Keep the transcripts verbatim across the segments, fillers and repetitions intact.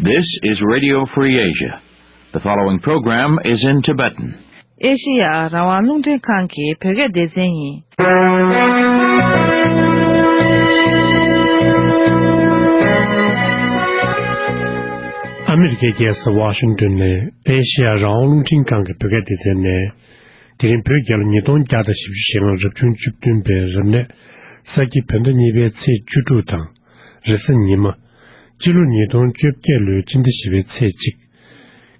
This is Radio Free Asia. The following program is in Tibetan. ཨེ་ཤི་ཡ་རང་དབང་རླུང་འཕྲིན་ཁང་གི་བོད་སྐད་སྡེ་ཚན་ཡིན། ཨ་མི་རི་ཀའི་རྒྱལ་ས་ཝ་ཤིང་ཏོན་ནས་ཨེ་ཤི་ཡ་རང་དབང་རླུང་འཕྲིན་ཁང་གི་བོད་སྐད་སྡེ་ཚན་ནས། དེ་རིང་བོད་རྒྱལ་ལོ་ཉིས་སྟོང་བརྒྱ་དང་བཞི་བཅུ་ཞེ་ལྔ་རབ་བྱུང་བཅུ་བདུན་པའི་རབ་གནས་ས་ཁྱི་བོད་ཟླ་གཉིས་པའི་ཚེས་བཅུ་དྲུག་དང་། རེས་གཟའ་ཉི་མ། སྤྱི་ལོ་ཉིས་སྟོང་བཅོ་བརྒྱད་ལོའི་སྤྱི་ཟླ་བཞི་པའི་ཚེས་གཅིག་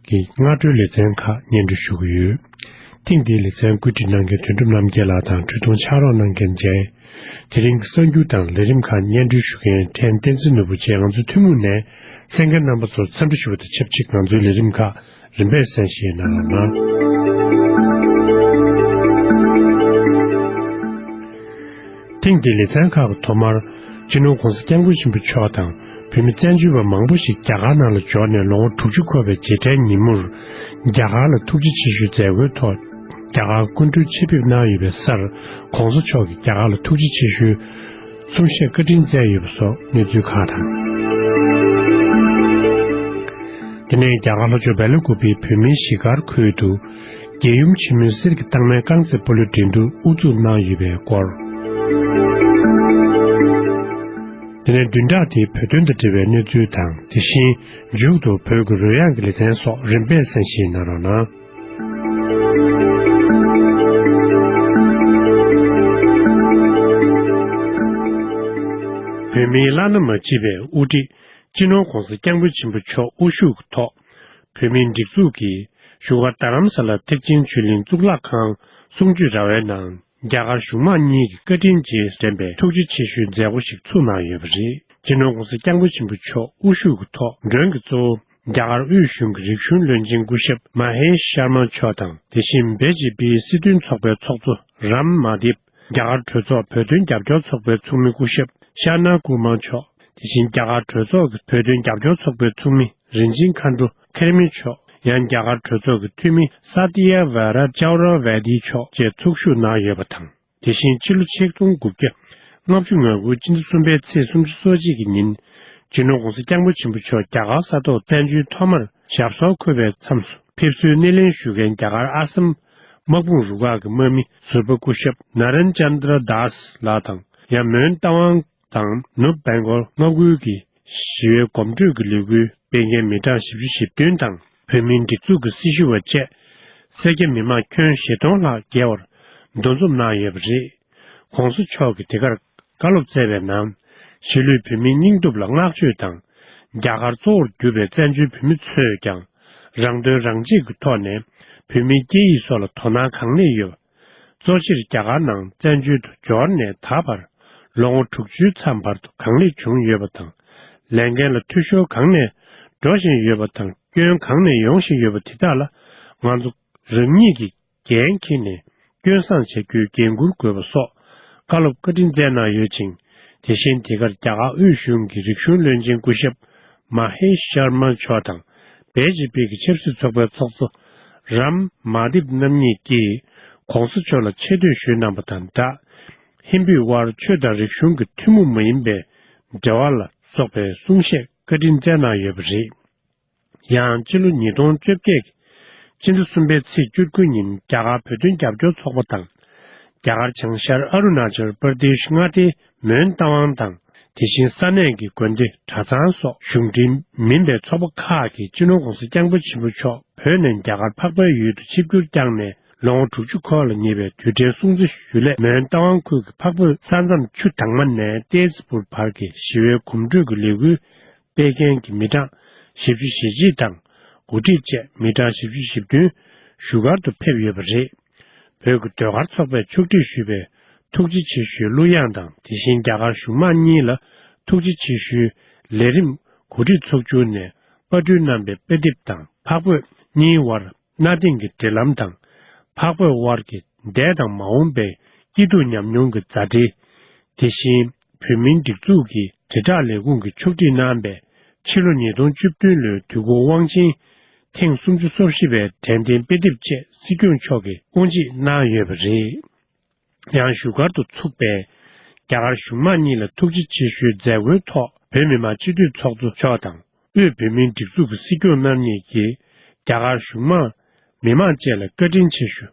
གི་སྔ་དྲོའི་ལེ་ཚན་ཁག་སྙན་སྒྲོན་ཞུ་གི་ཡོད། ཐེངས་འདིའི་ལེ་ཚན་བཀོད་སྒྲིག་གནང་མཁན་དོན་གྲུབ་རྣམ་རྒྱལ་ལགས་དང་འཕྲོས་དུང་ཕྱག་རོགས་གནང་མཁན་མཇལ། དེ་རིང་གི་གསར་འགྱུར་དང་ལས་རིམ་ཁག་སྙན་སྒྲོན་ཞུ་མཁན་ཕྲན་བསྟན་འཛིན་ནོར་བུ་བཅས་ང་ཚོའི་ཐུན་མོང་ནས་གསན་མཁན་རྣམ་པ་ཚོར་འཚམས་འདྲི་ཞུ་བ་དང་ཆབས་ཅིག་ང་ཚོའི་ལས་རིམ་ཁག་རིམ་པས་གསན་བཞེས་གནང་རོགས་གནང་། ཐེངས་འདིའི་ལེ་ཚན་ཁག་གི་ཐོག་མར། སྤྱི་ནོར་༧གོང་ས་༧སྐྱབས་མགོན་ཆེན་པོ་མཆོག་དང་བོད་མི་བཙན་བྱོལ་བ་མང་པོ་ཞིག་རྒྱ་གར་ནང་ལ་འབྱོར་ནས་ལོ་ངོ་དྲུག་ཅུ་འཁོར་བའི་རྗེས་དྲན་ཉིན་མོར། རྒྱ་གར་ལ་ཐུགས་རྗེ་ཆེ་ཞུའི་མཛད་སྒོའི་ཐོག་རྒྱ་གར་སྐུ་མགྲོན་ཆེད་ཕེབས་གནང་ཡོད་པའི་སར། ྋགོང་ས་མཆོག་གིས་རྒྱ་གར་ལ་ཐུགས་རྗེ་ཆེ་ཞུའི་གསུང་བཤད་བཀའ་དྲིན་བསྩལ་ཡོད་པ་སོགས་གནས་ཚུལ་ཁག་དང་། དེ་ནས་རྒྱ་གར་ལྷོ་ཕྱོགས་སྦེལ་ཀོབ་པའི་བོད་མིའི་གཞིས་སྒར་ཁུལ་དུ། རྒྱལ་ཡུམ་ཆེན་མོའི་གསེར་གྱི་རྟགས་མའི་རྐང་རྩེད་སྤོ་ལོའི་འགྲན་བསྡུར་དབུ་འཛུགས་གནང་ཡོད་པའི་སྐོར། དེ་ནས་བདུན་ཕྲག་འདིའི་བོད་དོན་དང་འབྲེལ་བའི་གནས་ཚུལ་དང་། དེ་བཞིན་མཇུག་ཏུ་བོད་ཀྱི་རོལ་དབྱངས་ཀྱི་ལེ་ཚན་སོགས་རིམ་པས་གསན་བཞེས་གནང་རོགས་གནང་། བོད་མིའི་བླ་ན་མ་མཆིས་པའི་དབུ་ཁྲིད། སྤྱི་ནོར་༧གོང་ས་༧སྐྱབས་མགོན་ཆེན་པོ་མཆོག་དབུ་བཞུགས་ཀྱི་ཐོག་བོད་མིའི་སྒྲིག་འཛུགས་ཀྱིས་བཞུགས་སྒར་རྡ་རམ་ས་ལ་ཐེག་ཆེན་ཆོས་གླིང་གཙུག་ལག་ཁང་གསུང་ཆོས་ར་བའི་ནང་རྒྱ་གར་གཞུང་མང་གཉིས་ཀྱི་བཀའ་དྲིན་རྗེས་དྲན་པའི་ཐུགས་རྗེ་ཆེ་ཞུའི་མཛད་སྒོ་ཞིག་ཚུགས་གནང་ཡོད་པ་རེད། སྤྱི་ནོར་༧གོང་ས་༧སྐྱབས་མགོན་ཆེན་པོ་མཆོག་དབུ་བཞུགས་ཀྱི་ཐོག་མགྲོན་གྱི་གཙོ་བོ་རྒྱ་གར་དབུས་གཞུང་གི་རིག་གཞུང་བློན་ཆེན་སྐུ་ཞབས་མ་ཧེ་ཤར་མ་མཆོག་དང་། དེ་བཞིན་བེ་ཇེ་པིའི་སྲིད་དོན་ཚོགས་པའི་ཚོགས་གཙོ་རམ་མ་དིབ། རྒྱ་གར་གྲོས་ཚོགས་བོད་དོན་རྒྱབ་སྐྱོར་ཚོགས་པའི་ཚོགས་མི་སྐུ་ཞབས་ཤ་ན་ཀུ་མ་མཆོག་དེ་བཞིན་རྒྱ་གར་གྲོས་ཚོགས་ཀྱི་བོད་དོན་རྒྱབ་སྐྱོར་ཚོགས་པའི་ཚོགས་མི་རིན་ཆེན་མཁའ་འགྲོ་ཁེར་མི་མཆོག་ཡང་རྒྱ་གར་གྲོས་ཚོགས་ཀྱི་འཐུས་མི་ས་ཏི་ཡ་ཝེ་ར་ཅའོ་ར་ཝེ་ཏི་མཆོག་བཅས་ཚོགས་ཞུགས་གནང་ཡོད་པ་དང་། དེ་བཞིན་ཕྱི་ལོ་ཆིག་སྟོང་དགུ་བརྒྱ་ལྔ་བཅུ་ང་དགུ་སྤྱི་ཟླ་གསུམ་པའི་ཚེས་སུམ་ཅུ་སོ་གཅིག་གི་ཉིན། སྤྱི་ནོར་༧གོང་ས་༧སྐྱབས་མགོན་ཆེན་པོ་མཆོག་རྒྱ་གར་ས་ཐོག་བཙན་བྱོལ་ཐོག་མར་ཞབས་སོར་འཁོད་པའི་མཚམས་སུ་ཕེབས་བསུའི་སྣེ་ལེན་ཞུ་མཁན་རྒྱ་གར་ཨ་སམ་དམག་དཔུང་རུ་ཁག་གི་དམག་མི་ཟུར་པ་སྐུ་ཞབས་ན་རན་ཅན་དྲ་དཱས་ལགས་དང་། ཡང་མོན་རྟ་དབང་དང་ནུབ་བེང་གོལ་མངའ་ཁུལ་གྱི་ཞི་བའི་གོམ་བགྲོད་ཀྱི་ལས་འགུལ་སྤེལ་མཁན་མི་གྲངས་བཞི་བཅུ་ཞེ་བདུན་དང་། བོད་མིའི་སྒྲིག་འཛུགས་ཀྱི་སྲི་ཞུ་བ་བཅས་སེར་སྐྱ་མི་མང་ཁྱོན་བཞི་སྟོང་ལྷག་བརྒལ་བར་འདུ་འཛོམས་གནང་ཡོད་པ་རེད། ྋགོང་ས་མཆོག་གིས་དེ་གར་བཀའ་སློབ་སྩལ་བའི་ནང་། གཞིས་ལུས་བོད་མིའི་སྙིང་སྟོབས་ལ་བསྔགས་བརྗོད་དང་། རྒྱ་གར་གཙོ་བོར་གྱུར་པའི་བཙན་བྱོལ་བོད་མི་ཚོས་ཀྱང་། རང་དོན་རང་གཅེས་ཀྱི་ཐོག་ནས་བོད་མིའི་སྐད་ཡིག་སོགས་ལ་དོ་སྣང་གང་ལེགས་ཡོད། གཙོ་ཆེར་རྒྱ་གར་ནང་བཙན་བྱོལ་དུ་འབྱོར་ནས་ད་བར་ལོ་ངོ་དྲུག་ཅུའི་མཚམས་བར་དུ་གང་ལེགས་བྱུང་ཡོད་པ་དང་། ལས་འགན་ལ་འཐུས་ཤོར་གང་ནས་འགྲོ་བཞིན་ཡོད་པ་དང་། སྐྱོན་གང་ནས་ཡོང་བཞིན་ཡོད་པ་དེ་དག་ལ་ང་ཚོ་རང་ཉིད་ཀྱིས་འགན་འཁྱེར་ནས་སྐྱོན་བསང་བྱ་རྒྱུའི་འགན་འཁུར་དགོས་པ་སོགས་བཀའ་སློབ་བཀའ་དྲིན་སྩལ་གནང་ཡོད་ཅིང་། དེ་བཞིན་དེ་གར་རྒྱ་གར་དབུས་གཞུང་གི་རིག་གཞུང་བློན་ཆེན་སྐུ་ཞབས་མ་ཧེ་ཤར་མ་མཆོག་དང་། བེ་ཇེ་པི་གི་ཆབ་སྲིད་ཚོགས་པའི་ཚོགས་གཙོ་རམ་མ་དིབ་རྣམ་གཉིས་ཀྱིས་ྋགོང་ས་མཆོག་ལ་ཆེ་བསྟོད་ཞུས་གནང་པ་དང་སྦྲགས། ཧིན་བོད་དབར་ཆོས་དང་རིག་གཞུང་གི་ཐུན་མོང་མ་ཡིན་པའི་འབྲེལ་བ་ལ་སོགས་པའི་གསུང་བཤད་བཀའ་དྲིན་སྩལ་གནང་ཡོད་པ་རེད། ཡང་སྤྱི་ལོ་ཉིས་སྟོང་བཅོ་བརྒྱད་ཀྱི་སྤྱི་ཟླ་གསུམ་པའི་ཚེས་བཅུ་དགུ་ཉིན་རྒྱ་གར་བོད་དོན་རྒྱབ་སྐྱོར་ཚོགས་པ་དང་། རྒྱ་གར་བྱང་ཤར་ཨ་རུ་ན་ཅལ་པར་དེཤ་མངའ་སྡེའི་མོན་རྟ་དབང་དང་། དེ་བཞིན་ས་གནས་ཀྱི་དགོན་སྡེ་གྲྭ་ཚང་སོགས་གཞུང་འབྲེལ་མིན་པའི་ཚོགས་པ་ཁག་གིས་སྤྱི་ནོར་༧གོང་ས་༧སྐྱབས་མགོན་ཆེན་པོ་མཆོག་བོད་ནས་རྒྱ་གར་འཕགས་པའི་ཡུལ་དུ་ཆིབས་བསྒྱུར་བསྐྱངས་ནས་ལོ་ངོ་དྲུག་ཅུ་འཁོར་ལ་ཉེ་བའི་དུས་དྲན་སྲུང་བརྩི་ཞུ་སླད། མོན་རྟ་དབང་ཁུལ་གྱི་འཕགས་བོད་ས་མཚམས་ཆུ་དྭངས་མ་ནས་ཏེས་པུར་བར་གྱི་ཞི་བའི་གོམ་བགྲོད་ཀྱི་ལས་འགུལ་སྤེལ་མཁན་གྱི་མི་གྲངས་བཞི་བཅུ་ཞེ་གཅིག་དང་། འགོ་ཁྲིད་བཅས་མི་གྲངས་བཞི་བཅུ་ཞེ་བདུན་བཞུགས་སྒར་དུ་ཕེབས་ཡོད་པ་རེད། བོད་ཀྱི་ཟློས་གར་ཚོགས་པས་ཕྱོགས་སྒྲིག་ཞུས་པའི་ཐུགས་རྗེ་ཆེ་ཞུའི་གླུ་དབྱངས་དང་། དེ་བཞིན་རྒྱ་གར་གཞུང་མང་གཉིས་ལ་ཐུགས་རྗེ་ཆེ་ཞུའི་ལས་རིམ་གོ་སྒྲིག་ཚོགས་བཅར་ནས་དཔའ་བརྟུལ་རྣམ་པའི་དཔེ་དེབ་དང་། འཕགས་བོད་གཉིས་དབར་གནའ་དེང་གི་འབྲེལ་ལམ་དང་། འཕགས་བོད་དབར་གྱི་འདས་དང་མ་འོངས་པའི་སྐྱིད་སྡུག་ཉམས་མྱོང་གི་མཛའ་འབྲེལ། དེ་བཞིན་བོད་མིའི་སྒྲིག་འཛུགས་ཀྱི་དྲིལ་བསྒྲགས་ལས་ཁུངས་ཀྱིས་ཕྱོགས་སྒྲིག་གནང་བའི་ཕྱི་ལོ་ཉིས་སྟོང་བཅུ་བདུན་ལོའི་དུས་འཁོར་དབང་ཆེན་ཐེངས་སུམ་ཅུ་སོ་བཞི་པའི་དྲན་རྟེན་དཔེ་དེབ་བཅས་སྲིད་སྐྱོང་མཆོག་གིས་དབུ་འབྱེད་གནང་ཡོད་པ་རེད། ཡང་བཞུགས་སྒར་དུ་ཚུགས་པའི་རྒྱ་གར་གཞུང་མང་གཉིས་ལ་ཐུགས་རྗེ་ཆེ་ཞུའི་མཛད་སྒོའི་ཐོག་བོད་མི་མང་སྤྱི་འཐུས་ཚོགས་གཙོ་མཆོག་དང་ དབུས་བོད་མིའི་སྒྲིག་འཛུགས་ཀྱི་སྲིད་སྐྱོང་རྣམ་གཉིས་ཀྱིས་རྒྱ་གར་གཞུང་མང་མི་མང་བཅས་ལ་བཀའ་དྲིན་ཆེ་ཞུ་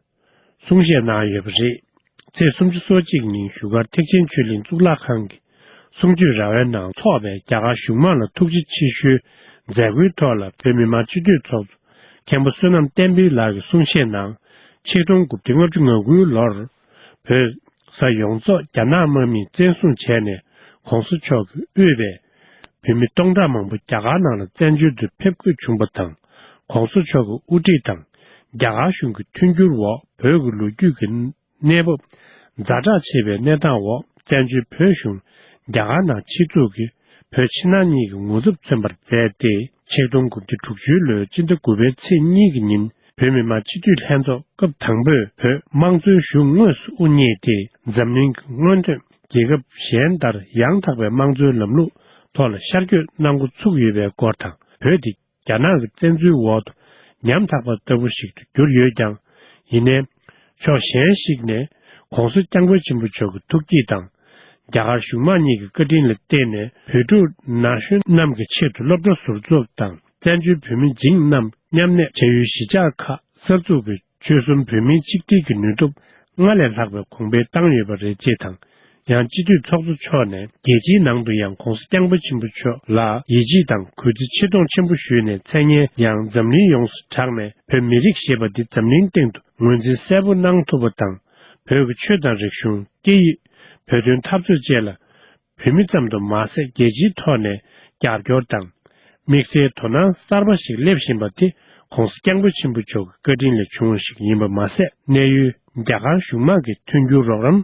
གསུང་བཤད་གནང་ཡོད་པ་རེད། ཚེས་སུམ་ཅུ་སོ་གཅིག་ཉིན་བཞུགས་སྒར་ཐེག་ཆེན་ཆོས་གླིང་གཙུག་ལག་ཁང་གི་གསུང་ཆོས་ར་བའི་ནང་འཚོགས་པའི་རྒྱ་གར་གཞུང་མང་ལ་ཐུགས་རྗེ་ཆེ་ཞུའི་མཛད་སྒོའི་ཐོག་ལ། བོད་མི་མང་སྤྱི་འཐུས་ཚོགས་གཙོ་མཁན་པོ་བསོད་ནམས་བསྟན་འཕེལ་ལགས་ཀྱིས་གསུང་བཤད་ནང་། ཆིག་སྟོང་དགུ་བརྒྱ་ལྔ་བཅུ་ང་དགུའི་ལོར་བོད་ས་ཡོངས་རྫོགས་རྒྱ་ནག་དམག་མིས་བཙན་བཟུང་བྱས་ནས། ྋགོང་ས་མཆོག་གིས་དབུས་པའི་བོད་མི་སྟོང་ཕྲག་མང་པོ་རྒྱ་གར་ནང་ལ་བཙན་བྱོལ་དུ་ཕེབས་དགོས་བྱུང་བ་དང་། ྋགོང་ས་མཆོག་གི་དབུ་ཁྲིད་དང་རྒྱ་གར་གཞུང་གི་མཐུན་འགྱུར་འོག་བོད་ཀྱི་ལོ་རྒྱུས་ཀྱི་གནས་བབ་ཛ་དྲག་ཆེ་བའི་གནས་སྟངས་འོག་བཙན་བྱོལ་བོད་གཞུང་རྒྱ་གར་ནང་ཆེད་འཛུགས་ཀྱིས་བོད་ཕྱི་ནང་གཉིས་ཀྱི་ངོ་ཚབ་མཚོན་པར་མཛད་དེ། ཆིག་སྟོང་དགུ་བརྒྱ་དྲུག་ཅུའི་ལོའི་སྤྱི་ཟླ་དགུ་པའི་ཚེས་གཉིས་ཀྱི་ཉིན་བོད་མི་མང་སྤྱི་འཐུས་ལྷན་ཚོགས་སྐབས་དང་པོས་བོད་དམངས་གཙོའི་གཞུང་དངོས་སུ་དབུ་བརྙེས་ཏེ། འཛམ་གླིང་གི་སྔོན་ཐོན་རྒྱལ་ཁབ་གཞན་ལྟར་ཡང་དག་པའི་དམངས་གཙོའི་ལམ་ལུགས་ཐོག་ལ་ཤར་བསྐྱོད་གནང་འགོ་ཚུགས་ཡོད་པའི་སྐོར་དང་། བོད་འདི་རྒྱ་ནག་གི་བཙན་འཛུལ་འོག་ཏུ་ཉམ་ཐག་པ་ལྟ་བུ་ཞིག་ཏུ་གྱུར་ཡོད་ཀྱང་། ཡིན་ནའི། ཕྱོགས་གཞན་ཞིག་ནས་ྋགོང་ས་ྋསྐྱབས་མགོན་ཆེན་པོ་མཆོག་གི་ཐུགས་བསྐྱེད་དང་། རྒྱ་གར་གཞུང་མང་གཉིས་ཀྱི་བཀའ་དྲིན་ལ་བརྟེན་ནས། བོད་ཕྲུག་ན་གཞོན་རྣམས་ཀྱི་ཆེད་དུ་སློབ་གྲྭ་ཟུར་འཛུགས་དང་། བཙན་བྱོལ་བོད་མི་འཇིགས་རྣམས་མཉམ་གནས་བྱ་ཡུལ་གཞིས་ཆགས་ཁག་གསར་འཛུགས་ཀྱིས་ཆོལ་གསུམ་བོད་མིའི་ཆིག་སྒྲིལ་གྱི་ནུས་སྟོབས་སྔར་ལས་ལྷག་པའི་གོང་འཕེལ་བཏང་ཡོད་པ་རེད་ཅེས་དང་། ཡང་སྤྱི་འཐུས་ཚོགས་གཙོ་མཆོག་ནས། རྒྱལ་སྤྱིའི་ནང་དུ་ཡང་ྋགོང་ས་ྋསྐྱབས་མགོན་ཆེན་པོ་མཆོག་ལ་ཡིད་ཆེས་དང་གུས་བརྩི་ཆེ་མཐོང་ཆེན་པོ་ཞུས་ནས། མཚན་སྙན་ཡང་འཛམ་གླིང་ཡོངས་སུ་གྲགས་ནས། བོད་མི་རིགས་ཞེས་པ་འདི་འཛམ་གླིང་སྟེང་དུ་ངོས་འཛིན་གསལ་པོ་གནང་ཐུབ་པ་དང་། བོད་ཀྱི་ཆོས་དང་རིག་གཞུང་། སྐད་ཡིག་བོད་དོན་འཐབ་རྩོད་བཅས་ལ། བོད་མི་ཙམ་དུ་མ་ཟད། རྒྱལ་སྤྱིའི་ཐོག་ནས་རྒྱབ་སྐྱོར་དང་། དམིགས་བསལ་དོ་སྣང་གསར་པ་ཞིག་སླེབས་བཞིན་པ་དེ་ྋགོང་ས་ྋསྐྱབས་མགོན་ཆེན་པོ་མཆོག་གི་བཀའ་དྲིན་ལས་བྱུང་བ་ཞིག་ཡིན་པ་མ་ཟད། གནས་ཡུལ་རྒྱ་གར་གཞུང་མང་གིས་མཐུན་འགྱུར་རོགས་རམ་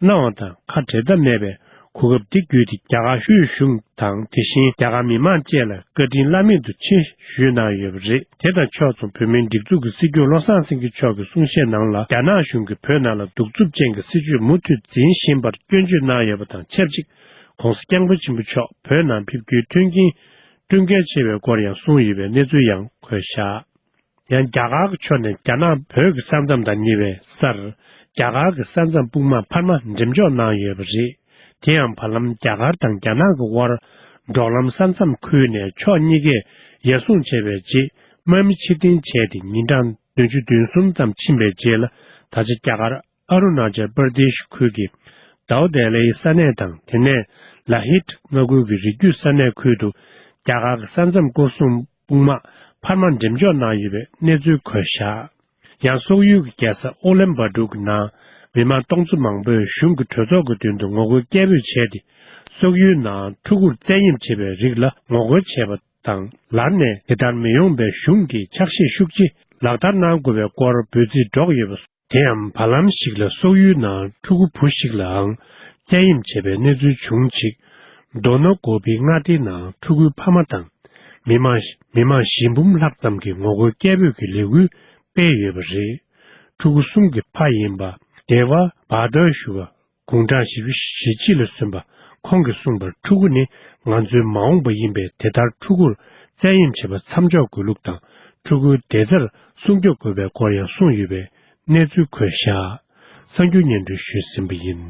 གནང་བ་དང་། ཁ་བྲལ་ཐབས་མེད་པའི་གོ་སྐབས་འདི་བརྒྱུད་དེ། རྒྱ་གར་དབུས་གཞུང་དང་། དེ་བཞིན་རྒྱ་གར་མི་མང་བཅས་ལ་བཀའ་དྲིན་བླ་མེད་དུ་ཆེ་ཞུས་གནང་ཡོད་པ་རེད། དེ་དང་ཕྱོགས་མཚུངས། བོད་མིའི་སྒྲིག་འཛུགས་ཀྱི་སྲིད་སྐྱོང་བློ་བཟང་སེང་གེ་མཆོག་གི་གསུང་བཤད་ནང་ལ། རྒྱ་ནག་གཞུང་གིས་བོད་ནང་ལ་གདུག་རྩུབ་ཅན་གྱི་སྲིད་བྱུས་མུ་མཐུད་འཛིན་བཞིན་པར་སྐྱོན་བརྗོད་གནང་ཡོད་པ་དང་ཆབས་ཅིག ྋགོང་ས་ྋསྐྱབས་མགོན་ཆེན་པོ་མཆོག་བོད་ནང་ཕེབས་རྒྱུའི་མཐུན་རྐྱེན་བསྐྲུན་གལ་ཆེ་བའི་སྐོར་ཡང་གསུངས་ཡོད་པའི་གནས་ཚུལ་ཡང་འཁོད་བཞག་ཡང་རྒྱ་གར་གྱི་ཕྱོགས་ནས་རྒྱ་ནག་བོད་ཀྱི་ས་མཚམས་དང་ཉེ་བའི་སར། རྒྱ་གར་གྱི་ས་མཚམས་དཔུང་དམག་འཕར་མ་འགྲེམས་འཇོག་གནང་ཡོད་པ་རེད། དེ་ཡང་བར་ལམ་རྒྱ་གར་དང་རྒྱ་ནག་གི་དབར་འབྲོག་ལམ་ས་མཚམས་ཁུལ་ནས་ཕྱོགས་གཉིས་ཀས་ཡར་སྲུང་བྱས་པའི་རྗེས། དམག་མི་ཕྱིར་འཐེན་བྱས་ཏེ་ཉིན་གྲངས་བདུན་ཅུ་དོན་གསུམ་ཙམ་ཕྱིན་པའི་རྗེས་ལ། ད་ཆ་རྒྱ་གར་ཨ་རུ་ན་ཅལ་པར་དེཤ་ཁུལ་གྱི་དའུ་དེ་ལའི་ས་གནས་དང་། དེ་ནས་ལ་ཧིད་མངའ་ཁུལ་གྱི་རི་རྒྱུད་ས་གནས་ཁུལ་དུ་རྒྱ་གར་གྱི་ས་མཚམས་སྐོར་སྲུང་དཔུང་དམག་འཕར་མ་འགྲེམས་འཇོག་གནང་ཡོད་པའི་གནས་ཚུལ་འཁོད་བཞག་ཡང་སོག་ཡུལ་གྱི་རྒྱལ་ས་ཨོ་ལན་བྷ་ཏུར་གྱི་ནང་མི་མང་སྟོང་ཚོ་མང་པོས་གཞུང་གི་གྲོས་ཚོགས་ཀྱི་མདུན་དུ་ངོ་རྒོལ་སྐད་འབོད་བྱས་ཏེ། སོག་ཡུལ་ནང་ཕྲུ་གུར་བཙན་གཡེམ་བྱེད་པའི་རིགས་ལ་ངོ་རྒོལ་བྱས་པ་དང་། ལར་ནས་དེ་ལྟར་མི་ཡོང་བའི་གཞུང་གིས་ཕྱག་བཞེས་ཤུགས་ཆེ་ལག་བསྟར་གནང་དགོས་པའི་སྐོར་འབོད་ཚིག་སྒྲོག་ཡོད་པ། དེ་ཡང་བར་ལམ་ཞིག་ལ་སོག་ཡུལ་ནང་ཕྲུ་གུ་བུ་ཞིག་ལའང་བཙན་གཡེམ་བྱས་པའི་གནས་ཚུལ་བྱུང་ཞིང་། རྡོ་ནོ་གོ་པི་མངའ་སྡེའི་ནང་ཕྲུ་གུའི་ཕ་མ་དང་། མི་མང་མི་མང་བཞི་འབུམ་ལྷག་ཙམ་གྱིས་ངོ་རྒོལ་སྐད་འབོད་ཀྱི་ལས་འགུལ་སྤེལ་ཡོད་པ་རེད། ཕྲུ་གུ་གསུམ་གྱི་ཕ་ཡིན་པ་དེ་བ་བྷ་དར་ཞུ་བ་དགུང་གྲངས་བཞི་བཅུ་ཞེ་གཅིག་ལ་སོན་པ་ཁོང་གིས་གསུངས་པར། ཕྲུ་གུ་ནི་ང་ཚོའི་མ་འོངས་པ་ཡིན་པས། དེ་ལྟར་ཕྲུ་གུར་བཙན་གཡེམ་བྱེད་པ་མཚམས་འཇོག་དགོས་ལུགས་དང་། ཕྲུ་གུའི་བདེ་རྩར་སྲུང་སྐྱོབ་དགོས་པའི་སྐོར་ཡང་གསུངས་ཡོད་པའི་གནས་ཚུལ་འཁོད་བཞག་གསར་འགྱུར་སྙན་སྒྲོན་ཞུས་ཟིན་པ་ཡིན།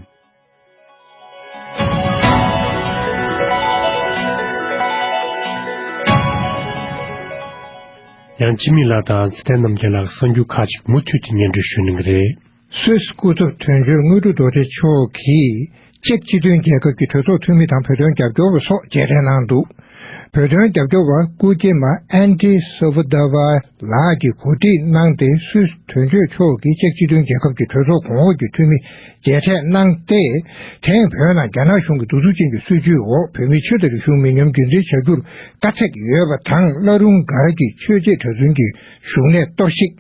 ཡང་འཆི་མེད་ལགས་དང་ཚེ་བརྟན་རྣམ་རྒྱལ་ལགས་གསར་འགྱུར་ཁག་ཅིག་མུ་མཐུད་དུ་སྙན་སྒྲོན་ཞུ་གནང་གི་རེད། སུད་སི་སྐུ་ཚབ་དོན་གཅོད་དངོས་གྲུབ་རྡོ་རྗེ་མཆོག་གིས་ཅེཀ་སྤྱི་མཐུན་རྒྱལ་ཁབ་ཀྱི་གྲོས་ཚོགས་འཐུས་མི་དང་བོད་དོན་རྒྱབ་སྐྱོར་བ་སོགས་མཇལ་འཕྲད་གནང་འདུག་བོད་དོན་རྒྱབ་སྐྱོར་བ་སྐུ་སྐྱེས་མ་ཨན་ཏི་སོ་ཝ་ད་ཝ་ལགས་ཀྱིས་གོ་སྒྲིག་གནང་སྟེ། སུད་སི་དོན་གཅོད་མཆོག་གིས་ཅེཀ་སྤྱི་མཐུན་རྒྱལ་ཁབ་ཀྱི་གྲོས་ཚོགས་གོང་འོག་གི་འཐུས་མི་མཇལ་འཕྲད་གནང་སྟེ། དེང་བོད་ནང་རྒྱ་ནག་གཞུང་གི་གདུག་རྩུབ་ཅན་གྱི་སྲིད་བྱུས་འོག་བོད་མིའི་ཆོས་དང་རིག་གཞུང་མི་ཉམས་རྒྱུན་འཛིན་བྱ་རྒྱུར་དཀའ་ཚེགས་ཡོད་པ་དང་། བླ་རུང་སྒར་གྱི་ཆོས་བྱེད་གྲྭ་བཙུན་གྱི་བཞུགས་གནས་གཏོར་བཤིག་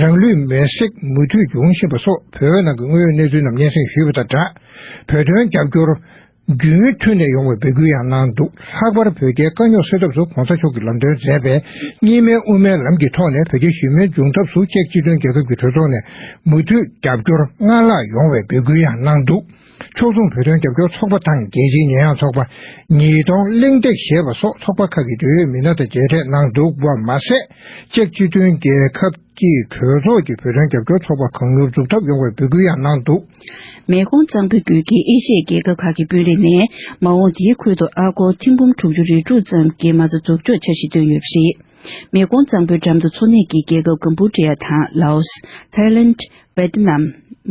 རང་ལུས་མེར་སྲེག་མུ་མཐུད་འབྱུང་བཞིན་པ་སོགས་བོད་ནང་གི་དངོས་ཡོད་གནས་ཚུལ་རྣམས་སྙན་སེང་ཞུས་པ་དང་སྦྲགས། བོད་དོན་རྒྱབ་སྐྱོར་རྒྱུན་མཐུད་ནས་ཡོང་བའི་འབོད་སྐུལ་ཡང་གནང་འདུག་ལྷག་པར་བོད་རྒྱའི་དཀའ་རྙོག་སེལ་ཐབས་སུ་གོང་ས་མཆོག་གིས་ལམ་སྟོན་མཛད་པའི་གཉིས་སྨན་དབུ་མའི་ལམ་གྱི་ཐོག་ནས་བོད་རྒྱ་ཞི་མོལ་འབྱུང་ཐབས་སུ་ཅེཀ་སྤྱི་མཐུན་རྒྱལ་ཁབ་ཀྱི་གྲོས་ཚོགས་ནས་མུ་མཐུད་རྒྱབ་སྐྱོར་སྔར་ལྷག་ཡོང་བའི་འབོད་སྐུལ་ཡང་གནང་འདུག་ཕྱོགས་མཚུངས་བོད་དོན་རྒྱབ་སྐྱོར་ཚོགས་པ་དང་རྒྱལ་སྤྱིའི་ཉེས་ཡངས་ཚོགས་པ། ཉིས་སྟོང་གླེང་སྟེགས་ཞེས་པ་སོགས་ཚོགས་པ་ཁག་གི་འབྲེལ་ཡོད་མི་སྣ་དང་མཇལ་འཕྲད་གནང་འདུག་པ་མ་ཟད། ཅེཀ་སྤྱི་མཐུན་རྒྱལ་ཁབ་ཀྱི་གྲོས་ཚོགས་ཀྱི་བོད་དོན་རྒྱབ་སྐྱོར་ཚོགས་པ་གང་མྱུར་འཛུགས་ཐབས་ཡོང་བའི་འབོད་སྐུལ་ཡང་གནང་འདུག། མེ་གོང་གཙང་པོའི་རྒྱུད་ཀྱི་ཨེ་ཤི་ཡའི་རྒྱལ་ཁབ་ཁག་གི་དཔོན་རིགས་ནས་མ་འོངས་དེའི་ཁུལ་དུ་ཨ་སྒོར་ཐེར་འབུམ་དྲུག་ཅུ་རེ་དྲུག་ཙམ་གྱི་མ་རྩ་འཛུགས་འཇོག་འཆར་གཞི་བཏོན་ཡོད་པ་རེད། མེ་གོང་གཙང་པོའི་འགྲམ་དུ་འཚོ་གནས་ཀྱི་རྒྱལ་ཁབ་ཀམ་པུ་ཅི་ཡ་དང་ལའོ་སི། ཐའི་ལེནཌ། ཝེ་ཏི་ནམ།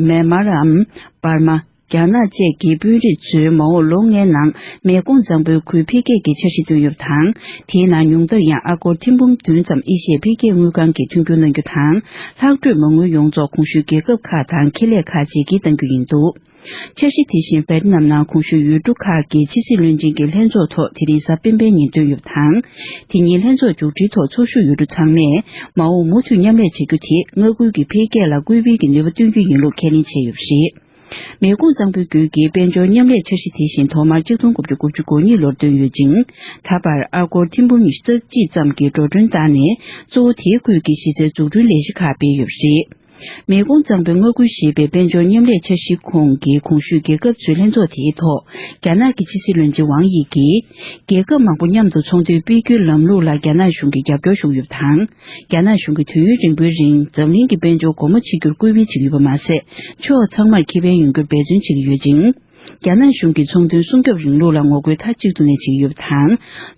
མེན་མར་འམ། འབར་མ། རྒྱ་ནག་བཅས་ཀྱི་དཔོན་རིགས་ཚོས་མ་འོངས་ལོ་ལྔའི་ནང་མེ་གོང་གཙང་པོའི་ཁུལ་འཕེལ་རྒྱས་ཀྱི་འཆར་གཞི་བཏོན་ཡོད་པ་དང་། དེའི་ནང་ཉུང་མཐར་ཡང་ཨ་སྒོར་ཐེར་འབུམ་བདུན་ཙམ་ཨེ་ཤི་ཡའི་འཕེལ་རྒྱས་དངུལ་ཁང་གིས་མཐུན་འགྱུར་གནང་རྒྱུ་དང་། ལྷག་འཕྲོས་མ་དངུལ་ཡོངས་རྫོགས་གོང་ཞུས་རྒྱལ་ཁབ་ཁག་དང་ཁེ་ལས་ཁག་ཅིག་གིས་གཏང་རྒྱུ་ཡིན་འདུག། འཆར་གཞི་དེ་བཞིན་ཝེ་ཏི་ནམ་ནང་གོང་ཞུས་ཡུལ་གྲུ་ཁག་གི་ཕྱི་སྲིད་བློན་ཆེན་གྱི་ལྷན་ཚོགས་ཐོག་དེ་རིང་གཟའ་སྤེན་པའི་ཉིན་བཏོན་ཡོད་པ་དང་། དེ་ཉིན་ལྷན་ཚོགས་མཇུག་སྒྲིལ་ཐོག་ཚོགས་ཞུགས་ཡུལ་གྲུ་ཚང་མས་མ་འོངས་མུ་མཐུད་མཉམ་ལས་བྱ་རྒྱུ་དེ་མངའ་ཁུལ་གྱི་འཕེལ་རྒྱས་ལ་སྐུལ་སྤེལ་གྱི་ནུས་པ་བཏོན་རྒྱུ་ཡིན་ལུགས་ཁས་ལེན་བྱས་ཡོད་པ་རེད། མེ་གོང་གཙང་པོའི་རྒྱུད་ཀྱི་དཔལ་འབྱོར་མཉམ་ལས་འཆར་གཞི་དེ་བཞིན་ཐོག་མར་གཅིག་སྟོང་དགུ་བརྒྱ་དགུ་བཅུ་གོ་གཉིས་ལོར་བཏོན་ཡོད་ཅིང་། ད་བར་ཨ་སྒོར་ཐེར་འབུམ་ཉི་ཤུ་རྩ་གཅིག་ཙམ་གྱི་འགྲོ་གྲོན་བཏང་ནས། གཙོ་བོ་དེའི་ཁུལ་གྱི་གཞི་རྩའི་འཛུགས་སྐྲུན་ལས་གཞི་ཁག་སྤེལ་ཡོད་པ་རེད། མེ་གོང་གཙང་པོའི་མངའ་ཁུལ་ཞེས་པའི་དཔལ་འབྱོར་མཉམ་ལས་འཆར་གཞིའི་ཁོངས་ཀྱི་གོང་ཞུས་རྒྱལ་ཁབ་ཚོའི་ལྷན་ཚོགས་དེའི་ཐོག་རྒྱ་ནག་གི་ཕྱི་སྲིད་བློན་ཆེན་ཝང་དབྱི་གིས། རྒྱལ་ཁབ་མང་པོ་མཉམ་དུ་ཚོང་དོན་སྤེལ་རྒྱུའི་ལམ་ལུགས་ལ་རྒྱ་ནག་གཞུང་གིས་རྒྱབ་སྐྱོར་ཞུ་གི་ཡོད་པ་དང་། རྒྱ་ནག་གཞུང་གིས་དུས་ཡུན་རིང་པོའི་རིང་འཛམ་གླིང་གི་དཔལ་འབྱོར་སྒོ་མོ་ཕྱེ་རྒྱུར་སྐུལ་སྤེལ་བྱེད་ཀྱི་ཡོད་པ་མ་ཟད། ཕྱོགས་ཚང་མར་ཁེ་ཕན་ཡོང་རྒྱུར་འབད་བརྩོན་བྱེད་ཀྱི་ཡོད་ཅིང་། རྒྱ་ནག་གཞུང་གིས་ཚོང་དོན་སྲུང་སྐྱོབ་རིང་ལུགས་ལ་ངོ་རྒོལ་མཐའ་གཅིག་ཏུ་ནས་བྱེད་ཀྱི་ཡོད་པ་དང་།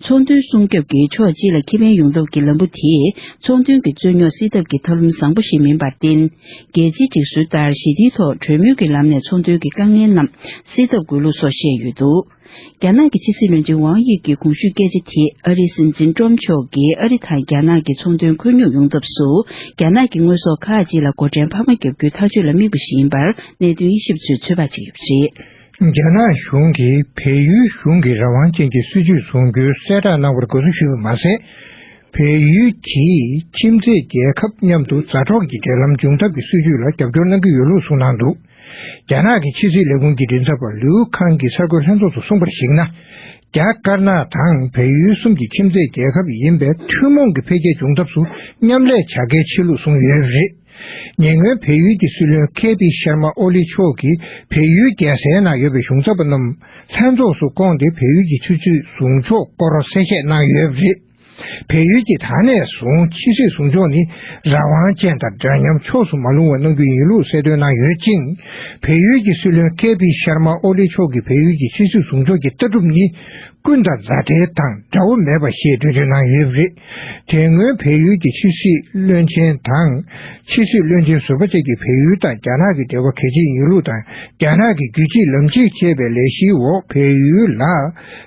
ཚོང་དོན་སྲུང་སྐྱོབ་ཀྱིས་ཕྱོགས་གཅིག་ལ་ཁེ་ཕན་ཡོང་ཐབས་ཀྱི་ལམ་བུ་དེས། ཚོང་དོན་གྱི་རྩོད་རྙོག་སེལ་ཐབས་ཀྱི་ཐབས་ལམ་བཟང་པོ་ཞིག་མིན་པར་བརྟེན། རྒྱལ་སྤྱིའི་སྒྲིག་སྲོལ་ལྟར་ཞི་བདེའི་ཐོག་གྲོས་མོལ་གྱི་ལམ་ནས་ཚོང་དོན་གྱི་དཀའ་ངལ་རྣམས་སེལ་ཐབས་དགོས་ལུགས་སོགས་བཤད་ཡོད་འདུག། རྒྱ་ནག་གི་ཕྱི་སྲིད་བློན་ཆེན་ཝང་དབྱི་གི་གོང་ཞུས་སྐད་ཆ་དེས་ཨ་རིའི་སྲིད་འཛིན་ཀྲོམ་མཆོག་གིས་ཨ་རི་དང་རྒྱ་ནག་གི་ཚོང་དོན་ཁོར་ཡུག་ཡོང་ཐབས་སུ། རྒྱ་ནག་གི་དངོས་ཟོག་ཁག་ཅིག་ལ་སྒོ་ཁྲལ་འཕར་མ་བརྒྱབ་རྒྱུའི་ཐག་གཅོད་ལ་དམིགས་པ་ཞིག་ཡིན་པར་གནད་དོན་དབྱེ་ཞིབ་ཚོས་ཚོད་དཔག་བྱེད་ཀྱི་ཡོད་པ་རེད། རྒྱ་ནག་གཞུང་གིས་བལ་ཡུལ་གཞུང་གི་རང་དབང་ཅན་གྱི་སྲིད་ཇུས་བཟུང་རྒྱུའི་གསལ་བསྒྲགས་གནང་བར་དགོངས་སེལ་ཞུས་པ་མ་ཟད། བལ་ཡུལ་གྱིས་ཁྱིམ་མཚེས་རྒྱལ་ཁབ་མཉམ་དུ་མཛའ་གྲོགས་ཀྱི་འབྲེལ་ལམ་འབྱུང་ཐབས་ཀྱི་སྲིད་ཇུས་ལ་རྒྱབ་སྐྱོར་གནང་གི་ཡོད་ལུགས་གསུངས་གནང་འདུག། རྒྱ་ནག་གི་ཕྱི་སྲིད་ལས་ཁུངས་ཀྱི་མགྲིན་ཚབ་པ་ལིའུ་ཁང་གིས་གསར་འགོད་ལྷན་ཚོགས་སུ་གསུངས་པར་གཞིགས་ན། རྒྱ་དཀར་ནག་དང་བལ་ཡུལ་གསུམ་གྱི་ཁྱིམ་མཚེས་རྒྱལ་ཁབ་ཡིན་པས། ཐུན་མོང་གི་འཕེལ་རྒྱས་འབྱུང་ཐབས་སུ་མཉམ་ལས་བྱ་གལ་ཆེ་ལུགས་གསུངས་ཡོད་པ་རེད། ཉེ་སྔོན་བལ་ཡུལ་གྱི་སྲིད་བློན་ཁེ་པི་ཤར་མ་ཨོ་ལི་མཆོག་གིས་བལ་ཡུལ་རྒྱལ་སའི་ནང་ཡོད་པའི་གཞུང་ཚབ་པ་རྣམས་ལྷན་ཚོགས་སུ་བསྐོངས་ཏེ། བལ་ཡུལ་གྱི་ཕྱི་སྲིད་བཟུང་ཕྱོགས་སྐོར་གསལ་བཤད་གནང་ཡོད་པ་རེད། བལ་ཡུལ་གྱིས་ད་ནས་བཟུང་ཕྱི་སྲིད་བཟུང་ཕྱོགས་ནི་རང་དབང་ཅན་དང་འདྲ་མཉམ་ཕྱོགས་སུ་མ་ལྷུང་བ་གནང་རྒྱུ་ཡིན་ལུགས་གསལ་སྟོན་གནང་ཡོད་ཅིང་། བལ་ཡུལ་གྱི་སྲིད་བློན་ཁེ་པི་ཤར་མ་ཨོ་ལི་མཆོག་གིས་བལ་ཡུལ་གྱི་ཕྱི་སྲིད་བཟུང་ཕྱོགས་ཀྱི་ལྟ་གྲུབ་ནི། ཀུན་དང་མཛའ་འབྲེལ་དང་དགྲ་བོ་མེད་པ་ཞེས་འགྲེལ་བརྗོད་གནང་ཡོད་པ་རེད། དེ་སྔོན་བལ་ཡུལ་གྱི་ཕྱི་སྲིད་བློན་ཆེན་དང་། ཕྱི་སྲིད་བློན་ཆེན་ཟུར་པ་བཅས་ཀྱིས་བལ་ཡུལ་དང་རྒྱ་ནག་གི་འབྲེལ་བ་གལ་ཆེ་ཡིན་ལུགས་དང་། རྒྱ་ནག་གི་རྒྱུད་གཅིག་ལམ་གཅིག་ཅེས་པའི་ལས་གཞིའི་འོག་བལ་ཡུལ་ལ་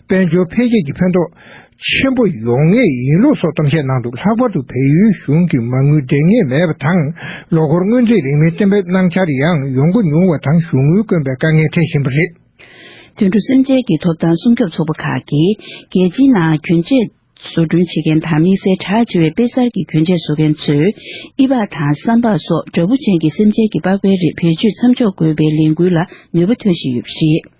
དཔལ་འབྱོར་འཕེལ་རྒྱས་ཀྱི་ཕན་ཐོགས་ཆེན་པོ་ཡོང་ངེས་ཡིན་ལུགས་སོགས་གཏམ་བཤད་གནང་འདུག། ལྷག་པར་དུ་བལ་ཡུལ་གཞུང་གིས་མ་དངུལ་འབྲེལ་ངེས་མེད་པ་དང་། ལོ་འཁོར་སྔོན་རྩིས་རིན་མེད་གཏན་འབེབས་གནང་འཆར་ཡང་ཡོང་སྒོ་ཉུང་བ་དང་གཞུང་དངུལ་དཀོན་པའི་དཀའ་ངལ་འཕྲད་བཞིན་པ་རེད། དུད་འགྲོ་སེམས་ཅན་གྱི་ཐོབ་ཐང་སྲུང་སྐྱོབ་ཚོགས་པ་ཁག་གིས་རྒྱལ་སྤྱིའི་ནང་གྱོན་ཆས་བཟོ་སྐྲུན་བྱེད་མཁན་དང་དམིགས་བསལ་གྲགས་ཆེ་བའི་དཔེ་གསར་གྱི་གྱོན་ཆས་བཟོ་མཁན་ཚོས་ཨི་པག་དང་སམ་པག་སོགས་འདྲ་པོ་ཅན་གྱི་སེམས་ཅན་གྱི་པགས་པའི་རིགས་བེད་སྤྱོད་མཚམས་འཇོག་དགོས་པའི་ལས་འགུལ་ལ་ནུས་པ་ཐོན་བཞིན་ཡོད་པ་རེད།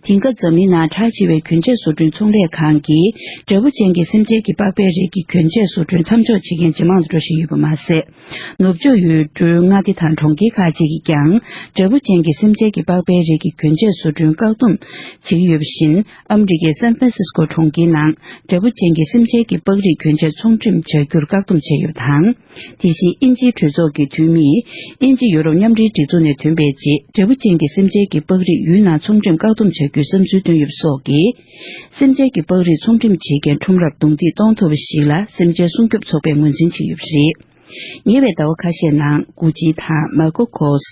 དེང་སྐབས་འཛམ་གླིང་ནང་གྲགས་ཆེ་བའི་གྱོན་ཆས་བཟོ་སྐྲུན་ཚོང་ལས་ཁང་གིས་འདྲ་པོ་ཅན་གྱི་སེམས་ཅན་གྱི་པགས་པའི་རིགས་ཀྱི་གྱོན་ཆས་བཟོ་སྐྲུན་མཚམས་འཇོག་བྱེད་མཁན་ཇེ་མང་དུ་འགྲོ་བཞིན་ཡོད་པ་མ་ཟད། ནུབ་ཕྱོགས་ཡུལ་གྲུའི་མངའ་སྡེ་དང་གྲོང་ཁྱེར་ཁག་ཅིག་གིས་ཀྱང་འདྲ་པོ་ཅན་གྱི་སེམས་ཅན་གྱི་པགས་པའི་རིགས་ཀྱི་གྱོན་ཆས་བཟོ་སྐྲུན་བཀག་སྡོམ་བྱེད་ཀྱི་ཡོད་པ་བཞིན། ཨ་མི་རི་ཀའི་སན་ཧྥ་རན་སིས་ཀོ་གྲོང་ཁྱེར་ནང་འདྲ་པོ་ཅན་གྱི་སེམས་ཅན་གྱི་པགས་རིགས་གྱོན་ཆས་ཚོང་འགྲེམས་བྱ་རྒྱུར་བཀག་སྡོམ་བྱས་ཡོད་པ་དང་། དེ་བཞིན་དབྱིན་ཇིའི་གྲོས་ཚོགས་ཀྱི་འཐུས་མིས་དབྱིན་ཇི་ཡོ་རོབ་མཉམ་འབྲེལ་སྒྲིག་འཛུགས་ནས་ཐོན་པའི་རྗེས་འདྲ་པོ་ཅན་གྱི་སེམས་ཅན་གྱི་པགས་རིགས་ཡུལ་ནང་ཚོང་འགྲེམས་བཀག་སྡོམ་བྱ་རྒྱུའི་བསམ་ཚུལ་བཏོན་ཡོད་པ་སོགས་ཀྱིས། སེམས་ཅན་གྱི་པགས་རིགས་ཚོང་འགྲེམས་བྱེད་མཁན་ཁྲོམ་རར་རྡུང་རྡེག་གཏོང་ཐུབ་པ་ཞིག་ལ་སེམས་ཅན་སྲུང་སྐྱོབ་ཚོགས་པས་ངོས་འཛིན་བྱེད་ཀྱི་ཡོད་པ་རེད། ཉེ་བའི་ཟླ་བ་ཁ་ཤས་ནང་གུ་ཅི་དང་མཱ་ཀོ་ཁོས།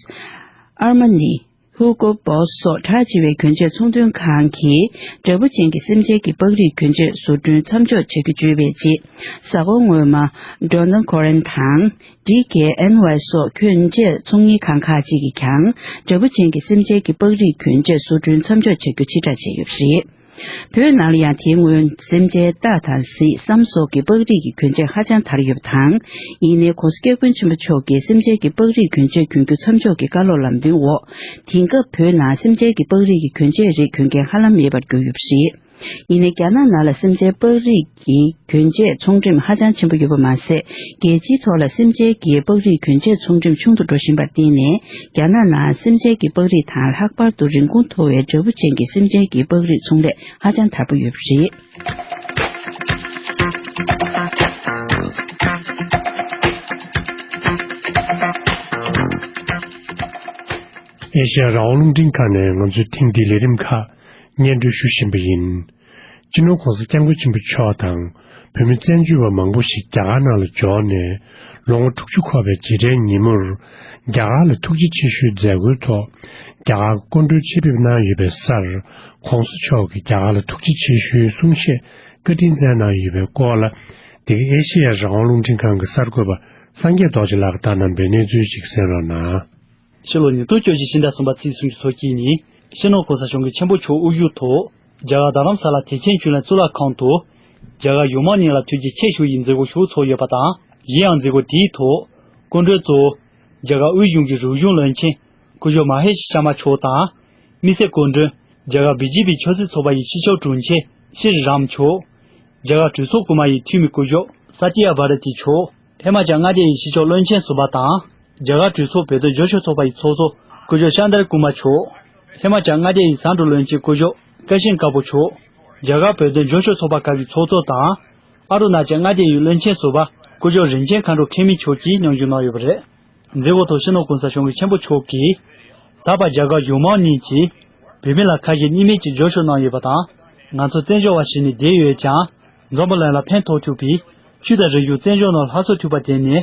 ཨར་མ་ནི། ཧུ་གོ་བོས་སོགས་གྲགས་ཆེ་བའི་གྱོན་ཆས་ཚོང་དོན་ཁང་གིས་འདྲ་པོ་ཅན་གྱི་སེམས་ཅན་གྱི་པགས་རིགས་གྱོན་ཆས་བཟོ་སྐྲུན་མཚམས་འཇོག་བྱ་རྒྱུ་བརྗོད་པའི་རྗེས། གཟའ་འཁོར་སྔོན་མ། ཌོ་ནལ་ཁོ་རན་དང་། ཌི་ཀེ་ཨེན་ཝའི་སོགས་གྱོན་ཆས་ཚོང་གཉེར་ཁང་ཁག་ཅིག་གིས་ཀྱང་འདྲ་པོ་ཅན་གྱི་སེམས་ཅན་གྱི་པགས་རིགས་གྱོན་ཆས་བཟོ་སྐྲུན་མཚམས་འཇོག་བྱ་རྒྱུ་ཕྱིར་བསྒྲགས་བྱས་ཡོད་པ་རེད། བོད་ནང་ལ་ཡང་དེའི་སྔོན་སེམས་ཅན་སྟག་དང་གཟིག་སྲམ་སོགས་ཀྱི་པགས་རིགས་ཀྱི་གྱོན་ཆས་ཧ་ཅང་དར་ཡོད་པ་དང་། ཡིན་ནའི་༸གོང་ས་༸སྐྱབས་མགོན་ཆེན་པོ་མཆོག་གིས་སེམས་ཅན་གྱི་པགས་རིགས་གྱོན་ཆས་གྱོན་རྒྱུ་མཚམས་འཇོག་གི་བཀའ་སློབ་ལམ་སྟོན་འོག་དེང་སྐབས་བོད་ནང་སེམས་ཅན་གྱི་པགས་རིགས་ཀྱི་གྱོན་ཆས་རིགས་གྱོན་མཁན་ཧ་ལམ་མེད་པར་གྱུར་ཡོད་པ་རེད། ཡིན་ནའི་རྒྱ་ནག་ནང་ལ་སེམས་ཅན་པགས་རིགས་ཀྱི་གྱོན་ཆས་ཚོང་འགྲེམས་ཧ་ཅང་ཆེན་པོ་ཡོད་པ་མ་ཟད། རྒྱལ་སྤྱིའི་ཐོག་ལ་སེམས་ཅན་གྱི་པགས་རིགས་གྱོན་ཆས་ཚོང་འགྲེམས་ཆུང་དུ་འགྲོ་བཞིན་པར་བརྟེན་ནས། རྒྱ་ནག་ནང་སེམས་ཅན་གྱི་པགས་རིགས་དང་ལྷག་པར་དུ་རིན་གོང་མཐོ་བའི་འདྲ་འབུ་ཅན་གྱི་སེམས་ཅན་གྱི་པགས་རིགས་ཚོང་ལས་ཧ་ཅང་དར་པོ་ཡོད་པ་རེད། ཨེ་ཤེ་ཡ་རང་དབང་རླུང་འཕྲིན་ཁང་ནས་ང་ཚོའི་ཐེངས་འདིའི་ལས་རིམ་ཁག་སྙན་སྒྲོན་ཞུ་བཞིན་པ་ཡིན། སྤྱི་ནོར་༧གོང་ས་༧སྐྱབས་མགོན་ཆེན་པོ་མཆོག་དང་བོད་མི་བཙན་བྱོལ་བ་མང་པོ་ཞིག་རྒྱ་གར་ནང་ལ་འབྱོར་ནས། ལོ་ངོ་དྲུག་ཅུ་འཁོར་བའི་རྗེས་དྲན་ཉིན་མོར། རྒྱ་གར་ལ་ཐུགས་རྗེ་ཆེ་ཞུའི་མཛད་སྒོའི་ཐོག་རྒྱ་གར་སྐུ་མགྲོན་ཆེད་ཕེབས་གནང་ཡོད་པའི་སར། ༸གོང་ས་མཆོག་གིས་རྒྱ་གར་ལ་ཐུགས་རྗེ་ཆེ་ཞུའི་གསུང་བཤད་བཀའ་དྲིན་སྩལ་གནང་ཡོད་པའི་སྐོར་ལ། འདི་ག་ཨེ་ཤེ་ཡ་རང་དབང་རླུང་འཕྲིན་ཁང་གི་གསར་འགོད་པ་སངས་རྒྱས་རྡོ་རྗེ་ལགས་ཀྱིས་བཏང་གནང་བའི་གནས་ཚུལ་ཞིག་གསན་རོགས་གནང་། ཕྱི་ལོ་ཉིས་སྟོང་བཅུ་བཞི་ཕྱི་ཟླ་གསུམ་པ་ཚེས་སུམ་ཅུ་ཚོ་གཅིག་ཉིན་སྤྱི་ནོར་༸གོང་ས་༸སྐྱབས་མགོན་ཆེན་པོ་མཆོག་དབུ་བཞུགས་ཐོག་རྒྱ་གར་རྡ་རམ་ས་ལ་ཐེག་ཆེན་ཆོས་གླིང་གཙུག་ལག་ཁང་དུ། རྒྱ་གར་གཞུང་མང་གཉིས་ལ་ཐུགས་རྗེ་ཆེ་ཞུ་ཡི་མཛད་སྒོ་ཞིག་ཚོགས་ཡོད་པ་དང་། གཞན་ཡང་མཛད་སྒོ་དེའི་ཐོག་སྐུ་མགྲོན་གཙོ་བོ་རྒྱ་གར་དབུས་གཞུང་གི་རིག་གཞུང་བློན་ཆེན་སྐུ་ཞབས་མ་ཧེ་ཤི་ཤར་མ་མཆོག་དང་། དམིགས་བསལ་སྐུ་མགྲོན་རྒྱ་གར་བི་ཇེ་པི་ཆབ་སྲིད་ཚོགས་པ་ཡི་སྤྱི་ཁྱབ་དྲུང་ཆེ་ཤྲི་རམ་མཆོག་རྒྱ་གར་གྲོས་ཚོགས་རྐུན་མ་ཡི་འཐུས་མི་སྐུ་ཞབས་ས་ཏི་ཡ་བྷ་ར་ཏི་མཆོག་ཧི་མ་ཅལ་མངའ་སྡེ་ཡི་སྤྱི་ཁྱབ་བློན་ཆེན་ཟུར་པ་དང་། རྒྱ་གར་གྲོས་ཚོགས་བོད་དོན་རྒྱབ་སྐྱོར་ཚོགས་པ་ཡི་ཚོགས་གཙོ་སྐུ་ཞབས་ཤཱན་དར་ཀུ་མ་མཆོག་ཧི་མ་ཅལ་མངའ་སྡེ་ཡི་ཟ་འབྲུ་བློན་ཆེན་སྐུ་ཞབས་ཀ་ཤིན་ཀ་པོ་མཆོག་རྒྱ་གར་བོད་དོན་རྒྱབ་སྐྱོར་ཚོགས་པ་ཁག་གི་ཚོགས་གཙོ་དང་། ཨ་རུ་ན་ཅལ་མངའ་སྡེ་ཡི་བློན་ཆེན་ཟུར་པ་སྐུ་ཞབས་རིན་ཆེན་མཁའ་འགྲོ་མཁས་མི་མཆོག་གིས་མཉམ་ཞུགས་གནང་ཡོད་པ་རེད། མཛད་སྒོ་ཐོག་སྤྱི་ནོར་༸གོང་ས་༸སྐྱབས་མགོན་ཆེན་པོ་མཆོག་གིས། ད་བར་རྒྱ་གར་གཞུང་མང་གཉིས་ཀྱིས་བོད་མི་ལ་ཁ་ཞེ་གཉིས་མེད་ཀྱི་རྒྱབ་སྐྱོར་གནང་ཡོད་པ་དང་། ང་ཚོ་བཙན་བྱོལ་བ་ཞིག་ནས་བསྡད་ཡོད་ཀྱང་། འཛམ་བུ་གླིང་ལ་ཕན་ཐོགས་ཐུབ་པའི་ཆོས་དང་རིག་གཞུང་བཙན་བྱོལ་ནང་སླར་གསོ་ཐུབ་པ་དེ་ནི་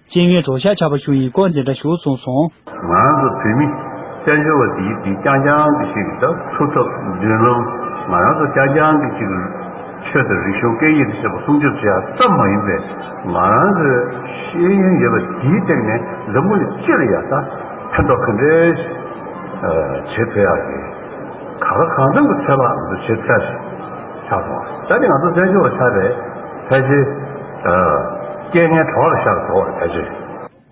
རྐྱེན་ངན་གྲོགས་ཤར་ཆགས་པ་ཞིག་ཡིན་སྐོར་འདི་འདྲ་ཞིག་གསུངས་སོང་། ང་རང་ཚོ་བོད་མི་བཙན་བྱོལ་བ་འདིའི་འདི་རྐྱང་རྐྱང་གི་ཞིག་ད་ཐུབ་ཐབས་མདུན་ལམ་ང་རང་ཚོ་རྐྱང་རྐྱང་གི་ཞིག་ཆོས་དང་རིག་གཞུང་སྐད་ཡིག་དང་བཅས་པ་སྲུང་སྐྱོབ་བྱེད་ཡ་ཙམ་མ་ཡིན་པའི་ང་རང་ཚོའི་ཤེས་ཡོན་ཡོད་པ་དེའི་སྟེང་ནས་འཛམ་བུ་གླིང་སྤྱི་ལ་ཡ་ད་ཕན་ཐོགས་ག་འདྲའི་བྱེད་ཐུབ་ཡག་གི་ག་ལ་གང་འཚམ་གྱི་ཚོད་དཔག་འདུ་བྱེད་ཚར་ཆགས་སོང་། ད་ནི་ང་ཚོ་བཙན་བྱོལ་བ་ཆགས་པའི་ཕལ་ཆེར་རྐྱེན་ངན་གྲོགས་ལ་ཤར་འགྲོ་བ་ཕལ་ཆེར།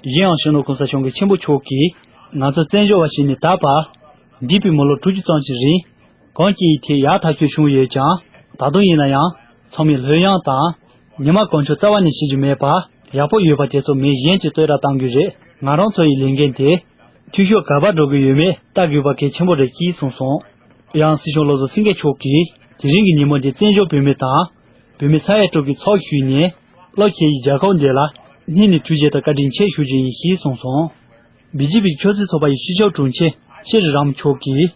གཞན་ཡང་སྤྱི་ནོར་༸གོང་ས་༸སྐྱབས་མགོན་ཆེན་པོ་མཆོག་གིས་ང་ཚོ་བཙན་བྱོལ་བ་ཞིག་ནས་ད་བར་འདས་པའི་མི་ལོ་དྲུག་ཅུ་ཙམ་གྱི་རིང་གང་སྐྱེ་ཡི་ཐད་ཡག་ཐག་ཆོད་བྱུང་ཡོད་ཀྱང་། ད་དུང་ཡིན་ན་ཡང་ཚང་མས་ལྷོད་ཡངས་དང་ཉི་མ་གང་བྱུང་རྩ་བ་ནས་ཤེས་རྒྱུ་མེད་པར་ཡག་པོ་ཡོད་པ་དེ་ཚོ་མི་གཞན་གྱིས་བསྟོད་ར་གཏང་རྒྱུ་རེད། ང་རང་ཚོ་ཡི་ལས་འགན་དེ་འཐུས་ཤོར་ག་པར་འགྲོ་གི་ཡོད་མེད་ལྟ་དགོས་པ་གལ་ཆེན་པོ་རེད་ཅེས་གསུངས་སོང་། ཡང་སྲིད་སྐྱོང་བློ་བཟང་སེང་གེ་མཆོག་གིས་དེ་རིང་གི་ཉིན་མོ་འདི་བཙན་བྱོལ་བོད་མི་དང་བོད་མི་ས་ཡ་དྲུག་གི་ཚོགས་ཞུས་ནས་བློ་ཁེལ་ཡི་རྒྱལ་ཁབ་འདི་ལ་སྙིང་ནས་ཐུགས་རྗེ་དང་བཀའ་དྲིན་ཆེ་ཞུ་རྒྱུ་ཡིན་ཞེས་གསུངས་སོང་། བི་ཇེ་པི་ཆབ་སྲིད་ཚོགས་པ་ཡི་སྤྱི་ཁྱབ་དྲུང་ཆེ་ཤྲི་རམ་མཆོག་གིས།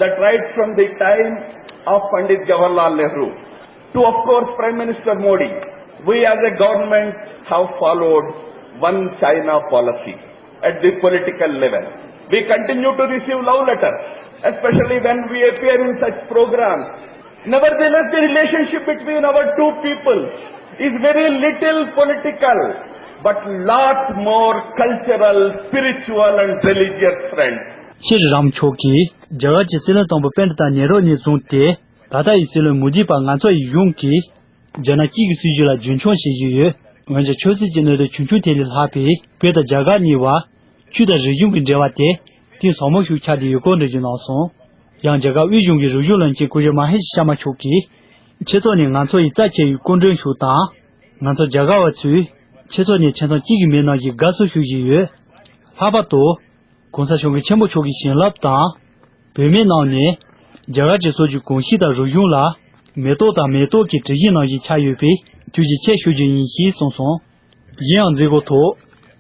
That right from the time of Pandit Jawaharlal Nehru to, of course, Prime Minister Modi, we as a government have followed one China policy at the political level. We continue to receive love letters, especially when we appear in such programs. Nevertheless, the relationship between our two people is very little political, but lot more cultural, spiritual and religious friends. ཤྲི་རམ་མཆོག་གིས་རྒྱ་གར་གྱི་སྲིད་བློན་དང་པོ་པཎྜི་ཏ་ནེ་རུ་ནས་བཟུང་སྟེ། ད་ལྟ་ཡི་སྲིད་བློན་མོ་དི་བར་ང་ཚོ་ཡི་གཞུང་གིས་རྒྱ་ནག་གཅིག་གི་སྲིད་བྱུས་ལ་རྒྱུན་འཁྱོངས་བྱེད་བཞིན་ཡོད། འོན་ཀྱང་ཆབ་སྲིད་ཀྱི་གནད་དོན་ཆུང་ཆུང་དེ་ལས་ལྷག་པའི་བོད་དང་རྒྱ་གར་གཉིས་བར་ཆོས་དང་རིག་གཞུང་གི་འབྲེལ་བ་དེ་གཏིང་ཟབ་མོ་ཞིག་ཆགས་བསྡད་ཡོད་སྐོར་འགྲེལ་བརྗོད་གནང་སོང་། ཡང་རྒྱ་གར་དབུས་གཞུང་གི་རིག་གཞུང་བློན་ཆེན་སྐུ་ཞབས་མ་ཧེ་ཤི་ཤར་མ་མཆོག་གིས་ཆོས་ཚོགས་ནས་ང་ཚོ་ཡི་རྩ་ཆེ་བའི་སྐུ་མགྲོན་ཞིག་དང་། ང་ཚོ་རྒྱ་གར་བ་ཚོས་ཆོས་ཚོགས་ནས་ཁྱིམ་ཚང་གཅིག་གི་མི་རྣམས་ཀྱི་དགའ་བསུ་ཞུ་བཞིན་ཡོད། ལྷག་པར་དུ། ༸གོང་ས་༸སྐྱབས་མགོན་ཆེན་པོ་མཆོག་གི་བྱིན་རླབས་དང་། བོད་མིའི་ནང་ནས་རྒྱ་གར་གྱི་སྲོལ་རྒྱུན་གོམས་གཤིས་དང་རིག་གཞུང་ལ་མེ་ཏོག་དང་མེ་ཏོག་གི་དྲི་ཞིམ་ནང་བཞིན་ཆགས་ཡོད་པས་ཐུགས་རྗེ་ཆེ་ཞུ་རྒྱུ་ཡིན་ཞེས་གསུངས་སོང་། གཞན་ཡང་མཛད་སྒོ་ཐོག་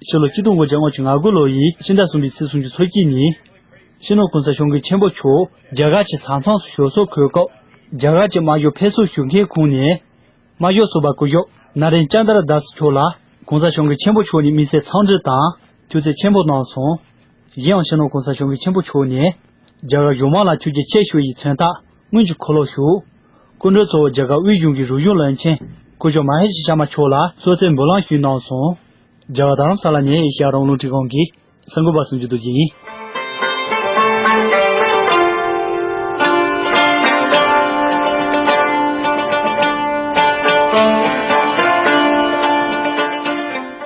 ཕྱི་ལོ་ཆིག་སྟོང་དགུ་བརྒྱ་ལྔ་བཅུ་ང་དགུ་ལོ་ཡི་ཕྱི་ཟླ་གསུམ་པའི་ཚེས་སུམ་ཅུ་ཚོ་གཅིག་ཉིན་སྤྱི་ནོར་༸གོང་ས་༸སྐྱབས་མགོན་ཆེན་པོ་མཆོག་རྒྱ་གར་གྱི་བཟའ་ཚང་སུ་ཞུ་གསོལ་འཁོད་སྐབས་རྒྱ་གར་གྱི་དམར་ཤོག་ཕེབས་བསུ་ཞུ་མཁན་ཁོངས་ནས། དམར་ཤོག་ཟུར་པ་སྐུ་ཞབས་ན་རེན་ཅན་དྲ་དཱ་སི་མཆོག་ལ་༸གོང་ས་༸སྐྱབས་མགོན་ཆེན་པོ་མཆོག་ནས་དམིགས་བསལ་འཚམས་འདྲི་དང་ཐུགས་རྗེ་ཆེན་པོ་གནང་སོང་། གཞན་ཡང་སྤྱི་ནོར་༸གོང་ས་༸སྐྱབས་མགོན་ཆེན་པོ་མཆོག་ནས་རྒྱ་གར་གཞུང་མང་ལ་ཐུགས་རྗེ་ཆེ་ཞུ་ཡི་མཚན་རྟགས་སྔོན་གྱི་འཁོར་ལོ་བཞུགས། སྐུ་མགྲོན་གཙོ་བོ་རྒྱ་གར་དབུས་གཞུང་གི་རིག་གཞུང་བློན་ཆེན་སྐུ་ཞབས་མ་ཧེ་ཤི་ཤར་མ་མཆོག་ལ་གསོལ་ཚིགས་འབུལ་ལམ་ཞུས་གནང་སོང་། རྒྱ་གར་རྡ་རམ་ས་ལ་ནས་ཨེ་ཤེ་ཡ་རང་དབང་རླུང་འཕྲིན་ཁང་གི་གསར་འགོད་པ་སུམ་ཅུ་རྡོ་རྗེ་ཡིན།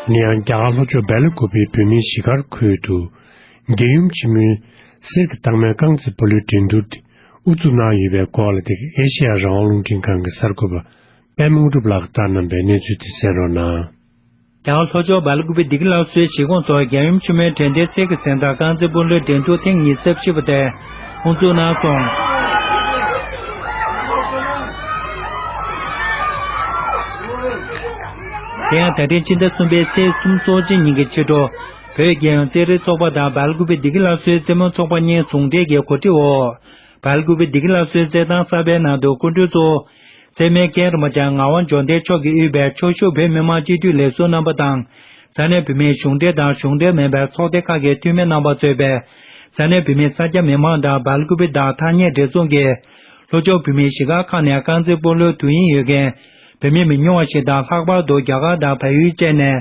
ནི་ཡང་རྒྱ་གར་ལྷོ་ཕྱོགས་སྦེལ་ཀོབ་པའི་བོད་མིའི་གཞིས་སྒར་ཁུལ་དུ། རྒྱལ་ཡུམ་ཆེན་མོའི་གསེར་གྱི་རྟགས་མའི་རྐང་རྩེད་སྤོ་ལོའི་འགྲན་བསྡུར་དེ་ དབུ་འཛུགས་གནང་ཡོད་པའི་སྐོར་ལ། དེ་ག་ཨེ་ཤེ་ཡ་རང་དབང་རླུང་འཕྲིན་ཁང་གི་གསར་འགོད་པ་པད་མ་དངོས་གྲུབ་ལགས་ཀྱིས་བཏང་གནང་པའི་གནས་ཚུལ་དེ་གསན་རོགས་གནང་། རྒྱ་གར་ལྷོ་ཕྱོགས་སྦེལ་ཀུ་པེ་བདེ་སྐྱིད་སླར་གསོའི་གཞིས་ཁོངས་སུ་རྒྱལ་ཡུམ་ཆེན་མོའི་དྲན་རྟེན་གསེར་གྱི་གཟེངས་རྟགས་རྐང་རྩེད་སྤོ་ལོའི་འགྲན་བསྡུར་ཐེངས་ཉི་ཤུ་རྩ་བཞི་པ་དེ་དབུ་འཛུགས་གནང་སོང་། དེ་ཡང་ད་ཐེངས་ཕྱི་ཟླ་གསུམ་པའི་ཚེས་གསུམ་གསོལ་ཚེས་ཉིན་གྱི་ཕྱི་དྲོ། བོད་རྒྱལ་ཡོངས་རྩེད་རིགས་ཚོགས་པ་དང་སྦེལ་ཀུ་པེ་བདེ་སྐྱིད་སླར་གསོའི་རྩེད་མོ་ཚོགས་པ་གཉིས་ཟུང་འབྲེལ་གྱིས་གོ་སྒྲིག་འོག་སྦེལ་ཀུ་པེ་བདེ་སྐྱིད་སླར་གསོའི་རྩེད་ཐང་གསར་པའི་ནང་དུ་སྐུ་མགྲོན་གཙོ་བོ། རྩེད་མོའི་མཁན་རིན་པོ་ཆེ་ངག་དབང་འབྱོར་ལྡན་མཆོག་གིས་དབུས་པའི་ཆོས་ཞུགས་བོད་མི་མང་སྤྱི་འཐུས་ལས་ཟུར་རྣམ་པ་དང་། ས་གནས་བོད་མིའི་གཞུང་འབྲེལ་དང་གཞུང་འབྲེལ་མིན་པའི་ཚོགས་སྡེ་ཁག་གི་འཐུས་མི་རྣམ་པ་གཙོས་པའི་ས་གནས་བོད་མིའི་ས་སྐྱ་མི་མང་དང་སྦེལ་ཀུ་པེ་དང་ཐ་སྙད་འབྲེལ་ཚོགས་ཀྱིས་ལྷོ་ཕྱོགས་བོད་མིའི་གཞིས་སྒར་ཁག་ནས་རྐང་རྩེད་སྤོ་ལོའི་དུས་ཡུན་ཡོད་མཁན་བོད་མི་མི་ཉུང་བ་ཞིག་དང་། ལྷག་པར་དུ་རྒྱ་གར་དང་བལ་ཡུལ་བཅས་ནས་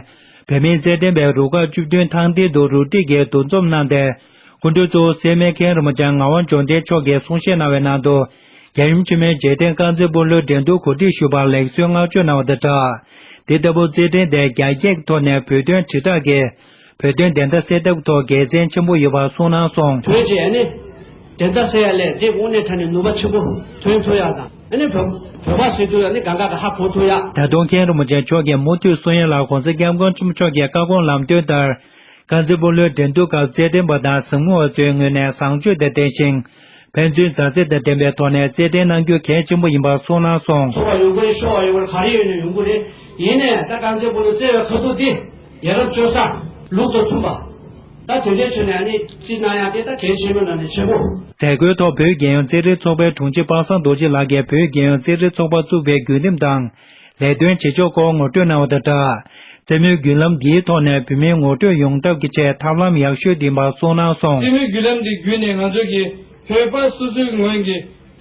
བོད་མིའི་རྩེད་འགྲན་པའི་རུ་ཁག་བཅུ་བདུན་ཐང་སྟེང་དུ་རུ་སྒྲིག་གིས་འདུ་འཛོམས་གནང་སྟེ། སྐུ་མགྲོན་གཙོ་བོ་རྩེད་མོའི་མཁན་རིན་པོ་ཆེ་ངག་དབང་འབྱོར་ལྡན་མཆོག་གིས་གསུང་བཤད་གནང་བའི་ནང་དུ། རྒྱལ་ཡུམ་ཆེན་མོའི་རྗེས་དྲན་རྐང་རྩེད་སྤོ་ལོའི་འགྲན་བསྡུར་གོ་སྒྲིག་ཞུས་པར་ལེགས་གསོལ་བསྔགས་བརྗོད་གནང་བ་དང་སྦྲགས། དེ་ལྟ་བུ་རྩེད་འགྲན་དེ་རྒྱ་སྐད་ཀྱི་ཐོག་ནས་བོད་དོན་དྲིལ་བསྒྲགས་ཀྱིས་བོད་དོན་བདེན་མཐའ་གསལ་ཐབས་ཐོག་དགེ་མཚན་ཆེན་པོ་ཡོད་པ་གསུངས་གནང་སོང་། བོད་ཀྱི་ཨ་ནི་བདེན་མཐའ་གསལ་ཡ་ལས་འདི་དངོས་གནས་དྲང་གནས་ནུས་པ་ཆེན་པོ་ཐོན་ཐུབ་ཡ་དང་། ཨ་ནི་བོད་བོད་པ་ཟེར་དུས་ཨ་ནི་གང་ག་གི་ཧ་གོ་ཐུབ་ཡ། ད་དུང་མཁན་རིན་པོ་ཆེ་མཆོག་གིས་མུ་མཐུད་གསུང་ཡ་ལ། ༸གོང་ས་༸སྐྱབས་མགོན་ཆེན་པོ་མཆོག་གི་བཀའ་དགོངས་ལམ་སྟོན་ལྟར། རྐང་རྩེད་སྤོ་ལོའི་འགྲན་བསྡུར་སྐབས་རྩེད་འགྲན་པ་དང་གཟིགས་མོ་བ་ཚོའི་ངོས་ནས་བཟང་སྤྱོད་དང་ལྡན་ཞིང་། ཕན་ཚུན་མཛའ་བརྩེ་དང་ལྡན་པའི་ཐོག་ནས་རྩེད་འགྲན་གནང་རྒྱུ་གལ་ཆེན་པོ་ཡིན་པ་གསུངས་གནང་སོང་། ཚོར་བ་ཡོང་གི་རེད། ཤོར་བ་ཡོང་གི་རེད། ག་རེ་ཡོད་ན་ཡོང་གི་རེད། ཡིན་ནའི་ད་རྐང་རྩེད་སྤོ་ལོ་རྩེ་བའི་ཁ་ཐུག་དེ་ཡ་རབས་སྤྱོད་བཟང་ལུགས་དང་མཐུན་པ། ད་དེ་འདྲའི་ཆོས་ནས་ཨ་ནི་རྩིས་གནང་ཡག་དེ་ད་གལ་ཆེན་པོའི་ནང་ནས་ཆེན་པོ། མཛད་སྒོའི་ཐོག་བོད་རྒྱལ་ཡོངས་རྩེད་རིགས་ཚོགས་པའི་དྲུང་ཆེ་པ་སངས་རྡོ་རྗེ་ལགས་ཀྱིས་བོད་རྒྱལ་ཡོངས་རྩེད་རིགས་ཚོགས་པ་བཙུགས་པའི་བརྒྱུད་རིམ་དང་། ལས་དོན་བྱེད་ཕྱོགས་སྐོར་ངོ་སྤྲོད་གནང་བ་དང་སྦྲགས། རྩེད་མོའི་བརྒྱུད་ལམ་འདིའི་ཐོག་ནས་བོད་མིའི་ངོ་སྤྲོད་ཡོང་ཐབས་ཀྱི་ཆེད་ཐབས་ལམ་ཡག་ཤོས་འདི་ཡིན་པ་གསུངས་གནང་སོང་། རྩེད་མོའི་བརྒྱུད་ལམ་འདི་བརྒྱུད་ནས་ང་ཚོ་གིས་བོད་པ་སོ་སོའི་ངོས་ཀྱི་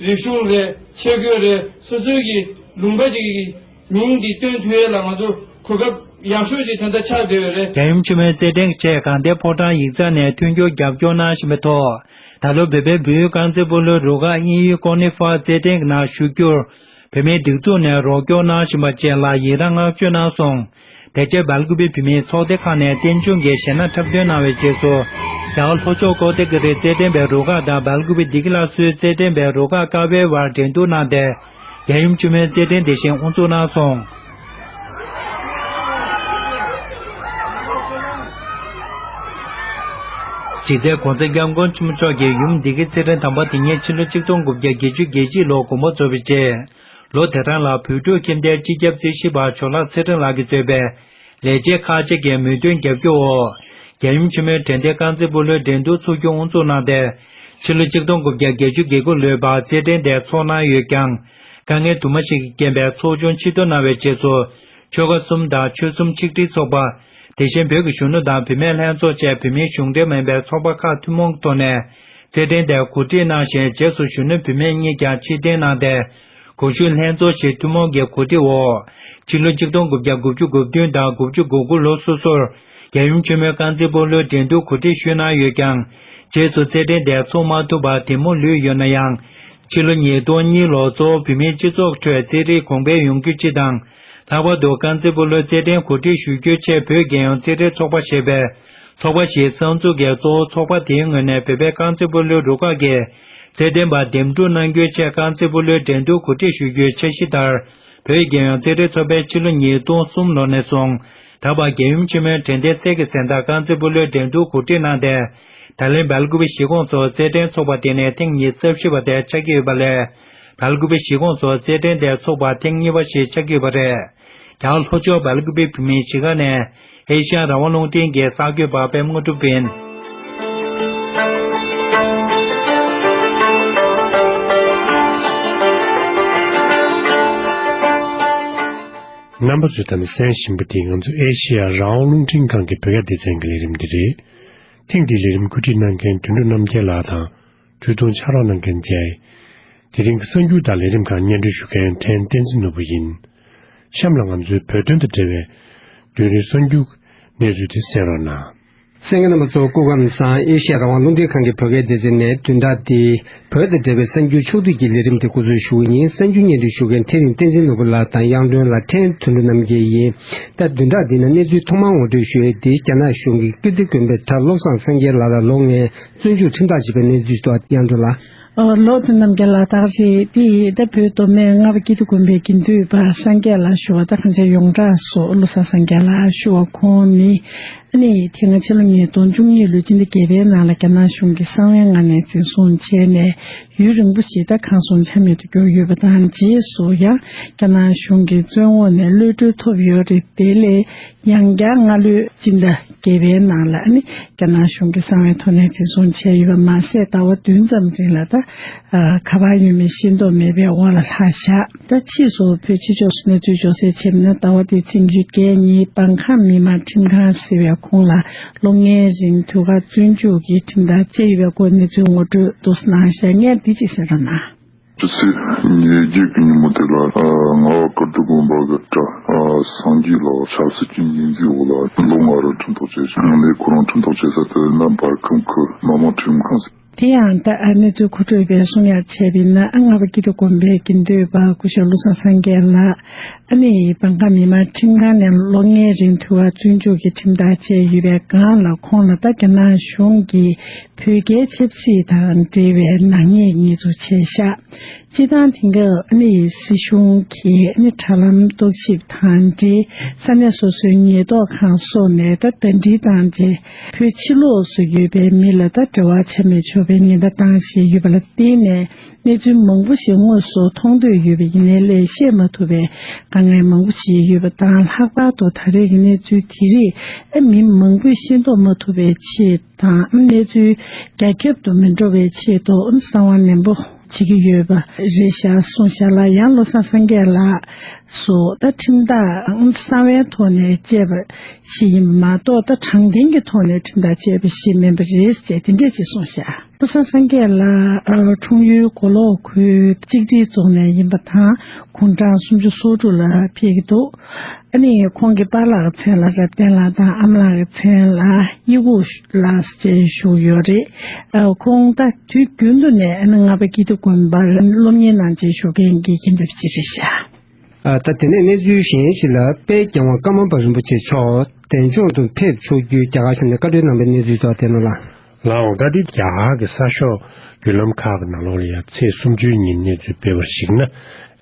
རིག་གཞུང་རེད། ཆས་གོས་རེད། སོ་སོའི་གི་ལུང་པ་ཅིག་གི་མིང་འདི་སྟོན་ཐུབ་ཡས་ལ་ང་ཚོ་གོ་སྐབས་ཡག་ཤོས་ཅིག་ད་ལྟ་ཆགས་བསྡད་ཡོད་རེད། རྒྱལ་ཡུམ་ཆེན་མོའི་རྩེད་འགྲན་གྱི་ཆེད་དགའ་ལྡན་ཕོ་བྲང་ཡིག་ཚང་ནས་མཐུན་འགྱུར་རྒྱབ་སྐྱོར་གནང་བཞིན་པའི་ཐོག་ད་ལོ་བོད་པའི་བོད་ཡུལ་རྐང་རྩེད་སྤོ་ལོའི་རུ་ཁག་དབྱིན་ཡུལ་ཀོ་ནི་ཧྥ་རྩེད་འགྲན་གྱི་ནང་ཞུགས་རྒྱུར། བོད་མིའི་སྒྲིག་འཛུགས་ནས་རོགས་སྐྱོར་གནང་བཞིན་པ་བཅས་ལ་ཡི་རངས་བསྔགས་བརྗོད་གནང་སོང་། དེ་རྗེས་སྦེལ་ཀུ་པེ་བོད་མིའི་ཚོགས་སྡེ་ཁག་ནས་རྟེན་འབྱུང་གི་གཞས་སྣ་འཁྲབ་སྟོན་གནང་བའི་རྗེས་སུ། རྒྱ་གར་ལྷོ་ཕྱོགས་ཀོ་ཏི་ཀ་རི་རྩེད་འགྲན་པའི་རུ་ཁག་དང་སྦེལ་ཀུ་པེ་བདེ་སྐྱིད་སླར་གསོའི་རྩེད་འགྲན་པའི་རུ་ཁག་ཀ་བའི་བར་འགྲན་བསྡུར་གནང་སྟེ། རྒྱལ་ཡུམ་ཆེན་མོའི་རྩེད་འགྲན་དེ་བཞིན་དབུ་འཛུགས་གནང་སོང་། གཞི་རྩའི་༸གོང་ས་༸སྐྱབས་མགོན་ཆེན་པོ་མཆོག་གིས་ཡུམ་བདེ་སྐྱིད་རྩེད་འགྲན་དང་པ་དེ་ཉིད་ཕྱི་ལོ་ཆིག་སྟོང་དགུ་བརྒྱ་བརྒྱད་ཅུ་གྱ་གཅིག་ལོར་དགོངས་པ་རྫོགས་པའི་རྗེས། ལོ་དེ་རང་ལ་བོད་ཕྲུག་ཁྱིམ་སྡེ་སྤྱི་ཁྱབ་རྩིས་ཞིབ་པ་ཇོ་ལགས་ཚེ་རིང་ལགས་ཀྱིས་གཙོས་པའི་ལས་བྱེད་ཁག་ཅིག་གིས་མོས་མཐུན་རྒྱབ་སྐྱོར་འོག་རྒྱལ་ཡུམ་ཆེན་མོའི་དྲན་རྟེན་རྐང་རྩེད་སྤོ་ལོའི་འགྲན་བསྡུར་ཚུགས་རྒྱུ་དབུ་འཛུགས་གནང་སྟེ། ཕྱི་ལོ་ཆིག་སྟོང་དགུ་བརྒྱ་བརྒྱད་ཅུ་གྱ་དགུ་ལོའི་བར་རྩེད་འགྲན་དེ་འཚོགས་གནང་ཡོད་ཀྱང་། དཀའ་ངལ་དུ་མ་ཞིག་གི་རྐྱེན་པས་ཚོགས་ཆུང་ཕྱིར་བསྡུ་གནང་བའི་རྗེས་སུ། ཆོལ་ཁ་གསུམ་དང་ཆོལ་གསུམ་ཆིག་སྒྲིལ་ཚོགས་པ། དེ་བཞིན་བོད་ཀྱི་གཞོན་ནུ་དང་བུད་མེད་ལྷན་ཚོགས་བཅས་བོད་མིའི་གཞུང་འབྲེལ་མིན་པའི་ཚོགས་པ་ཁག་ཐུན་མོང་གི་ཐོག་ནས། རྩེད་འགྲན་དེ་གོ་སྒྲིག་གནང་ཞིང་། རྗེས་སུ་གཞོན་ནུ་བུད་མེད་གཉིས་ཀྱང་ཕྱིར་འཐེན་གནང་སྟེ། གོ་ཤུལ་ལྷན་ཚོགས་ཤིག་ཐུན་མོང་གིས་གོ་སྒྲིག་འོག་ཕྱི་ལོ་ཆིག་སྟོང་དགུ་བརྒྱ་དགུ་བཅུ་གོ་བདུན་དང་དགུ་བཅུ་གོ་དགུ་ལོ་སོ་སོར། རྒྱལ་ཡུམ་ཆེན་མོའི་རྐང་རྩེད་སྤོ་ལོའི་འགྲན་བསྡུར་གོ་སྒྲིག་ཞུས་གནང་ཡོད་ཀྱང་། རྗེས་སུ་རྩེད་འགྲན་དེ་འཚོགས་མ་ཐུབ་པར་དེ་མུར་ལུས་ཡོད་ན་ཡང་། ཕྱི་ལོ་ཉིས་སྟོང་གཉིས་ལོར་གཙོ་བོ་བོད་མིའི་སྤྱི་ཚོགས་ཁྲོད་རྩེད་རིགས་གོང་འཕེལ་ཡོང་རྒྱུ་སྤྱི་དང་། ལྷག་པར་དུ་རྐང་རྩེད་སྤོ་ལོའི་རྩེད་འགྲན་གོ་སྒྲིག་ཞུ་རྒྱུའི་ཆེད་བོད་རྒྱལ་ཡོངས་རྩེད་རིགས་ཚོགས་པ་ཞེས་པའི་ཚོགས་པ་ཞིག་གསར་འཛུགས་ཀྱིས། གཙོ་བོ་ཚོགས་པ་དེའི་ངོས་ནས་བོད་པའི་རྐང་རྩེད་སྤོ་ལོའི་རུ་ཁག་གི་རྩེད་འགྲན་པ་འདེམས་སྒྲུག་གནང་རྒྱུའི་ཆེད་རྐང་རྩེད་སྤོ་ལོའི་འགྲན་བསྡུར་གོ་སྒྲིག་ཞུ་རྒྱུའི་འཆར་གཞི་ལྟར། བོད་རྒྱལ་ཡོངས་རྩེད་རིགས་ཚོགས་པས་ཕྱི་ལོ་ཉིས་སྟོང་གསུམ་ལོ་ནས་བཟུང་། ད་བར་རྒྱལ་ཡུམ་ཆེན་མོའི་དྲན་རྟེན་གསེར་གྱི་གཟེངས་རྟགས་རྐང་རྩེད་སྤོ་ལོའི་འགྲན་བསྡུར་གོ་སྒྲིག་གནང་སྟེ། ད་ལན་སྦེལ་ཀུ་པེ་གཞིས་ཁོངས་སུ་རྩེད་འགྲན་ཚོགས་པ་དེ་ནི་ཐེངས་ཉི་ཤུ་རྩ་བཞི་པ་དེ་ཆགས་ཀྱི་ཡོད་པ་ལས། སྦེལ་ཀུ་པེ་གཞིས་ཁོངས་སུ་རྩེད་འགྲན་དེ་ཚོགས་པ་ཐེངས་གཉིས་པ་ཞིག་ཆགས་ཀྱི་ཡོད་པ་རེད། རྒྱ་གར་ལྷོ་ཕྱོགས་སྦེལ་ཀུ་པེ་བོད་མིའི་གཞིས་ཀ་ནས་ཨེ་ཤ་ཡ་རང་དབང་རླུང་འཕྲིན་གྱི་གསར་འགོད་པ་པད་མ་དངོས་གྲུབ་ཡིན། རྣམ་པ་ཚོས་ད་ནི་གསན་བཞིན་པ་དེ་ང་ཚོ་ཨེ་ཤེ་ཡ་རང་དབང་རླུང་འཕྲིན་ཁང་གི་བོད་སྐད་སྡེ་ཚན་གྱི་ལས་རིམ་དེ་རེད། ཐེངས་འདིའི་ལས་རིམ་བཀོད་སྒྲིག་གནང་མཁན་དོན་གྲུབ་རྣམ་རྒྱལ་ལགས་དང་། འཕྲོས་དུང་ཕྱག་རོགས་གནང་མཁན་མཇལ། དེ་རིང་གི་གསར་འགྱུར་དང་ལས་རིམ་ཁག་སྙན་སྒྲོན་ཞུ་མཁན་ཕྲན་བསྟན་འཛིན་ནོར་བུ་ཡིན། གཤམ་ལ་ང་ཚོའི་བོད་དོན་དང་འབྲེལ་བའི་དུས་རིང་གསར་འགྱུར་གནས་ཚུལ་དེ་གསན་རོགས་གནང་། གསན་མཁན་རྣམ་པ་ཚོ་སྐུ་ཁམས་བཟང་། ཨེ་ཤེ་ཡ་རང་དབང་རླུང་འཕྲིན་ཁང་གི་བོད་སྐད་སྡེ་ཚན་ནས་བདུན་ཕྲག་འདིའི་བོད་དང་འབྲེལ་བའི་གསར་འགྱུར་ཕྱོགས་བསྡུས་ཀྱི་ལས་རིམ་དེ་འགོ་འཛུགས་ཞུ་གི་ཡིན། གསར་འགྱུར་སྙན་སྒྲོན་ཞུ་མཁན་ཕྲན་རིང་བསྟན་འཛིན་ནོར་བུ་ལགས་དང་། དབྱངས་སྒྲོན་ལགས། ཕྲན་དོན་གྲུབ་རྣམ་རྒྱལ་ཡིན། ད་བདུན་ཕྲག་འདི་ནང་གནས་ཚུལ་ཐོག་མར་ངོ་སྤྲོད་ཞུ་ཡས་འདི་རྒྱ་ནག་གཞུང་གིས་ཀིརྟི་དགོན་པའི་གྲྭ་བློ་བཟང་སངས་རྒྱས་ལགས་ལ་ལོ་ལྔའི་བཙོན་འཇུག་ཁྲིམས་ཐག་བཅད་པའི་གནས་ཚུལ་ཞིག་འདུག། དབྱངས་སྒྲོན་ལགས། ཨ། ལོ་དེ་རྣམས་ཀྱི་ལ་དྭགས་རེད། དེ་ཡིན་ད་བོད་མདོ་སྨད་རྔ་པ་སྐྱིད་སྡུག་དགོན་པའི་དགེ་འདུན་པ་སངས་རྒྱས་ལགས་ཞུ་བ་ད་གང་ཆ་ཡོངས་གྲགས་སོ་བློ་བཟང་སངས་རྒྱས་ལགས་ཞུ་བ་ཁོང་ནི། ཨ་ནི་དེ་སྔ་ཕྱི་ལོ་ཉིས་སྟོང་བཅུ་གཉིས་ལོའི་སྤྱི་ཟླ་བརྒྱད་པའི་ནང་ལ་རྒྱ་ནག་གཞུང་གིས་གསང་བའི་ངང་ནས་འཛིན་བཟུང་བྱས་ནས་ཡུན་རིང་པོ་ཞིག་ད་གང་སོང་ཆ་མེད་དུ་གྱུར་ཡོད་པ་དང་། རྗེས་སུ་ཡང་རྒྱ་ནག་གཞུང་གི་བཙོན་འོག་ནས་གློད་གྲོལ་ཐོབ་ཡོད་རེད། དེ་ལས་ཡང་བསྐྱར་སྔ་ལོའི་སྤྱི་ཟླ་བརྒྱད་པའི་ནང་ལ་ཨ་ནི་རྒྱ་ནག་གཞུང་གིས་གསང་བའི་ཐོག་ནས་འཛིན་བཟུང་བྱས་ཡོད་པ་མ་ཟད། ཟླ་བ་བདུན་ཙམ་རིང་ལ་ད་ཨ་ག་པར་ཡོད་མེད་ཤེས་རྟོགས་མེད་པའི་འོག་ལ་ལྷག་བཞག་ད་ཕྱིས་སུ་བོད་ཕྱི་ཕྱོགས་སུ་གནས་ཚུལ་འབྱོར་གསལ་བྱས་པ་ན། ཟླ་བ་འདིའི་ཚེས་ཉི་ཤུ་རྩ་གཉིས་བང་ཁམས་མི་དམངས་ཁྲིམས་ཁང་ཟེར་བའི་ཁོང་ལ་ལོ་ལྔའི་རིང་དུས་བཀག་བཙོན་འཇུག་གི་ཁྲིམས་ཐག་བཅད་ཡོད་པའི་སྐོར་གནས་ཚུལ་ངོ་སྤྲོད་འདུག་སེ་གནང་བཞག་ངས་འདི་ཅིག་གསན་རོགས་གནང་། ཕྱི་ཚེས་ཉེར་བརྒྱད་ཀྱི་ཉིན་མོ་དེ་ལ་ཨ་རྔ་བ་དཀར་སྟོད་དགོན་པ་གི་གྲྭ་ཨ་སངས་རྒྱས་ལགས་ཆབ་སྲིད་ཀྱི་ཉེས་འཛུགས་འོག་ལ་ལོ་ལྔ་རིང་ཁྲིམས་ཐག་བཅད་བཞག་ལས་ཁོ་རང་ཁྲིམས་ཐག་བཅད་ས་དེ་ན་བར་ཁམས་ཁུལ་མི་དམངས་ཁྲིམས་ཁང་ཟེར། དེ་ཡང་ད་ཨ་གནས་ཚུལ་མཁོ་སྤྲོད་པས་གསུང་ཡག་བྱས་པ་ཡིན་ན། ཨ་རྔ་བ་སྐྱིད་སྡུག་དགོན་པའི་དགེ་འདུན་པ་སྐུ་ཞབས་བློ་བཟང་སངས་རྒྱས་ལགས་ཨ་ནི་བང་ཁམས་མི་དམངས་ཁྲིམས་ཁང་ནས་ལོ་ལྔའི་རིང་དུས་བཀག་བཙོན་འཇུག་གི་ཁྲིམས་ཐག་བཅད་ཡོད་པའི་སྒང་ལ། ཁོང་ལ་ད་རྒྱ་ནག་གཞུང་གིས་བོད་རྒྱའི་ཆབ་སྲིད་དང་འབྲེལ་བའི་ནག་ཉེས་གཉིས་ཚུར་བྱས་ཤག་སྤྱིར་བཏང་དེང་སྐབས་ཨ་ནི་སྲིད་གཞུང་གིས་ཨ་ནི་དྲ་ལམ་རྟོག་ཞིབ་དང་འབྲེལ་ས་གནས་སོ་སོའི་ཉེན་རྟོག་ཁང་སོགས་ནས་ད་གདན་འདྲེན་བཏང་རྗེས། བོད་ཕྱི་ལོགས་སུ་ཡོད་པའི་མི་ལ་ད་འབྲེལ་བ་བྱ་མི་ཆོག་པའི་ཉེན་བརྡ་བཏང་བཞིན་ཡོད་པ་ལ་བརྟེན་ནས། གནས་ཚུལ་མང་པོ་ཞིག་དངོས་སུ་མཐོང་འདོད་ཡོད་པ་ཡིན་ནའི་ལས་བཤད་མ་ཐུབ་པའི་དཀའ་ངལ་མང་པོ་ཞིག་ཡོད་པ་དང་། ལྷག་པར་དུ་ད་རེས་ཀྱི་གནས་ཚུལ་དེ་རིགས་ཨ་མི་མང་པོས་ཤེས་རྟོགས་མ་ཐུབ་པའི་ཆེད་དང་། གནས་ཚུལ་རྒྱ་ཁྱབ་ཏུ་མི་འགྲོ་བའི་ཆེད་དུ་གསང་བ་ནན་པོ་བྱེད་ཀྱི་ཡོད་པ་རེད་ཤག་གསུངས་ཤག་ལ། ཡང་བློ་བཟང་སངས་རྒྱས་ལགས་སུ་ད་ཁྲིམས་ཐག་གསང་བའི་ཐོག་ནས་བཅད་པ་ཞིག་ཡིན་པ་མ་གཏོགས། ད་དྲང་བདེན་གྱི་ཐོག་ནས་ཁྲིམས་ཐག་བཅད་པ་ཞིག་མིན་པ་རེད་ཅེས་དེ་འདྲས་ཅིག་གསུངས་ཤག་བློ་བཟང་སངས་རྒྱས་ལགས་ཨ་འཁྲུངས་ཡུལ་མགོ་ལོག་ཁུལ་གཅིག་སྒྲིལ་རྫོང་ནས་ཡིན་པ་དང་། དགུང་གྲངས་སུམ་ཅུ་སོ་དྲུག་ལ་ཕེབས་ཀྱི་འདུག་ཨ་ནི་ཁོང་གི་པཱ་ལགས་མཚན་ལ་རབ་བརྟན་ལགས་དང་། ཨ་མ་ལགས་ཀྱི་མཚན་ལ་གཡུ་ཁུག་ལགས་ཅེས་ཞུ་ཡོད་རེད། ཨ་ཁོང་ད་དུས་རྒྱུན་དུ་ནས་ཨ་ནི་རྔ་པ་སྐྱིད་སྡུག་དགོན་པར་སློབ་གཉེར་གནང་བྱས་བཞུགས་མཁན་གྱི་དགེ་འདུན་ཅིག་རེད་ཤག་ཨ། ད་དེ་ནས་གནས་ཚུལ་གཞན་ཞིག་ལ། དཔལ་རྒྱལ་དབང་ཀརྨ་པ་རིན་པོ་ཆེ་མཆོག་འབྲས་ལྗོངས་དུ་ཕེབས་ཆོག་རྒྱུའི་རྒྱ་གར་གཞུང་ནས་བཀའ་འཁྲོལ་གནང་བའི་གནས་ཚུལ་ཐོག་བལྟས་ན་ལ། ལའོ། ད་ལྟའི་རྒྱ་གར་གྱི་གསར་ཤོག་བརྒྱུད་ལམ་ཁག་གི་ནང་ལོགས་ལ་ཡང་ཚེས་སུམ་ཅུའི་ཉིན་གནས་ཚུལ་སྤེལ་བར་གཞིགས་ན།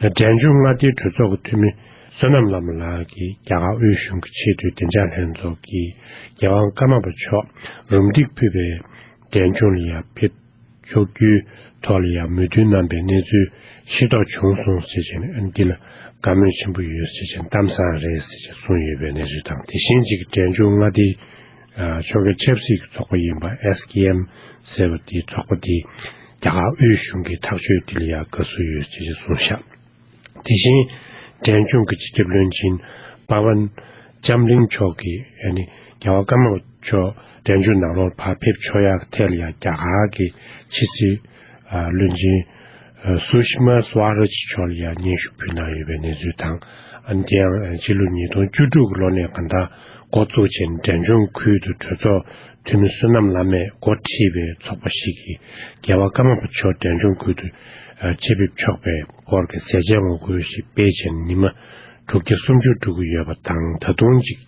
འབྲས་ལྗོངས་མངའ་སྡེའི་གྲོས་ཚོགས་ཀྱི་འཐུས་མི་བསོད་ནམས་ལྷ་མོ་ལགས་ཀྱིས་རྒྱ་གར་དབུས་གཞུང་གི་ཆེས་མཐོའི་བདེ་འཇགས་ལྷན་ཚོགས་ཀྱིས་རྒྱལ་དབང་ཀརྨ་པ་མཆོག་རུམ་བཏེག་ཕུལ་བའི་འབྲས་ལྗོངས་ལ་ཡང་ཕེབས་ཆོག་རྒྱུའི་ཐོག་ལ་ཡང་མོས་མཐུན་གནང་པའི་གནས་ཚུལ་ཤེས་རྟོགས་བྱུང་སོང་ཟེར་བྱས་ནས། འདི་ལ་དགའ་མོས་ཆེན་པོ་ཡོད་ཟེར་བྱས་ནས་གཏམ་བཟང་རེད་ཟེར་བྱས་གསུངས་ཡོད་པའི་གནས་ཚུལ་དང་། དེ་བཞིན་གཅིག་འབྲས་ལྗོངས་མངའ་སྡེའི་ཨ་ཕྱོགས་འགལ་ཆབ་སྲིད་ཀྱི་ཚོགས་པ་ཡིན་པ་ཨེས་ཀེ་ཨེམ་ཟེར་བ་དེའི་ཚོགས་པ་དེས་རྒྱ་གར་དབུས་གཞུང་གི་ཐག་གཅོད་དེ་ལ་ཡང་དགའ་བསུ་ཡོད་ཅེས་གསུངས་ཤག་དེ་བཞིན་འབྲས་ལྗོངས་ཀྱི་སྤྱི་ཁྱབ་བློན་ཆེན་པ་ཝན་ལྕམ་གླིང་མཆོག་གིས་ཨ་ནི་རྒྱལ་བ་ཀརྨ་པ་མཆོག་འབྲས་ལྗོངས་ནང་ལོགས་ཕར་ཕེབས་ཆོག་ཡག་ཐད་ལ་ཡང་རྒྱ་གར་གྱི་ཕྱི་སྲིད་ཨ་བློན་ཆེན་ཨ་སུ་ཤི་མ་སུ་ཝ་རཱཇ་མཆོག་ལ་ཡང་སྙན་ཞུ་ཕུལ་གནང་ཡོད་པའི་གནས་ཚུལ་དང་། ཨ་ནི་དེ་ཡང་ཕྱི་ལོ་ཉིས་སྟོང་བཅུ་དྲུག་གི་ལོ་ནས་གང་ལྟར་འགོ་བཙུགས་བྱས་ནས་འབྲས་ལྗོངས་ཁུལ་དུ་གྲོས་ཚོགས་འཐུས་མི་བསོད་ནམས་བླ་མས་འགོ་ཁྲིད་པའི་ཚོགས་པ་ཞིག་གིས་རྒྱལ་བ་ཀརྨ་པ་མཆོག་འབྲས་ལྗོངས་ཁུལ་དུ་ཨ་ཆེད་ཕེབས་ཆོག་པའི་སྐོར་གྱི་ཟས་བཅད་ངོ་རྒོལ་ཞིག་སྤེལ་བྱས་ནས་ཉི་མ་དྲུག་བརྒྱ་སུམ་ཅུ་འགྲོ་གི་ཡོད་པ་དང་། ད་དུང་ཅིག་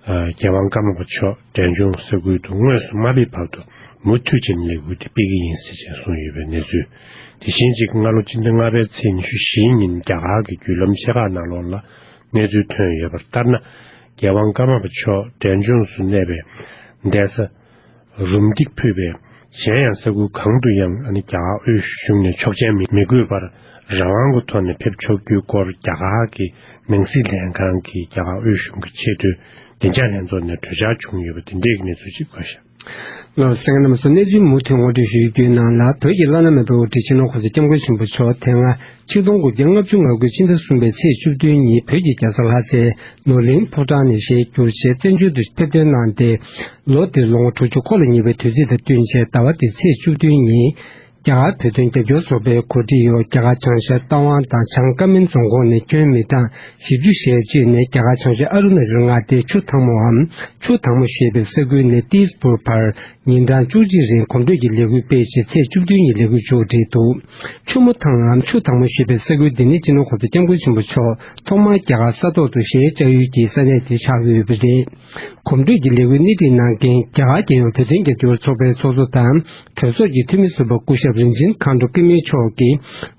ཨ་རྒྱལ་དབང་ཀརྨ་པ་མཆོག་འབྲས་ལྗོངས་ས་ཁུལ་དུ་དངོས་སུ་མ་ཕེབས་བར་དུ་མུ་མཐུད་བྱས་ནས་ལས་འགུལ་དེ་སྤེལ་གྱི་ཡིན་ཟེར་བྱས་གསུངས་ཡོད་པའི་གནས་ཚུལ། དེ་བཞིན་ཅིག་སྔ་ལོ་སྤྱི་ཟླ་ལྔ་པའི་ཚེས་ཉི་ཤུ་བཞིའི་ཉིན་རྒྱ་གར་གྱི་བརྒྱུད་ལམ་ཆེ་ཁག་ནང་ལོགས་ལ་གནས་ཚུལ་ཐོན་ཡོད་པ་ལྟར་ན། རྒྱལ་དབང་ཀརྨ་པ་མཆོག་འབྲས་ལྗོངས་སུ་གནས་པའི་གདན་ས་རུམ་བཏེག་ཕུལ་བའི་གཞན་ཡང་ས་ཁུལ་གང་དུ་ཡང་ཨ་ནི་རྒྱ་གར་དབུས་གཞུང་ནས་ཆོག་མཆན་མི་མི་དགོས་པར་རང་དབང་གི་ཐོག་ནས་ཕེབས་ཆོག་རྒྱུའི་སྐོར་རྒྱ་གར་གྱི་ནང་སྲིད་ལྷན་ཁང་གི་རྒྱ་གར་དབུས་གཞུང་གི་ཆེས་མཐོའི་བདེ་འཇགས་ལྷན་ཚོགས་ནས་གྲོས་འཆར་བྱུང་ཡོད་པ་དེ་འདྲའི་གནས་ཚུལ་ཞིག་འགོད་བཞག་ལགས་སོ། གསན་མཁན་རྣམ་པ་ཚོ། གནས་ཚུལ་མུ་མཐུད་ངོ་སྤྲོད་ཞུ་རྒྱུའི་ནང་ལ། བོད་ཀྱི་བླ་ན་མེད་པའི་དབུ་ཁྲིད་སྤྱི་ནོར་གོང་ས་སྐྱབས་མགོན་ཆེན་པོ་མཆོག་དེ་སྔ་ཆིག་སྟོང་དགུ་བརྒྱ་ལྔ་བཅུ་ང་དགུ་ཕྱི་ཟླ་གསུམ་པའི་ཚེས་བཅུ་བདུན་ཉིན་བོད་ཀྱི་རྒྱལ་ས་ལྷ་སའི་ནོར་གླིང་ཕོ་བྲང་ནས་ཞལ་བསྒྱུར་བྱས་བཙན་བྱོལ་དུ་ཕེབས་ཐོན་གནང་སྟེ། ལོ་འདིར་ལོ་ངོ་དྲུག་ཅུ་འཁོར་ལོ་ཉེ་བའི་དུས་ཚིགས་དང་བསྟུན་བྱས། ཟླ་བ་འདིའི་ཚེས་བཅུ་བདུན་ཉིན་རྒྱ་གར་བོད་དོན་རྒྱབ་སྐྱོར་ཚོགས་པའི་གོ་སྒྲིག་འོག་རྒྱ་གར་བྱང་ཤར་རྟ་དབང་དང་བྱང་ཀ་མན་རྫོང་ཁོངས་ནས་ཁྱོན་མི་གྲངས་བཞི་བཅུ་ཞེ་གཅིག་ནས་རྒྱ་གར་བྱང་ཕྱོགས་ཨ་རུ་ན་ཅལ་མངའ་སྡེའི་ཆུ་ཐང་མོའམ་ཆུ་དྭངས་མོ་ཞེས་པའི་ས་ཁུལ་ནས་ཏིས་པུར་བར་ཉིན་གྲངས་བཅུ་གཅིག་རིང་གོམ་བགྲོད་ཀྱི་ལས་འགུལ་སྤེལ་རྗེས། ཚེས་བཅུ་བདུན་ཉིན་ལས་འགུལ་མཇུག་བསྒྲིལ་འདུག་ཆུ་མོ་ཐང་ངམ་ཆུ་དྭངས་མོ་ཞེས་པའི་ས་ཁུལ་འདི་ནི་སྤྱི་ནོར་གོང་ས་སྐྱབས་མགོན་ཆེན་པོ་མཆོག་ཐོག་མར་རྒྱ་གར་ས་ཐོག་ཏུ་ཞལ་བཅར་ཡུལ་གྱི་ས་གནས་དེ་ཆགས་ཡོད་པ་རེད། གོམ་བགྲོད་ཀྱི་ལས་འགུལ་སྣེ་ཁྲིད་གནང་མཁན་རྒྱ་གར་རྒྱལ་ཡོངས་བོད་དོན་རྒྱབ་སྐྱོར་ཚོགས་པའི་ཚོགས་གཙོ་དང་གྲོས་ཚོགས་ཀྱི་འཐུས་མི་ཟུར་པ་སྐུ་ཞབས་ རིན་ཆེན་མཁའ་འགྲོ་སྐྱབས་མགོན་མཆོག་གིས་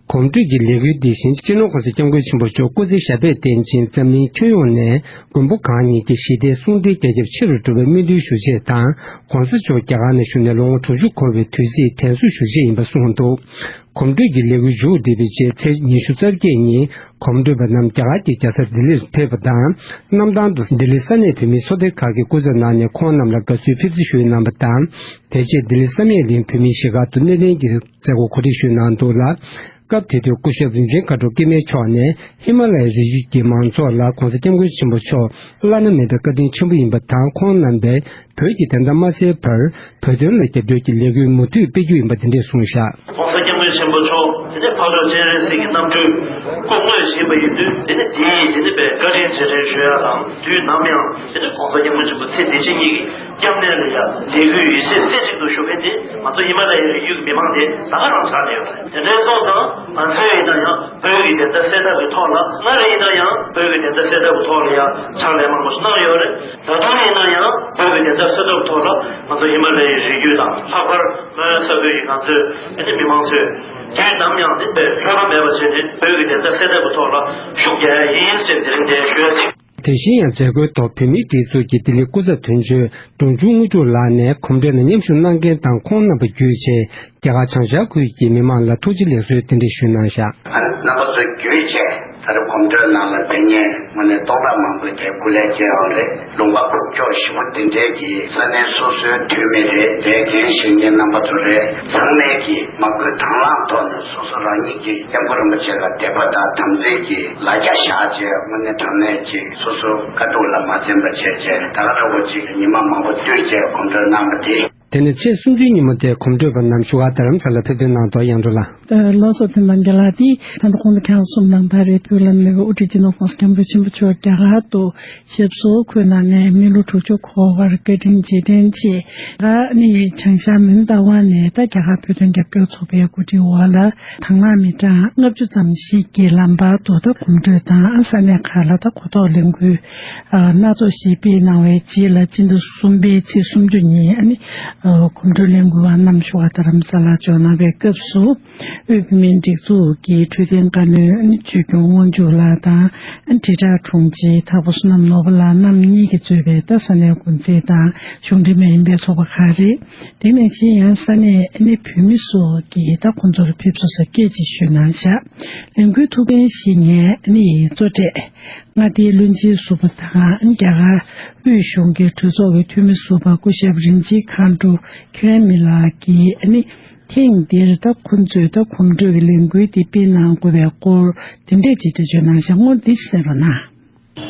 གོམ་བགྲོད་ཀྱི་ལས་འགུལ་འདི་བཞིན་སྤྱི་ནོར་༸གོང་ས་༸སྐྱབས་མགོན་ཆེན་པོ་མཆོག་སྐུ་ཚེ་ཞབས་པད་བརྟན་ཅིང་འཛམ་གླིང་ཁྱོན་ཡོངས་ནས་མགོན་པོ་གང་ཉིད་ཀྱི་ཞི་བདེའི་གསུང་འཕྲིན་རྒྱ་ཁྱབ་ཆེ་རུ་འགྲོ་བའི་སྨོན་འདུན་ཞུ་ཆེད་དང་༸གོང་ས་མཆོག་རྒྱ་གར་ནང་བཞུགས་ནས་ལོ་ངོ་དྲུག་ཅུ་འཁོར་བའི་དུས་ཚིགས་དྲན་གསོ་ཞུ་ཆེད་ཡིན་པ་གསུངས་འདུག་གོམ་བགྲོད་ཀྱི་ལས་འགུལ་མཇུག་བསྒྲིལ་བའི་རྗེས་ཚེས་ཉི་ཤུ་རྩ་བརྒྱད་ཉིན་གོམ་བགྲོད་པ་རྣམས་རྒྱ་གར་གྱི་རྒྱལ་ས་ལྡི་ལིར་ཕེབས་པ་དང་། གནམ་ཐང་དུ་ལྡི་ལི་ས་གནས་བོད་མིའི་ཚོགས་སྡེ་ཁག་གི་སྐུ་ཚབ་གནང་ནས་ཁོང་རྣམས་ལ་དགའ་བསུའི་ཕེབས་བསུ་ཞུས་གནང་བ་དང་། དེ་རྗེས་ལྡི་ལི་བསམ་ཡས་གླིང་བོད་མིའི་གཞིས་སྒར་དུ་གནས་བརྟན་གྱི་མཛད་སྒོ་གོ་སྒྲིག་ཞུས་གནང་འདུག་ལ། སྐབས་དེ་དུས་སྐུ་ཞབས་རིན་ཆེན་མཁའ་འགྲོ་སྐྱབས་མགོན་མཆོག་ནས་ཧི་མ་ལ་ཡའི་རི་རྒྱུད་ཀྱི་མང་ཚོགས་ལ་༸གོང་ས་༸སྐྱབས་མགོན་ཆེན་པོ་མཆོག་བླ་ན་མེད་པའི་བཀའ་དྲིན་ཆེན་པོ་ཡིན་པ་དང་། ཁོང་རྣམ་པས་བོད་ཀྱི་བདེན་མཐའ་མ་གསལ་བར་བོད་དོན་ལ་རྒྱབ་སྐྱོར་གྱི་ལས་འགུལ་མུ་མཐུད་སྤེལ་རྒྱུ་ཡིན་པ་དེ་འདྲས་གསུངས་བཞག ༸གོང་ས་༸སྐྱབས་མགོན་ཆེན་པོ་མཆོག་དེ་ནས་འཕགས་མཆོག་སྤྱན་རས་གཟིགས་ཀྱི་རྣམ་སྤྲུལ་སྐུ་དངོས་ཤིག་ཡིན་པ་ཡིན་དུས། དེ་ནས་དེའི་དེ་ནས་པའི་བཀའ་དྲིན་རྗེས་དྲན་ཞུ་ཡ་དང་། དུས་ནམ་ཡང་དེ་ནས་༸གོང་ས་༸སྐྱབས་མགོན་ཆེན་པོ་ཚེ་འདི་ཕྱི་གཉིས་ཀྱི་སྐྱབས་གནས་ལ་ཡ་དད་གུས་ཡིད་ཆེས་རྩེ་གཅིག་ཏུ་ཞུ་མཁན་དེ་ང་ཚོ་ཧི་མ་ལ་ཡའི་རི་རྒྱུད་ཀྱི་མི་མང་དེ་ད་ག་རང་ཆགས་བསྡད་ཡོད་རེད། དེ་འདྲའི་སོང་ཙང་ང་ཚོས་ཡིན་ན་ཡང་བོད་ཀྱི་བདེན་མཐའ་གསལ་ཐབས་ཀྱི་ཐོག་ལ། སྔར་ཡིན་ན་ཡང་བོད་ཀྱི་བདེན་མཐའ་གསལ་ཐབས་ཀྱི་ཐོག་ལ་ཡང་ཕྱག་ལས་མང་པོ་ཞིག་གནང་ཡོད་རེད། ད་དུང་ཡིན་ན་ཡང་བོད་ཀྱི་བདེན་མཐའ་གསལ་ཐབས་ཀྱི་ཐོག་ལ་ང་ཚོ་ཧི་མ་ལ་ཡའི་རི་རྒྱུད་དང་། ལྷག་པར་སྨན་བླ་ས་ཁུལ་གྱི་ང་ཚོའི་ཨ་ནི་མི་མང་ཚོས་དུས་ནམ་ཡང་ནི་བོད་ལྷོད་མ་མེད་པ་བྱས་ནས་བོད་ཀྱི་བདེན་མཐའ་གསལ་ཐབས་ཀྱི་ཐོག་ལ་ཤུགས་རྒྱག་ཡ་ཡིན་ཞེས་དེ་རིང་འདིར་ཞུ་ཡ་གཅིག་དེ་བཞིན་ཡང་མཛད་སྒོའི་ཐོག་བོད་མིའི་སྒྲིག་འཛུགས་ཀྱི་ལྡི་ལི་སྐུ་ཚབ་དོན་གཅོད་འབྲོང་ཆུང་དངོས་གྲུབ་ལགས་ནས་གོམ་བགྲོད་ནང་མཉམ་ཞུགས་གནང་མཁན་དང་ཁོང་རྣམ་པ་བརྒྱུད་བྱས་རྒྱ་གར་བྱང་ཤར་ཁུལ་གྱི་མི་མང་ལ་ཐུགས་རྗེ་ལེགས་གསོལ་དེ་འདྲ་ཞུས་གནང་བཞག་རྣམ་པ་ཚོ་བརྒྱུད་བྱས་ད་རེས་གོམ་བགྲོད་ནང་ལ་ཕེབས་མཁན་དངོས་གནས་སྟོང་ཕྲག་མང་པོས་དེ་སྐུ་ལས་བསྐྱོན་ཡོད་རེད། ལུང་པ་ཁུག་ཀྱོག་ཞེ་པོ་དེ་འདྲའི་གི་ས་གནས་སོ་སོའི་འཐུས་མི་རེད། དེ་འགན་བཞེས་མཁན་རྣམ་པ་ཚོ་རེད། ཚང་མས་ཀྱི་མ་བསྐུལ་དང་བླངས་ཐོག་ནས་སོ་སོ་རང་ཉིད་ཀྱི་སྐྱབས་མགོན་རིན་པོ་ཆེ་ལ་དད་པ་དང་དམ་ཚིག་གི་ལ་རྒྱ་བཞག་བྱས། དངོས་གནས་དྲང་གནས་ཀྱི་སོ་སོ་དཀའ་སྡུག་ལ་མ་འཛེམ་པ་བྱས་བྱས། ད་ག་ར་བོ་ཅིག་ཉི་མ་མང་པོ་བསྟུད་བྱས་གོམ་བགྲོད་གནང་བ་དེ། དེ་ནས་ཚེས་སུམ་ཅུའི་ཉིན་མོ་དེ་གོམ་བགྲོད་པ་རྣམས་བཞུགས་སྒར་རྡ་རམ་ས་ལར་ཕེབས་ཐོན་གནང་འདུག་དབྱངས་སྒྲོལ་ལགས། ལགས་སོ། དེ་ནང་རྒྱ་ལགས་དེ་ད་ལྟ་གོང་དུ་ཁྱེད་རང་གསུངས་གནང་ད་རེད། བོད་ལ་མེས་པོ་དབུ་ཁྲིད་སྤྱི་ནོར་༸གོང་ས་༸སྐྱབས་མགོན་ཆེན་པོ་མཆོག་རྒྱ་གར་དུ་ཞབས་སོར་འཁོད་གནང་ནས་མི་ལོ་དྲུག་ཅུ་འཁོར་བར་བཀའ་དྲིན་རྗེས་དྲན་ཆེད། ད་ནི་བྱང་ཤར་མོན་རྟ་དབང་ནས་ད་རྒྱ་གར་བོད་དོན་རྒྱབ་སྐྱོར་ཚོགས་པའི་གོ་སྒྲིག་འོག་ལ་དང་བླངས་མི་གྲངས་ལྔ་བཅུ་ཙམ་ཞིག་གིས་ལམ་བར་དུ་ད་གོམ་བགྲོད་དང་ས་གནས་ཁག་ལ་ད་གོ་རྟོགས་ལས་འགུལ་སྣ་ཚོགས་ཤིག་སྤེལ་གནང་བའི་རྗེས་ལ་སྤྱི་ཟླ་གསུམ་པའི་ཚེས་སུམ་ཅུ་ཉིན་ཨ་ནི་གོམ་བགྲོད་ལས་འགུལ་བ་རྣམས་བཞུགས་སྒར་རྡ་རམ་ས་ལར་འབྱོར་གནང་བའི་སྐབས་སུ། དབུས་བོད་མིའི་སྒྲིག་འཛུགས་ཀྱི་འཕྲོད་བསྟེན་བཀའ་བློན་ཆོས་སྐྱོང་དབང་ཕྱུག་ལགས་དང་། དྲིལ་བསྒྲགས་དྲུང་ཆེ་དྭགས་པོ་བསོད་ནམས་ནོར་བུ་ལགས་རྣམ་གཉིས་ཀྱིས་གཙོས་པའི་ད་ས་གནས་འགོ་འཛིན་དང་གཞུང་འབྲེལ་མ་ཡིན་པའི་ཚོགས་པ་ཁག་རེད། དེ་ནང་བཞིན་ཡང་ས་གནས་ནི་བོད་མི་སོགས་ཀྱིས་ད་ཁོང་ཚོར་ཕེབས་བསུ་ཡ་སྐད་ཅིག་ཞུས་གནང་བཞག་ལས་འགུལ་ཐུགས་འགན་བཞེས་མཁན་ནི་གཙོ་གྲས་མངའ་སྡེའི་བློན་ཆེན་ཟུར་པ་དང་རྒྱ་གར་དབུས་གཞུང་གི་གྲོས་ཚོགས་ཀྱི་འཐུས་མི་ཟུར་པ་སྐུ་ཞབས་རིན་ཆེན་མཁའ་འགྲོ་ཁེ་རན་མི་ལགས་ཀྱིས་ནི། ཐེངས་འདིར་ད་ཁོང་ཚོས་ད་གོམ་བགྲོད་ཀྱི་ལས་འགུལ་འདི་སྤེལ་གནང་དགོས་པའི་སྐོར་དེ་འདྲས་ཅིག་འགྲེལ་བརྗོད་གནང་བཞག་སྔོན་འདི་གསན་རོགས་གནང་།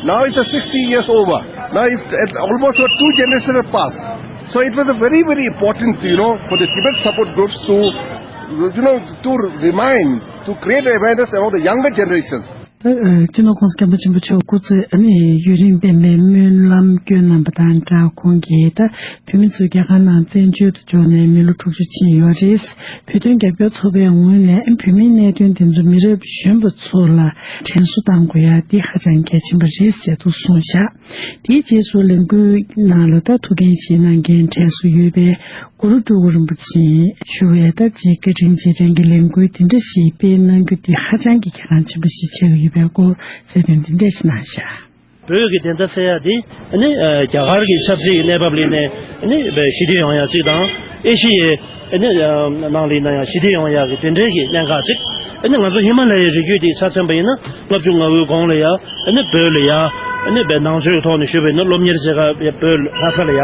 Now it's a sixty years over. Now it's at almost a two generations have passed. So it was a very, very important, you know, for the Tibet support groups to, you know, to remind, to create awareness among the younger generations. ད་སྤྱི་ནོར་༸གོང་ས་༸སྐྱབས་མགོན་ཆེན་པོ་མཆོག་སྐུ་ཚེ་ཨ་ནི་ཡུན་རིང་བརྟན་པའི་སྨོན་ལམ་བསྐྱོན་གནང་བ་དང་སྦྲགས། ཁོང་གིས་ད་བོད་མི་ཚོ་རྒྱ་གར་ནང་བཙན་བྱོལ་དུ་འབྱོར་ནས་མི་ལོ་དྲུག་ཅུ་ཕྱིན་ཡོད་རེད། བོད་དོན་རྒྱབ་སྐྱོར་ཚོགས་པའི་ངོས་ནས་བོད་མིའི་གནད་དོན་དེ་ཚོ་མི་རབས་གཞོན་པ་ཚོ་ལ་དྲན་གསོ་གཏང་དགོས་ཡ་འདི་ཧ་ཅང་གལ་ཆེན་པོ་རེད་ཟེར་དུ་གསུངས་བཞག་དེའི་རྗེས་སུ་ལས་འགུལ་ནང་ལ་ད་ཐུགས་འགན་བཞེས་གནང་མཁན་གྲས་སུ་ཡོད་པའི་གུ་རུ་སྤྲུལ་སྐུ་རིན་པོ་ཆེ་ཞུ་བའི་ད་ཅིག་བཀའ་དྲིན་རྗེས་དྲན་གྱི་ལས་འགུལ་དེ་འདྲ་ཞིག་སྤེལ་གནང་རྒྱུ་དེ་ཧ་ཅང་གི་གལ་འགངས་ཆེན་པོ་ཞིག་ཆགས་ཀྱི་ཡོད་པའི་སྐོར་གསལ་སྟོན་དེ་འདྲ་ཞིག་གནང་བཞག་བོད་ཀྱི་བདེན་མཐའ་གསལ་ཡ་དེ་ནི་རྒྱ་གར་གྱི་ཆབ་སྲིད་ཀྱི་གནས་བབ་ལ་ནི་ཞི་བདེ་ཡོང་ཡ་གཅིག་དང་། ཨེ་ཤི་ཡའི་ནང་ལ་ཡིན་ན་ཡང་ཞི་བདེ་ཡོང་ཡ་གི་དེ་འདྲའི་གི་གནད་འགག་ཅིག་ཨ་ནི་ང་ཚོ་ཧི་མ་ལ་ཡའི་རི་རྒྱུད་འདི་ཆ་མཚོན་པ་ཡིན་ན་ལྔ་བཅུ་ང་དགུའི་གོང་ལ་ཡ། ཨ་ནི་བོད་ལ་ཡ། ཨ་ནི་བོད་ནང་ཆོས་ཀྱི་ཐོག་ནས་ཞུས་པ་ཡིན་ན་སློབ་གཉེར་བྱེད་ག་བོད་ལྷ་ས་ལ་ཡ་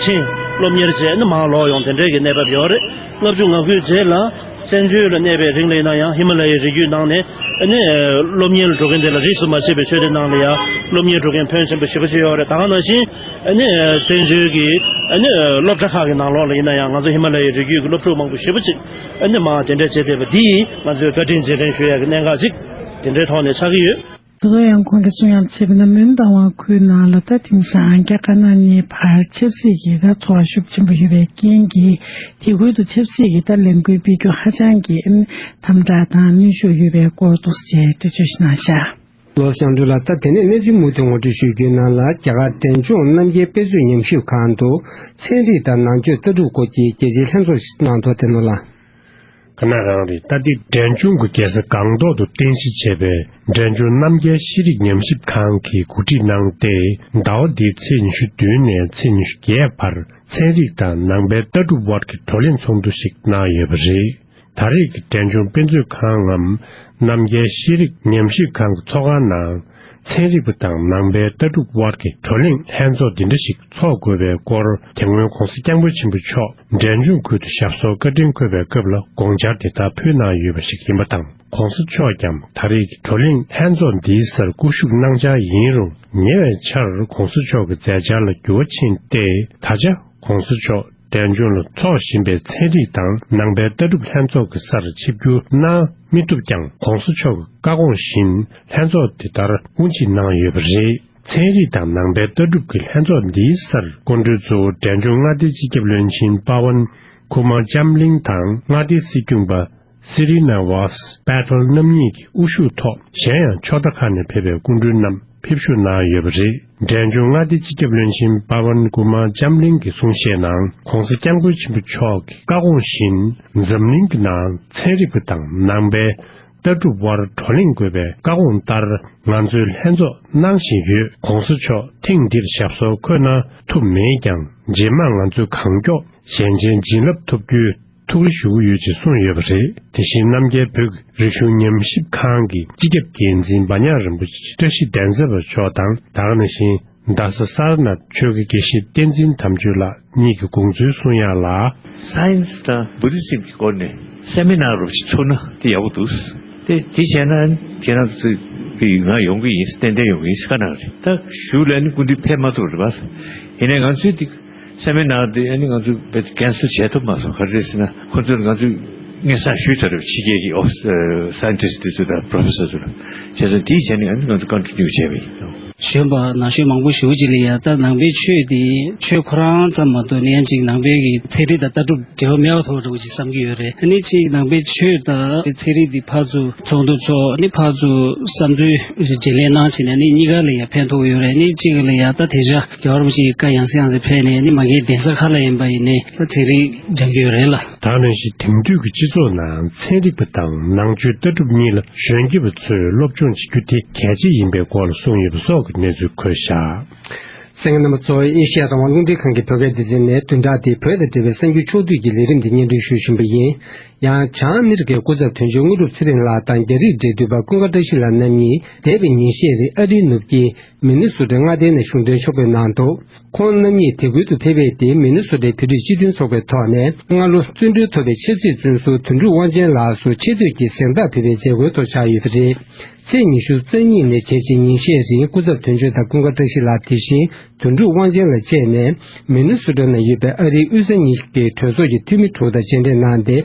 ཕྱིན། སློབ་གཉེར་བྱས་ཨ་ནི་མར་ལོག་ཡོང་དེ་འདྲའི་གི་གནས་བབ་ཡོད་རེད། ལྔ་བཅུ་ང་དགུའི་རྗེས་ལ་བཙན་བྱོལ་ལ་གནས་པའི་རིང་ལ་ཡིན་ན་ཡང་ཧི་མ་ལ་ཡའི་རི་རྒྱུད་ནང་ནས་ཨ་ནི་སློབ་གཉེར་ལ་འགྲོ་མཁན་དེ་ལ་རིས་སུ་མ་ཆད་པའི་ཆོས་སྡེ་ནང་ལ་ཡང་སློབ་གཉེར་འགྲོ་མཁན་ཕོན་ཆེན་པོ་ཞེ་པོ་ཅིག་ཡོད་རེད། ད་ག་ནང་བཞིན་ཨ་ནི་བཙན་བྱོལ་གྱི་ཨ་ནི་སློབ་གྲྭ་ཁག་གི་ནང་ལོགས་ལ་ཡིན་ན་ཡང་ང་ཚོ་ཧི་མ་ལ་ཡའི་རི་རྒྱུད་ཀྱི་སློབ་ཕྲུག་མང་པོ་ཞེ་པོ་ཅིག་ཨ་ནི་མར་དེ་འདྲ་བྱས་བསྡད་པ་འདིས་ང་ཚོས་བཀའ་དྲིན་རྗེས་དྲན་ཞུ་ཡག་གི་གནད་འགག་ཅིག་དེ་འདྲའི་ཐོག་ནས་ཆགས་ཀྱི་ཡོད། ད་དུང་ཡང་ཁོང་གིས་གསུང་ཡག་བྱས་པ་ན་མོན་རྟ་དབང་ཁུལ་ནང་ལ་ད་དེང་སང་རྒྱ་དཀར་ནག་གཉིས་བར་ཆབ་སྲིད་ཀྱི་ད་ཚོར་བ་ཤུགས་ཆེན་པོ་ཡོད་པའི་རྐྱེན་གྱིས་དེ་ཁུལ་དུ་ཆབ་སྲིད་ཀྱི་ད་ལས་འགུལ་སྤེལ་རྒྱུ་ཧ་ཅང་གི་དམ་དྲག་དང་གནོན་ཤུགས་ཡོད་པའི་སྐོར་འདུག་སེ་འགྲེལ་བརྗོད་ཞིག་གནང་བཞག་ལོ་ཞང་སྒྲོལ་ལགས། ད་དེ་ནས་གནས་ཚུལ་མུ་མཐུད་ངོ་སྤྲོད་ཞུ་རྒྱུའི་ནང་ལ་རྒྱ་གར་འབྲས་ལྗོངས་རྣམ་རྒྱལ་དཔེ་མཛོད་ཉམས་ཞིབ་ཁང་དུ་ཚན་རིག་དང་ནང་ཆོས་ལྟ་གྲུབ་སྐོར་གྱི་རྒྱ་ཆེའི་ལྷན་ཚོགས་ཤིག་གནང་འདུག་དེ་ནོར་ལ། ག་ན་རང་རེད། ད་ལྟའི་འབྲས་ལྗོངས་ཀྱི་རྒྱལ་ས་སྒང་ཏོག་ཏུ་རྟེན་གཞི་བྱས་པའི་འབྲས་ལྗོངས་རྣམ་རྒྱལ་ཤེས་རིག་ཉམས་ཞིབ་ཁང་གིས་གོ་སྒྲིག་གནང་སྟེ། ཟླ་བ་འདིའི་ཚེས་ཉི་ཤུ་བདུན་ནས་ཚེས་ཉི་ཤུ་བརྒྱད་བར་ཚན་རིག་དང་ནང་པའི་ལྟ་གྲུབ་དབར་གྱི་བགྲོ་གླེང་ཚོགས་འདུ་ཞིག་གནང་ཡོད་པ་རེད། ད་རེས་ཀྱི་འབྲས་ལྗོངས་དཔེ་མཛོད་ཁང་ངམ་རྣམ་རྒྱལ་ཤེས་རིག་ཉམས་ཞིབ་ཁང་གི་ཚོགས་ཁང་ནང་། ཚན་རིག་པ་དང་ནང་པའི་ལྟ་གྲུབ་དབར་གྱི་བགྲོ་གླེང་ལྷན་ཚོགས་འདི་འདྲ་ཞིག་འཚོགས་དགོས་པའི་སྐོར། དེ་སྔོན་༧གོང་ས་༧སྐྱབས་མགོན་ཆེན་པོ་མཆོག་འབྲས་ལྗོངས་ཁུལ་དུ་ཞབས་སོར་བཀའ་དྲིན་འཁོད་པའི་སྐབས་ལ་དགོངས་འཆར་དེ་ལྟར་ཕུལ་གནང་ཡོད་པ་ཞིག་ཡིན་པ་དང་། ༧གོང་ས་མཆོག་ཀྱང་ད་རེས་ཀྱི་བགྲོ་གླེང་ལྷན་ཚོགས་འདིའི་སར་སྐུ་བཞུགས་གནང་འཆར་ཡིན་རུང་། ཉེ་བའི་ཆར་༧གོང་ས་མཆོག་གི་མཛད་འཆར་ལ་འགྱུར་བ་ཕྱིན་ཏེ། ད་ཆ་༧གོང་ས་མཆོག་འབྲས་ལྗོངས་ལ་འཚོགས་བཞིན་པའི་ཚན་རིག་དང་ནང་པའི་ལྟ་གྲུབ་ལྷན་ཚོགས་ཀྱི་སར་ཆིབས་བསྒྱུར་གནང་མི་ཐུབ་ཀྱང་། ༧གོང་ས་མཆོག་གི་བཀའ་དགོངས་བཞིན་ལྷན་ཚོགས་དེ་ལྟར་དབུ་འབྱེད་གནང་ཡོད་པ་རེད། ཚན་རིག་དང་ནང་པའི་ལྟ་གྲུབ་ཀྱི་ལྷན་ཚོགས་འདིའི་སར་སྐུ་མགྲོན་གཙོ་བོ་འབྲས་ལྗོངས་མངའ་སྡེའི་སྤྱི་ཁྱབ་བློན་ཆེན་པ་ཝན་ཀུ་མར་ལྕམ་གླིང་དང་། མངའ་སྡེའི་སྲིད་སྐྱོང་པ་སི་རི་ན་ཝཱས་པ་ཏེལ་རྣམ་གཉིས་ཀྱི་དབུ་བཞུགས་ཐོག་གཞན་ཡང་ཕྱོགས་མཐའ་ཁག་ནས་ཕེབས་པའི་སྐུ་མགྲོན་རྣམས་ཕེབས་ཞུགས་གནང་ཡོད་པ་རེད། འབྲས་ལྗོངས་མངའ་སྡེའི་སྤྱི་ཁྱབ་བློན་ཆེན་པ་ཝན་ཀུ་མར་ལྕམ་གླིང་གིས་གསུང་བཤད་ནང་། ༧གོང་ས་༧སྐྱབས་མགོན་ཆེན་པོ་མཆོག་གི་བཀའ་དགོངས་བཞིན། འཛམ་གླིང་གི་ནང་ཚན་རིག་པ་དང་ནང་པའི་ལྟ་གྲུབ་དབར་བགྲོ་གླེང་དགོས་པའི་བཀའ་དགོངས་ལྟར། ང་ཚོས་ལྷན་ཚོགས་གནང་བཞིན་ཡོད། ༧གོང་ས་མཆོག་ཐེངས་འདིར་ཞབས་སོར་འཁོད་གནང་ཐུབ་མེད་ཀྱང་། རྗེས་མ་ང་ཚོས་གང་མགྱོགས་གཞན་ཆེན་བྱིན་རླབས་ཐོབ་རྒྱུའི་ཐུགས་རེ་ཞུ་གི་ཡོད་ཅེས་གསུངས་ཡོད་པ་རེད། དེ་བཞིན་རྣམ་རྒྱལ་བོད་ཀྱི་རིག་གཞུང་ཉམས་ཞིབ་ཁང་གི་སྤྱི་ཁྱབ་འགན་འཛིན་འབའ་ཉག་རིན་པོ་ཆེ་བཀྲ་ཤིས་གདན་ས་པ་མཆོག་དང་། ད་ག་ནང་བཞིན་རྡ་ས་སཱ་ར་ནཱཐ་ཆོས་དགེ་དགེ་བཤེས་བསྟན་འཛིན་དམ་ཆོས་ལགས་གཉིས་ཀྱིས་དགོངས་ཚུལ་གསུངས་ཡག་ལ། Science་དང་Buddhism་གྱི་སྐོར་ནས་སེ་མི་ནར་རོབ་ཅིག་ཚུགས་ན་དེ་ཡག་པོ་འདུག་དེ་དེ་བྱས་ན་ཁྱེད་རང་ཚོ་གི་ང་ཡོང་གི་ཡིན། ཏན་ཏན་ཡོང་གི་ཡིན་ཟེར་བཀའ་གནང་རེད། ད་གཞུག་ལ་ནི་སྐུ་མདུན་ཕེབས་མ་ཐུབ་རེད་པ། ཡིན་ནའི་ང་ཚོས་དེ་སེ་མི་ནར་དེ་ཨ་ནི་ང་ཚོས་རྦད་དེ་cancel་བྱས་ཐུབ་མ་སོང་། ག་རེ་རེད་ཟེར་ན། ཁོ་ཚོས་ང་ཚོས་སྔོན་བསགས་ཞུས་ཚར་རེད། ཕྱི་རྒྱལ་གྱི་ཨོ་scientist་དེ་ཚོ་དང་professor་ཚོ་ལ། བྱས་ཙང་དེའི་ཆ་ནས་ཨ་ནི་ང་ཚོས་continue་བྱས་པ་ཡིན། གཞོན་པ་ན་གཞོན་མང་པོ་ཞེ་པོ་ཅིག་ལ་ཡ་ད་ནང་པའི་ཆོས་དེ་ཆོས་ཁོ་རང་ཙམ་མ་གཏོགས་ནས་ཡང་ཅིག་ནང་པའི་གི་ཚན་རིག་དང་ལྟ་གྲུབ་འབྲེལ་བ་མེད་པ་ཐོག་འདྲ་བོ་ཅིག་བསམ་གྱི་ཡོད་རེད། ཨ་ནི་ཅིག་ནང་པའི་ཆོས་དང་ཚན་རིག་འདི་ཕར་ཚུར་ཚོགས་འདུ་ཚོགས། ཨ་ནི་ཕར་ཚུར་བསམ་ཚུལ་བརྗེ་ལེན་གནང་བྱས་ནས་ཨ་ནི་གཉིས་ཀ་ལ་ཡང་ཕན་ཐོགས་ཡོད་རེད། ཨ་ནི་གཅིག་ལ་ཡང་ད་དེ་ཆ་རྒྱལ་བ་རིན་པོ་ཆེ་ཡི་བཀའ་ཡང་སེ་ཡང་སེ་ཕེབས་ནས་ཨ་ནི་མ་གིའི་གདན་ས་ཁག་ལ་ཡིན་པ་ཡིན་ནའི་ད་ཚན་རིག་སྦྱང་གི་ཡོད་རེད་ལ། ད་ནང་བཞིན་དེང་དུས་ཀྱི་སྤྱི་ཚོགས་ནང་ཚན་རིག་པ་དང་ནང་ཆོས་ལྟ་གྲུབ་གཉིས་ལ་གཞོན་སྐྱེས་པ་ཚོས་སློབ་སྦྱོང་བྱེད་རྒྱུ་དེ་གལ་ཆེ་ཡིན་པའི་སྐོར་ལ་གསུངས་ཡོད་པ་སོགས་ཀྱི་གནས་ཚུལ་འཁོད་བཞག་གསན་མཁན་རྣམ་པ་ཚོ། ཨེ་ཤེ་ཡ་རང་དབང་རླུང་འཕྲིན་ཁང་གི་བོད་སྐད་སྡེ་ཚན་ནས་བདུན་ཕྲག་འདིའི་བོད་དང་འབྲེལ་བའི་གསར་འགྱུར་ཕྱོགས་བསྡུས་ཀྱི་ལས་རིམ་འདི་སྙན་སྒྲོན་ཞུ་བཞིན་པ་ཡིན། ཡང་བྱང་ཨ་མི་རི་ཀའི་སྐུ་ཚབ་དོན་གཅོད་དངོས་གྲུབ་ཚེ་རིང་ལགས་དང་རྒྱ་རིགས་འབྲེལ་མཐུད་པ་ཀུན་དགའ་བཀྲ་ཤིས་ལགས་རྣམ་གཉིས་འདས་པའི་ཉིན་ཤས་རིང་ཨ་རིའི་ནུབ་དཀྱིལ། མི་ནི་སོ་ཊའི་མངའ་སྡེ་ནས་གཞུང་དོན་ཕྱོགས་ཕེབས་གནང་འདུག་ཁོང་རྣམ་གཉིས་དེ་ཁུལ་དུ་ཕེབས་པའི་དེ་མི་ནི་སོ་ཊའི་བོད་རིགས་སྤྱི་མཐུན་ཚོགས་པའི་ཐོག་ནས་སྔ་ལོ་བརྩོན་འགྲུས་ཐོབ་པའི་ཆབ་སྲིད་བཙོན་ཟུར་དོན་གྲུབ་དབང་ཆེན་ལགས་སུ་ཆེ་བསྟོད་ཀྱི་གཟེངས་རྟགས་ཕུལ་བའི་མཛད་སྒོའི་ཐོག་ཆགས་ཡོད་པ་རེད། ཚེས་ཉི་ཤུ་རྩ་གཉིས་ནས་བྱས་རྗེས་ཉིན་ཤས་རིང་སྐུ་ཚབ་དོན་གཅོད་དང་ཀུན་དགའ་བཀྲ་ཤིས་ལགས་དེ་བཞིན་དོན་གྲུབ་དབང་ཆེན་ལགས་བཅས་ནས་མི་ནི་སོ་ཊ་ནང་ཡོད་པའི་ཨ་རིའི་དབུས་ས་གཉིས་ཀྱི་གྲོས་ཚོགས་ཀྱི་འཐུས་མི་དྲུག་དང་མཇལ་འཕྲད་གནང་སྟེ།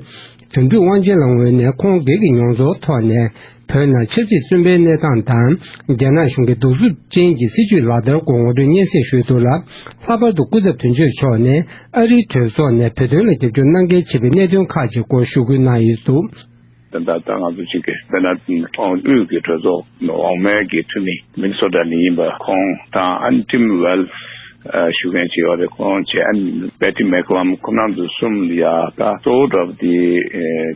དོན་གྲུབ་དབང་ཆེན་ལགས་ངོས་ནས་ཁོང་སྒེར་གྱི་མྱོང་ཚོར་ཐོག་ནས། བོད་ནང་ཆབ་སྲིད་བཙོན་པའི་གནས་སྟངས་དང་། རྒྱ་ནག་གཞུང་གི་གདུག་རྩུབ་ཅན་གྱི་སྲིད་བྱུས་ལག་བསྟར་སྐོར་ངོ་སྤྲོད་སྙན་སེང་ཞུས་འདུག་ལ། ལྷག་པར་དུ་སྐུ་ཚབ་དོན་གཅོད་མཆོག་ནས་ཨ་རིའི་གྲོས་ཚོགས་ནས་བོད་དོན་ལ་རྒྱབ་སྐྱོར་གནང་གལ་ཆེ་བའི་གནད་དོན་ཁག་ཅིག་སྐོར་ཞུ་སྐུལ་གནང་ཡོད་འདུག་ད་ལྟ་ད་ང་ཚོ་གཅིག་གི་དཔེར་ན་དབང་དབུས་ཀྱི་གྲོས་ཚོགས་འོག་མའི་གི་འཐུས་མི་མི་ནི་སོ་ཊ་ནས་ཡིན་པ་ཁོང་དང་ཨ་ནི་ཊིམ་ཝེལ་ཞུ་མཁན་ཅིག་ཡོད་རེད། ཁོང་བྱས་ཨ་ནི་བེ་ཊི་མེག་ལམ། ཁོང་རྣམ་ཚོ་གསུམ་ལ་ཡ་ད་གཙོ་བོ་འདྲ་པོ་དེ་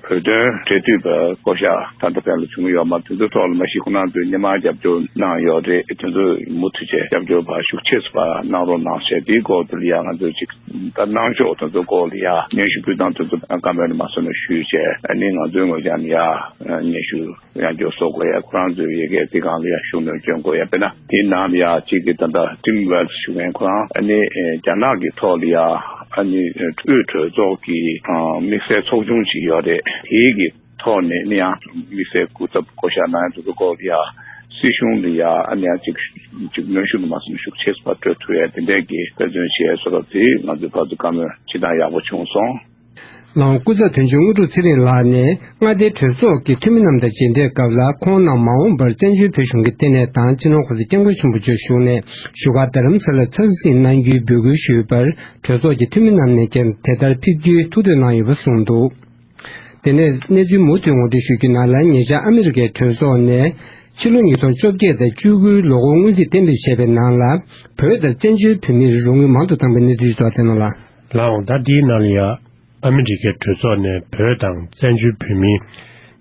བོད་དོན་འབྲེལ་མཐུད་པ་བསྐོ་བཞག་ད་ལྟ་ཕན་ལ་བྱུང་ཡོད་མ། དེ་ཚོའི་ཐོག་ལ་མ་གཞི་ཁོང་རྣམ་ཚོས་སྔོན་མ་རྒྱབ་སྐྱོར་གནང་ཡོད་རེད། དེ་ཚོ་མུ་མཐུད་བྱས་རྒྱབ་སྐྱོར་བ་ཤུགས་ཆེ་ཙམ་པ་གནང་རོགས་གནང་ཞེས་དེའི་སྐོར་དེ་ལ་ཡ་ང་ཚོས་ཅིག་ད་གནང་ཕྱོགས་དེ་ཚོའི་སྐོར་ལ་ཡ་སྙན་ཞུ་ཕུལ་སྟངས་དེ་ཚོ་བཀའ་མོལ་མ་སོང་ན་ཞུས་བྱས་ཨ་ནི་ང་ཚོའི་ངོས་ཀྱང་ཡ་སྙན་ཞུ། ཡང་བསྐྱར་བཟོ་དགོས་ཡ། ཁོ་རང་ཚོའི་ཡི་གེ་འདི་སྒང་ལ་ཡང་ཤུགས་སྣོན་སྐྱོན་དགོས་ཡ། དཔེར་ན་དེའི་ནང་ལ་ཡ་གཅིག་གི་ད་ལྟ་ཊིམ་ཝེལ་ཞུ་མཁན་ཁོ་རང་ཨ་ནི་རྒྱ་ནག་གི་ཐོག་ལ་ཡ་ཨ་ནི་དབུས་གྲོས་ཚོགས་ཀྱི་དམིགས་བསལ་ཚོགས་ཆུང་ཅིག་ཡོད་རེད། དེའི་གི་ཐོག་ནས་ནི་ཡང་དམིགས་བསལ་སྐུ་ཚབ་བསྐོ་བཞག་གནང་ཡ་དེ་ཚོ་སྐོར་ལ་ཡ་སྲིད་གཞུང་ལ་ཡ་ཨ་ནི་ཡང་གཅིག་གཅིག་གནོན་ཤུགས་ལ་མ་སོང་ན་ཤུགས་ཆེ་ཙམ་སྤྲོད་ཐུབ་ཡ་དེ་འདྲས་ཀྱི་དཔེ་མཚོན་བྱས་བཟོ་འདྲ་དེ་ང་ཚོའི་ཕར་ཚུར་བཀའ་མོལ་བྱེད་སྟངས་ཡག་པོ་བྱུང་སོང་། ལའང་སྐུ་ཚབ་དོན་གཅོད་དངོས་གྲུབ་ཚེ་རིང་ལགས་ནས་མངའ་སྡེའི་གྲོས་ཚོགས་ཀྱི་འཐུས་མི་རྣམས་དང་མཇལ་འཕྲད་སྐབས་ལ། ཁོང་རྣམས་མ་འོངས་པར་བཙན་བྱོལ་བོད་གཞུང་གི་ལྟེ་གནས་དང་སྤྱི་ནོར་༧གོང་ས་༧སྐྱབས་མགོན་ཆེན་པོ་མཆོག་བཞུགས་གནས་བཞུགས་སྒར་རྡ་རམ་ས་ལར་འཚམས་གཟིགས་གནང་རྒྱུའི་འབོད་སྐུལ་ཞུས་པར། གྲོས་ཚོགས་ཀྱི་འཐུས་མི་རྣམས་ནས་ཀྱང་དེ་ལྟར་ཕེབས་རྒྱུའི་ཐུགས་འདོད་གནང་ཡོད་པ་གསུངས་འདུག་དེ་ནས་གནས་ཚུལ་མུ་མཐུད་ངོ་སྤྲོད་ཞུ་རྒྱུ་ནང་ལ། ཉེ་ཆར་ཨ་མི་རི་ཀའི་གྲོས་ཚོགས་ནས་ཕྱི་ལོ་ཉིས་སྟོང་བཅོ་བརྒྱད་དང་བཅུ་དགུའི་ལོ་འཁོར་སྔོན་རྩིས་གཏན་འབེབས་བྱས་པའི་ནང་ལ། བོད་དང་བཙན་བྱོལ་བོད་མིར་རོགས་དངུལ་མང་དུ་བཏང་པའི་གནས་ཚུལ་ཞིག་འདུག་དེ་ནང་ལ། ལའང་ད་འདིའི་ནང་ལ་ཡ། ཨ་མི་རི་ཀའི་གྲོས་ཚོགས་ནས་བོད་དང་བཙན་བྱོལ་བོད་མིའི་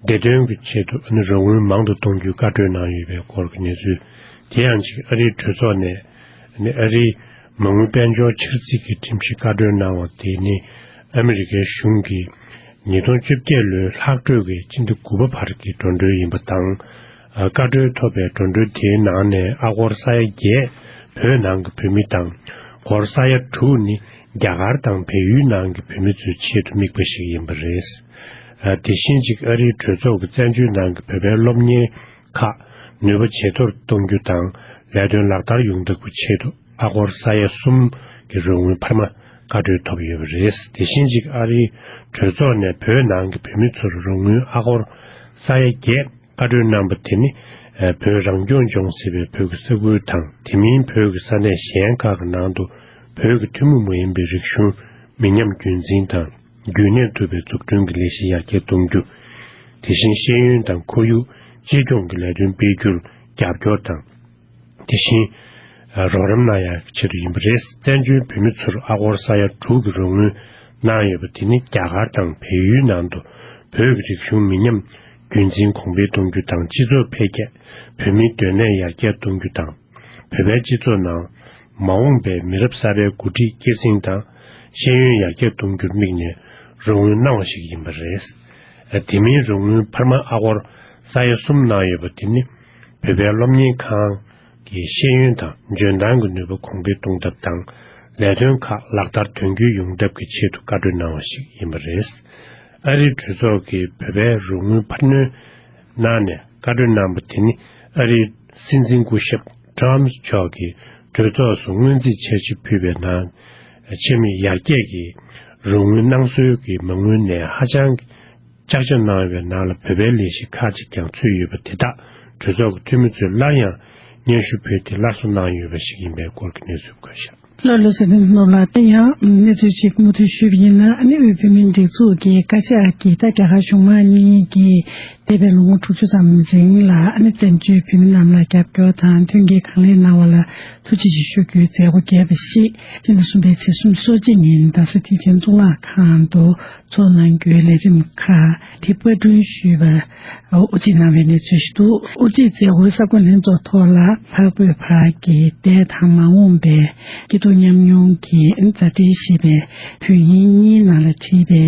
བདེ་དོན་གྱི་ཆེད་དུ་ཨ་ནི་རོགས་དངུལ་མང་དུ་གཏོང་རྒྱུའི་བཀའ་གྲོས་གནང་ཡོད་པའི་སྐོར་གྱི་གནས་ཚུལ། དེ་ཡང་གཅིག་ཨ་རིའི་གྲོས་ཚོགས་ནས་ཨ་ནི་ཨ་རིའི་མ་དངུལ་དཔལ་འབྱོར་ཕྱིར་བསྒྲིགས་ཀྱི་ཁྲིམས་གཞི་བཀའ་གྲོས་གནང་བ་དེ་ནི་ཨ་མི་རི་ཀའི་གཞུང་གིས་ཉིས་སྟོང་བཅོ་བརྒྱད་ལོའི་ལྷག་འཕྲོས་ཀྱི་སྤྱི་ཟླ་དགུ་པ་བར་གྱི་འགྲོ་གྲོན་ཡིན་པ་དང་། ཨ། བཀའ་འཁྲོལ་ཐོབ་པའི་འགྲོ་གྲོན་དེའི་ནང་ནས་ཨ་སྒོར་ས་ཡ་བརྒྱད་བོད་ནང་གི་བོད་མི་དང་། སྒོར་ས་ཡ་དྲུག་ནི་རྒྱ་གར་དང་བལ་ཡུལ་ནང་གི་བོད་མི་ཚོའི་ཆེད་དུ་དམིགས་པ་ཞིག་ཡིན་པ་རེད། ཨ། དེ་བཞིན་གཅིག་ཨ་རིའི་གྲོས་ཚོགས་ཀྱི་བཙན་བྱོལ་ནང་གི་བོད་པའི་སློབ་གཉེར་ཁག་ནུས་པ་ཇེ་མཐོར་གཏོང་རྒྱུ་དང་ལས་དོན་ལག་བསྟར་ཡོང་ཐབས་ཀྱི་ཆེད་དུ་ཨ་སྒོར་ས་ཡ་གསུམ་གྱི་རོགས་དངུལ་འཕར་མ་བཀའ་འཁྲོལ་ཐོབ་ཡོད་པ་རེད། དེ་བཞིན་གཅིག་ཨ་རིའི་གྲོས་ཚོགས་ནས་བོད་ནང་གི་བོད་མི་ཚོར་རོགས་དངུལ་ཨ་སྒོར་ས་ཡ་བརྒྱད་བཀའ་འཁྲོལ་གནང་པ་དེ་ནི། ཨ། བོད་རང་སྐྱོང་ལྗོངས་ཟེར་བའི་བོད་ཀྱི་ས་ཁུལ་དང་དེ་མིན་བོད་ཀྱི་ས་གནས་གཞན་ཁག་གི་ནང་དུ་བོད་ཀྱི་ཐུན་མོང་མ་ཡིན་པའི་རིག་གཞུང་མི་ཉམས་རྒྱུན་འཛིན་དང་རྒྱུན་གནས་ཐུབ་པའི་འཛུགས་སྐྲུན་གྱི་ལས་གཞི་ཡར་རྒྱས་གཏོང་རྒྱུ། དེ་བཞིན་ཤེས་ཡོན་དང་ཁོར་ཡུག་གཅེས་སྐྱོང་གི་ལས་དོན་སྤེལ་རྒྱུར་རྒྱབ་སྐྱོར་དང་། དེ་བཞིན་རོགས་རམ་གནང་ཡག་ཆེད་དུ་ཡིན་པ་རེད། བཙན་བྱོལ་བོད་མི་ཚོར་ཨ་སྒོར་ས་ཡ་དྲུག་གི་རོགས་དངུལ་གནང་ཡོད་པ་དེ་ནི་རྒྱ་གར་དང་བལ་ཡུལ་ནང་དུ་བོད་ཀྱི་རིག་གཞུང་མི་ཉམས་རྒྱུན་འཛིན་གོང་འཕེལ་གཏོང་རྒྱུ་དང་སྤྱི་ཚོགས་འཕེལ་རྒྱས། བོད་མིའི་སྡོད་གནས་ཡར་རྒྱས་གཏོང་རྒྱུ་དང་། བོད་པའི་སྤྱི་ཚོགས་ནང་མ་འོངས་པའི་མི་རབས་གསར་པའི་འགོ་ཁྲིད་སྐྱེད་སྲིང་དང་ཤེས་ཡོན་ཡར་རྒྱས་གཏོང་རྒྱུར་དམིགས་ནས་རོགས་དངུལ་གནང་བ་ཞིག་ཡིན་པ་རེད། དེ་མིན་རོགས་དངུལ་འཕར་མ་ཨ་སྒོར་ས་ཡ་གསུམ་གནང་ཡོད་པ་དེ་ནི་བོད་པའི་སློབ་གཉེར་ཁང་གི་ཤེས་ཡོན་དང་འཇོན་ཐང་གི་ནུས་པ་གོང་འཕེལ་གཏོང་ཐབས་དང་ལས་དོན་ཁག་ལག་བསྟར་དོན་འཁྱོལ་ཡོང་ཐབས་ཀྱི་ཆེད་དུ་བཀའ་འཁྲོལ་གནང་བ་ཞིག་ཡིན་པ་རེད། ཨ་རིའི་གྲོས་ཚོགས་ཀྱིས་བོད་པའི་རོགས་དངུལ་འཕར་སྣོན་གནང་ནས་བཀའ་འཁྲོལ་གནང་པ་དེ་ནི་ཨ་རིའི་སྲིད་འཛིན་སྐུ་ཞབས་ཊམ་མཆོག་གིས་གྲོས་ཚོགས་སུ་སྔོན་རྩིས་འཆར་གཞི་ཕུལ་བའི་ནང་ཆེད་དམིགས་ཡར་རྒྱས་ཀྱི་རོགས་དངུལ་གནང་སྲོལ་གྱི་མ་དངུལ་ནས་ཧ་ཅང་གི་ལྕགས་ཆ་གནང་བའི་ནང་ལ་བོད་པའི་ལས་གཞི་ཁག་ཅིག་ཀྱང་ཚུད་ཡོད་པ་དེ་དག་གྲོས་ཚོགས་ཀྱི་འཐུས་མི་ཚོས་སླར་ཡང་སྙན་ཞུ་ཕུལ་ཏེ་སླར་གསོ་གནང་ཡོད་པ་ཞིག་ཡིན་པའི་སྐོར་གྱི་གནས་ཚུལ་བཀོད་བཞག་ལགས་ལགས་སོ། བསྟན་འཛིན་ནོར་ལགས། ད་ཡང་གནས་ཚུལ་ཅིག་མུ་མཐུད་ཞུས་པ་ཡིན་ན། ཨ་ནི་དབུས་བོད་མིའི་སྒྲིག་འཛུགས་ཀྱི་བཀའ་ཤག་གིས་ད་རྒྱ་གར་གཞུང་མང་གཉིས་ཀྱིས་འདས་པའི་ལོ་ངོ་དྲུག་ཅུ་ཙམ་རིང་ལ་ཨ་ནི་བཙན་བྱོལ་བོད་མི་རྣམས་ལ་རྒྱབ་སྐྱོར་དང་མཐུན་རྐྱེན་གང་ལེགས་གནང་བ་ལ་ཐུགས་རྗེ་ཆེ་ཞུ་རྒྱུའི་མཛད་སྒོ་རྒྱས་པ་ཞིག་སྤྱི་ཟླ་གསུམ་པའི་ཚེས་སོ་གཅིག་ཉིན་རྡ་ས་ཐེག་ཆེན་གཙུག་ལག་ཁང་དུ་ཚོགས་གནང་རྒྱུའི་ལས་རིམ་ཁག་དེ་པར་སྐྲུན་ཞུས་པ་དབུ་འབྱེད་གནང་བའི་གནས་ཚུལ་ཞིག་འདུག་དབུ་འབྱེད་མཛད་སྒོའི་གསར་འགོད་ལྷན་ཚོགས་ཐོག་ལ་འཕགས་བོད་བར་གྱི་འདས་དང་མ་འོངས་པའི་སྐྱིད་སྡུག་མཉམ་མྱོང་གི་མཛའ་འབྲེལ་ཞེས་པའི་བོད་ཡིག་གཉིས་ནང་ལ་བྲིས་པའི་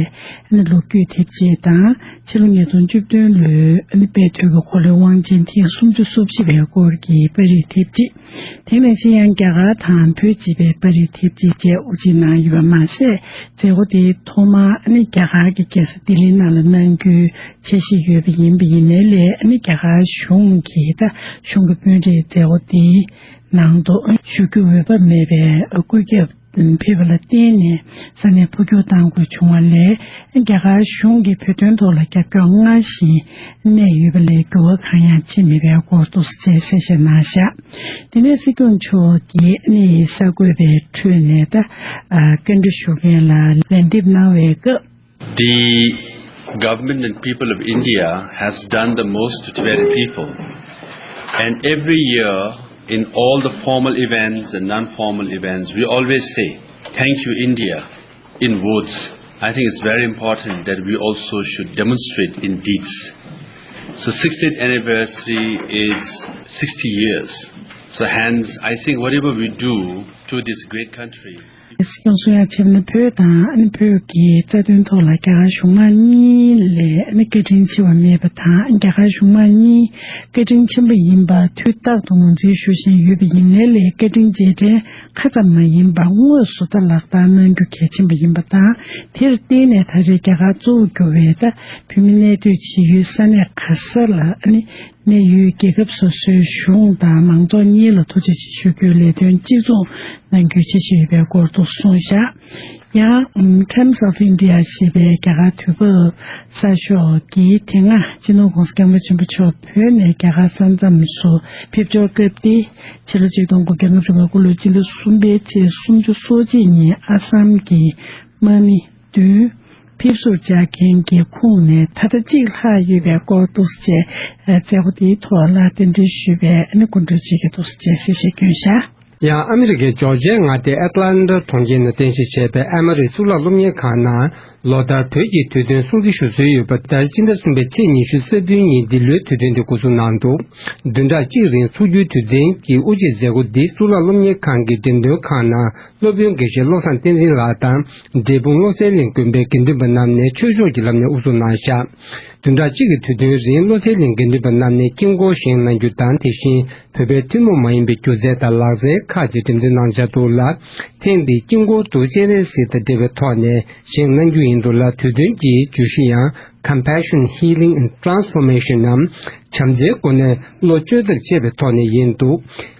ལོ་རྒྱུས་དེབ་ཅིག་དང་། ཕྱི་ལོ་ཉིས་སྟོང་བཅུ་བདུན་ལོའི་དཔལ་དུས་ཀྱི་འཁོར་ལོའི་དབང་ཆེན་ཐེངས་སུམ་ཅུ་སོ་བཞི་པའི་སྐོར་གྱི་པར་རིས་དེབ་ཅིག་དེ་ནང་བཞིན་ཡང་རྒྱ་གར་དང་བོད་སྤྱི་པའི་པར་རིས་དེབ་ཅིག་བཅས་དབུ་འབྱེད་གནང་ཡོད་པ་མ་ཟད། མཛད་སྒོ་དེའི་ཐོག་མར་ཨ་ནི་རྒྱ་གར་གྱི་རྒྱལ་ས་ལྡི་ལི་ནང་ལ་གནང་རྒྱུའི་འཆར་གཞི་ཡོད་པ་ཡིན་པ་ཡིན་ནའི་ལས། ཨ་ནི་རྒྱ་གར་གཞུང་གིས་ད་གཞུང་གི་དཔོན་རིགས་མཛད་སྒོ་དེའི་ནང་དུ་ཞུགས་རྒྱུའི་འོས་བབ་མེད་པའི་བཀོད་ཁྱབ་ཕེབས་པ་ལ་བརྟེན་ནས་ས་གནས་འཕོ་འགྱུར་གཏང་དགོས་བྱུང་བ་ལས། རྒྱ་གར་གཞུང་གིས་བོད་དོན་ཐོག་ལ་རྒྱབ་སྐྱོར་སྔར་བཞིན་གནས་ཡོད་པ་ལས་འགྱུར་བ་གང་ཡང་ཕྱིན་མེད་པའི་སྐོར་འདུག་སེ་བྱས་གསལ་བཤད་གནང་བཞག་དེ་ནས་སྲིད་སྐྱོང་མཆོག་གིས་ཨ་ནི་གསར་འགོད་པའི་ཁྲོད་ནས་ད་ཨ་བཀའ་འདྲི་ཞུ་མཁན་ལ་ལན་འདེབས་གནང་བའི་སྐབས། The government and people of India has done the most to Tibetan people. And every year, in all the formal events and non-formal events, we always say, "Thank you, India," in words. I think it's very important that we also should demonstrate in deeds. So sixtieth anniversary is sixty years. So hence, I think whatever we do to this great country, སྲིད་སྐྱོང་གསུང་ཡག་བྱས་པ་ནི་བོད་དང་ཨ་ནི་བོད་ཀྱི་རྩ་དོན་ཐོག་ལ་རྒྱ་གར་གཞུང་མང་གཉིས་ལས་ཨ་ནི་བཀའ་དྲིན་ཆེ་བ་མེད་པ་དང་། རྒྱ་གར་གཞུང་མང་གཉིས་བཀའ་དྲིན་ཆེན་པོ་ཡིན་པ་དུས་རྟག་ཏུ་ངོས་འཛིན་ཞུ་བཞིན་ཡོད་པ་ཡིན་ནའི་ལས། བཀའ་དྲིན་རྗེས་དྲན་ཁ་ཙམ་མ་ཡིན་པར་དངོས་སུ་ད་ལག་བསྟར་གནང་རྒྱུ་གལ་ཆེན་པོ་ཡིན་པ་དང་། དེར་བརྟེན་ནས་ད་རེས་རྒྱ་གར་གཙོ་བོ་གྱུར་བའི་ད་བོད་མི་གནས་སྡོད་བྱེད་ཡུལ་ས་གནས་ག་ས་ལ་ཨ་ནི་གནས་ཡུལ་རྒྱལ་ཁབ་སོ་སོའི་གཞུང་དང་མང་ཚོགས་གཉིས་ལ་ཐུགས་རྗེ་ཆེ་ཞུ་རྒྱུའི་ལས་དོན་གཅིག་མཚུངས་གནང་རྒྱུའི་འཆར་གཞི་ཡོད་པའི་སྐོར་དུ་གསུངས་བཞག་ཡང་Times of India ཞེས་པའི་རྒྱ་གར་དུས་བབ་གསར་ཤོག་གིས་དེ་སྔ་སྤྱི་ནོར་༧གོང་ས་༧སྐྱབས་མགོན་ཆེན་པོ་མཆོག་བོད་ནས་རྒྱ་གར་ས་མཚམས་སུ་ཕེབས་འབྱོར་སྐབས་ཏེ། ཕྱི་ལོ་ཆིག་སྟོང་དགུ་བརྒྱ་ལྔ་བཅུ་ང་དགུ་ལོའི་སྤྱི་ཟླ་གསུམ་པའི་ཚེས་སོ་གཅིག་ཉིན་ཨ་སམ་གྱི་དམག་མི་བདུན་ཕེབས་བསུར་བཅར་མཁན་གྱི་ཁོངས་ནས་ད་ལྟ་གཅིག་ལྷག་ཡོད་པའི་སྐོར་འདུག་སེ་བྱས། མཛད་སྒོ་དེའི་ཐོག་ལ་རྟེན་འབྲེལ་ཞུས་པའི་ཨ་ནི་སྐུ་མགྲོན་གཅིག་གིས་འདུག་སེ་བྱས་གསལ་བཤད་བསྐྱོན་བཞག་ཡང་ཨ་མི་རི་ཀའི་ཇོར་ཇིའི་མངའ་སྡེའི་ཨེ་ཏི་ལན་ཊ་གྲོང་ཁྱེར་ནང་རྟེན་གཞི་བྱས་པའི་ཨེ་མ་རི་གཙུག་ལག་སློབ་གཉེར་ཁང་ནང་ ལོ་ལྟར་བོད་ཀྱི་དུས་སྟོན་སྲུང་བརྩི་ཞུ་སྲོལ་ཡོད་པ་ལྟར། སྤྱི་ཟླ་གསུམ་པའི་ཚེས་ཉི་ཤུ་རྩ་བདུན་ཉིན་འདི་ལོའི་དུས་སྟོན་དེ་འགོ་འཛུགས་གནང་འདུག་བདུན་ཕྲག་གཅིག་རིང་འཚོགས་རྒྱུའི་དུས་སྟོན་གྱི་དབུ་འབྱེད་མཛད་སྒོ་འདི་གཙུག་ལག་སློབ་གཉེར་ཁང་གི་འགྲེམས་སྟོན་ཁང་ནང་སློབ་དཔོན་དགེ་བཤེས་བློ་བཟང་བསྟན་འཛིན་ལགས་དང་། འབྲས་སྤུངས་བློ་གསལ་གླིང་དགོན་པའི་དགེ་འདུན་པ་རྣམས་ནས་ཆོས་ཕྱོགས་ཀྱི་ལམ་ནས་དབུ་འཛུགས་གནང་བཞག་བདུན་ཕྲག་གཅིག་གི་དུས་སྟོན་རིང་བློ་གསལ་གླིང་དགེ་འདུན་པ་རྣམས་ནས་དཀྱིལ་འཁོར་བཞེངས་གནང་རྒྱུ་དང་། དེ་བཞིན་བོད་པའི་ཐུན་མོང་མ་ཡིན་པའི་སྒྱུ་རྩལ་དང་ལག་རྩལ་ཁག་ཅིག་འགྲེམས་སྟོན་གནང་འཆར་འདུག་ལ། ཐེངས་འདིའི་དཀྱིལ་འཁོར་དུ་སྤྱན་རས་གཟིགས་དང་འབྲེལ་བའི་ཐོག་ནས་བཞེངས་གནང་རྒྱུ་ཡིན་འདུག་ལ། དུས་སྟོན་གྱི་བརྗོད་གཞི་ཡང་Compassion, Healing and Transformation ནམ། བྱམས་བརྩེའི་སྒོ་ནས་བློ་བཅོས་ཐབས་ཅེས་པའི་ཐོག་ནས་ཡིན་འདུག་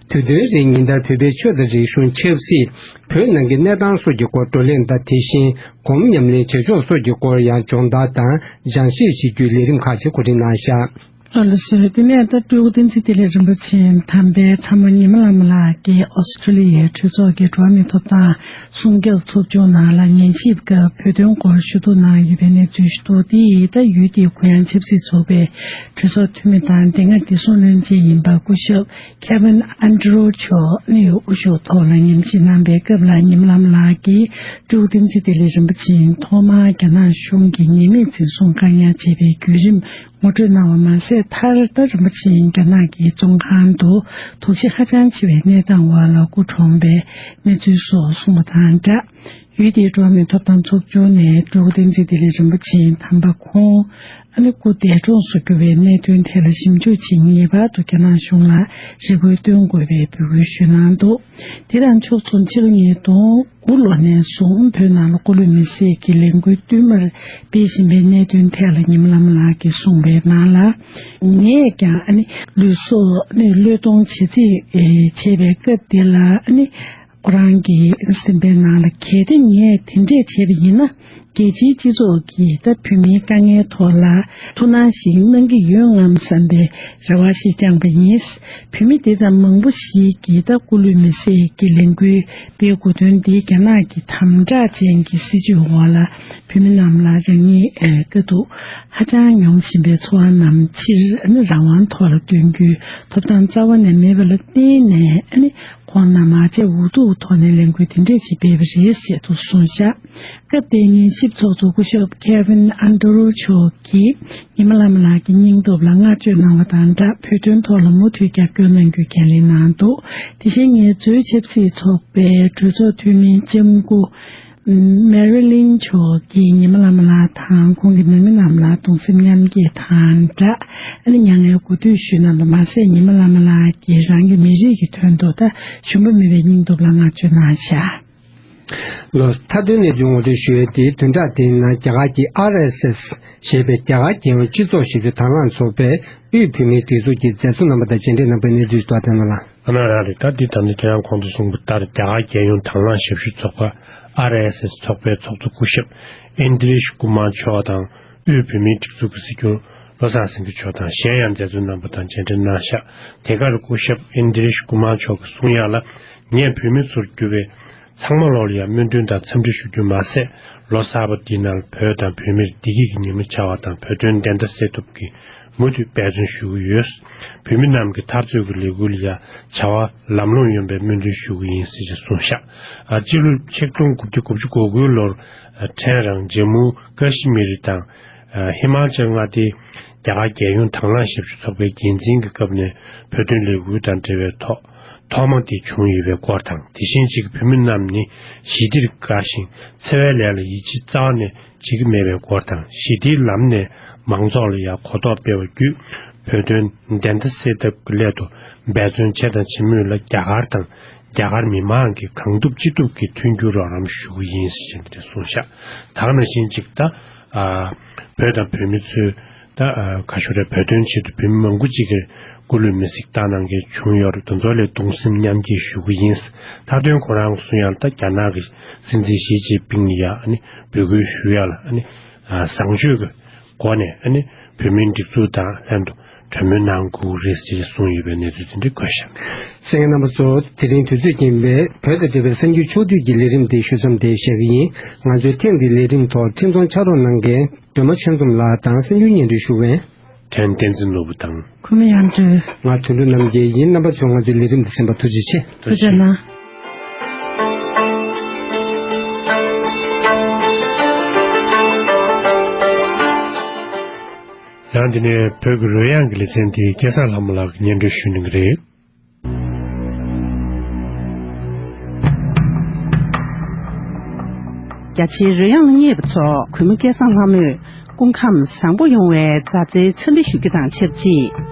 དུས་སྟོན་རིང་ཉིན་ལྟར་བོད་པའི་ཆོས་དང་རིག་གཞུང་། ཆབ་སྲིད། བོད་ནང་གི་གནས་སྟངས་སོགས་ཀྱི་སྐོར་བགྲོ་གླེང་དང་། དེ་བཞིན་སྒོམ་ཉམས་ལེན་བྱེད་ཕྱོགས་སོགས་ཀྱི་སྐོར་ཡང་སྦྱོང་བརྡར་དང་སྦྱང་བཤད་བྱེད་རྒྱུའི་ལས་རིམ་ཁག་ཅིག་གོ་སྒྲིག་གནང་བཞག་ལགས་སོ། དེ་ནས་ད་སྤྲུལ་སྐུ་བསྟན་འཛིན་བདེ་ལེགས་རིན་པོ་ཆེ་དམ་པའི་ཚད་མ་ཉི་མ་བླ་མ་ལགས་ཀྱིས་ཨོ་སི་ཀྲི་ལི་ཡའི་གྲོས་ཚོགས་ཀྱི་འགྲོ་བ་མིའི་ཐོབ་ཐང་སྲུང་སྐྱོབ་ཚོགས་ཆུང་ནང་ལ་ཉན་ཞིབ་སྐབས་བོད་དོན་སྐོར་ཞུ་གཏུག་གནང་ཡོད་པའི་གནས་ཚུལ་ཞིག་འདུག་དེ་ཡིས་ད་ཡུལ་དེའི་གུ་ཡངས་ཆབ་སྲིད་ཚོགས་པའི་གྲོས་ཚོགས་འཐུས་མི་དང་དེ་སྔ་བདེ་སྲུང་བློན་ཆེན་ཡིན་པ་སྐུ་ཞབས་Kevin Anderou མཆོག་ནས་དབུ་བཞུགས་ཐོག་ལ་ཉམས་ཞིབ་གནང་པའི་སྐབས་ལ། ཉི་མ་བླ་མ་ལགས་ཀྱིས་སྤྲུལ་སྐུ་བསྟན་འཛིན་བདེ་ལེགས་རིན་པོ་ཆེ་ཐོག་མར་རྒྱ་ནག་གཞུང་གིས་ཉེས་མེད་འཛིན་བཟུང་བཀག་ཉར་བྱས་པའི་བརྒྱུད་རིམ་ངོ་སྤྲོད་གནང་བ་མ་ཟད། མཐར་ད་རིན་པོ་ཆེ་རྒྱ་ནག་གི་བཙོན་ཁང་དུ་དོགས་གཞི་ཧ་ཅང་ཆེ་བའི་གནས་སྟངས་འོག་ལ་སྐུ་གྲོངས་པའི་གནས་ཚུལ་སོགས་གསུངས་པ་དང་སྦྲགས། ཡུལ་དེའི་འགྲོ་བ་མིའི་ཐོབ་ཐང་ཚོགས་ཆུང་ནས་སྤྲུལ་སྐུ་བསྟན་འཛིན་བདེ་ལེགས་རིན་པོ་ཆེ་དམ་པ་ཁོང་ཨ་ནི་སྐུ་འདས་གྲོངས་སུ་གྱུར་བའི་གནད་དོན་ཐད་ལ་ཞིབ་འཇུག་ཆེད་ངེས་པར་དུ་རྒྱ་ནག་གཞུང་ལ་རེ་སྐུལ་བཏོན་དགོས་པའི་འབོད་སྐུལ་ཞུས་གནང་འདུག་དེ་དང་ཕྱོགས་མཚུངས་ཕྱི་ལོ་ཉིས་སྟོང་དགུ་ལོ་ནས་བཟུང་བོད་ནང་ལ་སྐུ་ལུས་མེར་སྲེག་གི་ལས་འགུལ་བསྟུད་མར་སྤེལ་བཞིན་པའི་གནད་དོན་ཐད་ལ་ཉི་མ་བླ་མ་ལགས་ཀྱིས་གསུངས་པའི་ནང་ལ། ངས་ཀྱང་ཨ་ནི་ལུས་སྲོག་ནི་བློས་གཏོང་བྱེད་རྩིས་བྱས་པའི་སྐབས་དེ་ལ་ཨ་ནི། ཁོ་རང་གི་སེམས་པའི་ནང་ལ། གལ་ཏེ་ངས་དེ་འདྲས་བྱས་པ་ཡིན་ན། རྒྱལ་སྤྱིའི་སྤྱི་ཚོགས་ཀྱིས་ད་བོད་མིའི་དཀའ་ངལ་ཐོག་ལ་ཐུགས་སྣང་ཞིག་གནང་གི་ཡོད་ངམ་བསམ་པའི་རེ་བ་ཞིག་བཅངས་པ་ཡིན། བོད་མི་དེ་ཙམ་མང་པོ་ཞིག་གིས་ད་སྐུ་ལུས་མེར་སྲེག་གི་ལས་འགུལ་སྤེལ་དགོས་དོན་འདི་རྒྱ་ནག་གི་དམ་དྲག་ཅན་གྱི་སྲིད་བྱུས་འོག་ལ་བོད་མི་རྣམས་ལ་རང་ཉིད་དཀའ་སྡུག་ཧ་ཅང་མྱོང་བཞིན་པའི་ཚོར་བ་རྣམས་ཕྱིར་རང་དབང་ཐོག་ལ་སྟོན་རྒྱུའི་ཐོབ་ཐང་རྩ་བ་ནས་མེད་པ་ལ་བརྟེན་ནས། ཁོང་རྣམས་མ་བྱས་འུ་ཐུག་ཐོག་ནས་ལས་འགུལ་དེ་འདྲས་ཤིག་སྤེལ་བ་རེད་ཟེར་དུ་གསུངས་བཞག་སྐབས་དེའི་ཉན་ཞིབ་ཚོགས་གཙོ་སྐུ་ཞབས་Kevin Anderou མཆོག་གིས་ཉི་མ་བླ་མ་ལགས་ཀྱི་སྙིང་སྟོབས་ལ་བསྔགས་བརྗོད་གནང་བ་དང་སྦྲགས། བོད་དོན་ཐོག་ལ་མུ་མཐུད་རྒྱབ་སྐྱོར་གནང་རྒྱུའི་ཁས་ལེན་གནང་འདུག་དེ་བཞིན་ངལ་རྩོལ་ཆབ་སྲིད་ཚོགས་པའི་གྲོས་ཚོགས་འཐུས་མི་ལྕམ་སྐུ་Marilyn མཆོག་གིས་ཉི་མ་བླ་མ་ལགས་དང་ཁོང་གི་ནང་མི་རྣམས་ལ་གདུང་སེམས་མཉམ་སྐྱེད་དང་སྦྲགས། ཨ་ནི་མྱ་ངན་གུས་འདུད་ཞུས་གནང་བ་མ་ཟད། ཉི་མ་བླ་མ་ལགས་ཀྱིས་རང་གི་མི་རིགས་ཀྱི་དོན་དུ་ད་ཞུམ་པ་མེད་པའི་སྙིང་སྟོབས་ལ་བསྔགས་བརྗོད་གནང་བཞག་ལོ། མཐའ་དོན་གནས་ཚུལ་ངོ་སྤྲོད་ཞུ་ཡས་དེ། བདུན་ཕྲག་དེའི་ནང་རྒྱ་གར་གྱི་ཨར་ཨེས་ཨེས་ཞེས་པའི་རྒྱ་གར་རྒྱལ་ཡོངས་སྤྱི་ཚོགས་ཞབས་ཞུ་དང་བླངས་ཚོགས་པས་དབུས་བོད་མིའི་སྒྲིག་འཛུགས་ཀྱི་མཛད་གཙོ་རྣམ་པ་དང་མཇལ་འཕྲད་གནང་པའི་གནས་ཚུལ་ཞིག་ཐོག་བལྟས་ན་ལ། ཨ་ནི་རང་རེད། ད་འདི་ད་ནི་ཁྱེད་རང་གོང་དུ་གསུངས་པ་ལྟར། རྒྱ་གར་རྒྱལ་ཡོངས་དང་བླངས་ཞབས་ཞུ་ཚོགས་པ་ཨར་ཨེས་ཨེས་ཚོགས་པའི་ཚོགས་གཙོ་སྐུ་ཞབས་ཨིན་དྲིས་ཀུ་མཱ་མཆོག་དང་། དབུས་བོད་མིའི་སྒྲིག་འཛུགས་ཀྱི་སྲིད་སྐྱོང་བློ་བཟང་སེང་གེ་མཆོག་དང་། གཞན་ཡང་མཛད་གཙོ་རྣམ་པ་དང་མཇལ་འཕྲད་གནང་བཞག་དེ་གར་སྐུ་ཞབས་ཨིན་དྲིས་ཀུ་མཱ་མཆོག་གིས་གསུང་ཡག་ལ། ངས་བོད་མི་ཚོར་གྱུར་པའི་ཚང་མ་ལོག་ལ་ཡང་སྨོན་འདུན་དང་འཚམས་འདྲི་ཞུ་རྒྱུ་མ་ཟད། ལོ་གསར་པ་འདིའི་ནང་བོད་དང་བོད་མིར་བདེ་སྐྱིད་ཀྱི་ཉི་མ་འཆར་བ་དང་། བོད་དོན་བདེན་མཐའ་གསལ་ཐུབ་ཀྱི་མུ་མཐུད་འབད་བརྩོན་ཞུ་གི་ཡོད། བོད་མི་རྣམས་ཀྱི་འཐབ་རྩོད་ཀྱི་ལས་འགུལ་ལ་ཡང་བྱ་བ་ལམ་ལྷོང་ཡོང་བའི་སྨོན་འདུན་ཞུ་གི་ཡིན་ཟེར་གསུངས་བཞག་ཨ། སྤྱི་ལོ་ཆིག་སྟོང་དགུ་བརྒྱ་དགུ་བཅུ་གོ་དགུའི་ལོར། ཨ། ཕྲན་རང་ཇམ་མུ་ཀ་ཤི་མིར་དང་། ཨ། ཧི་མ་ཅལ་མངའ་སྡེའི་རྒྱ་གར་རྒྱལ་ཡོངས་དང་བླངས་ཞབས་ཞུ་ཚོགས་པའི་འགན་འཛིན་གྱི་སྐབས་ནས་བོད་དོན་ལས་འགུལ་དང་འབྲེལ་བའི་ཐོག་ཐོག་མ་དེ་བྱུང་ཡོད་པའི་སྐོར་དང་། དེ་བཞིན་གཅིག་བོད་མི་རྣམས་ནི་ཞི་བདེར་དགའ་ཞིང་འཚེ་བའི་ལས་ལ་ཡིད་ཆེས་རྩ་བ་ནས་བྱེད་ཀྱི་མེད་པའི་སྐོར་དང་། ཞི་བདེའི་ལམ་ནས་མང་ཚོགས་ལ་ཡང་གོ་རྟོགས་སྤེལ་བ་བརྒྱུད། བོད་དོན་བདེན་མཐའ་གསལ་ཐབས་ཀྱི་སླད་དུ་འབད་བརྩོན་བྱས་དང་བྱེད་མུས་ལ། རྒྱ་གར་དང་རྒྱ་གར་མི་མང་གིས་གང་ཐུབ་ཅི་ཐུབ་ཀྱིས་མཐུན་འགྱུར་རོགས་རམ་ཞུ་གི་ཡིན་ཞེས་དེ་གསུངས་བཞག་ད་ག་ནང་བཞིན་ཅིག་ད། ཨ། བོད་དང་བོད་མི་ཚོས་ད། ཨ། ག་ཞུ་རེད། བོད་དོན་ཆེད་དུ་བོད་མི་མང་པོ་ཅིག་གིས་སྐུ་ལུས་མེར་སྲེག་བཏང་གནང་མཁན་བྱུང་ཡོད་རེད། དེ་ཚོ་ལ་གདུང་སེམས་མཉམ་སྐྱེད་ཞུ་གི་ཡིན། མཐའ་དོན་ཁོ་རང་གསུང་ཡག་ལ། ད་རྒྱ་ནག་གི་སྲིད་འཛིན་ཞི་ཅིན་ཕིང་ལ་ཡ་ཨ་ནི་འབོད་སྐུལ་ཞུ་ཡག་ལ་ཨ་ནི། ཨ། བཟང་སྤྱོད་ཀྱི་སྒོ་ནས་ཨ་ནི་བོད་མིའི་སྒྲིག་འཛུགས་དང་ལྷན་དུ་གྲོས་མོལ་གནང་དགོས་རེད་ཟེར་གསུངས་ཡོད་པའི་གནས་ཚུལ་དེ་འདྲ་བཀོད་བཞག་གསན་མཁན་རྣམ་པ་ཚོ། དེ་རིང་དུས་ཚོད་རྐྱེན་པས་བོད་དང་འབྲེལ་བའི་གསར་འགྱུར་ཕྱོགས་བསྡུས་ཀྱི་ལས་རིམ་དེ་ཞུ་མཚམས་འདིར་བཞག་གི་ཡིན། ང་ཚོའི་ཐེངས་འདིའི་ལས་རིམ་ཐོག་འཕྲིན་གཏོང་ཕྱག་རོགས་གནང་མཁན་སྒྲོལ་མ་ཆོས་འཛོམས་ལགས་དང་། གསར་འགྱུར་སྙན་སྒྲོན་ཞུ་མཁན་ཕྲན་བསྟན་འཛིན་ནོར་བུ་དང་། ཁོ་མོ་ཡང་སྒྲོལ། ང་དོན་གྲུབ་རྣམ་རྒྱལ་ཡིན། རྣམ་པ་ཚོས་ང་ཚོའི་ལས་རིམ་འདི་གསན་པར་ཐུགས་རྗེ་ཆེ། ཐུགས་རྗེ་གནང་། ཡང་འདི་ནས་བོད་ཀྱི་རོལ་དབྱངས་ཀྱི་ལེ་ཚན་དེ་སྐལ་བཟང་ལྷ་མོ་ལགས་ཀྱིས་སྙན་སྒྲོན་ཞུ་གནང་གི་རེད། རྒྱ་ཆེའི་རོལ་དབྱངས་རྙེད་པ་ཚོ་གུས་མོ་སྐལ་བཟང་ལྷ་མོས་སྐུ་ཁམས་བཟང་པོ་ཡོང་བའི་མཛའ་བརྩེའི་འཚམས་འདྲི་ཞུ་རྒྱུ་དང་ཆབས་ཅིག་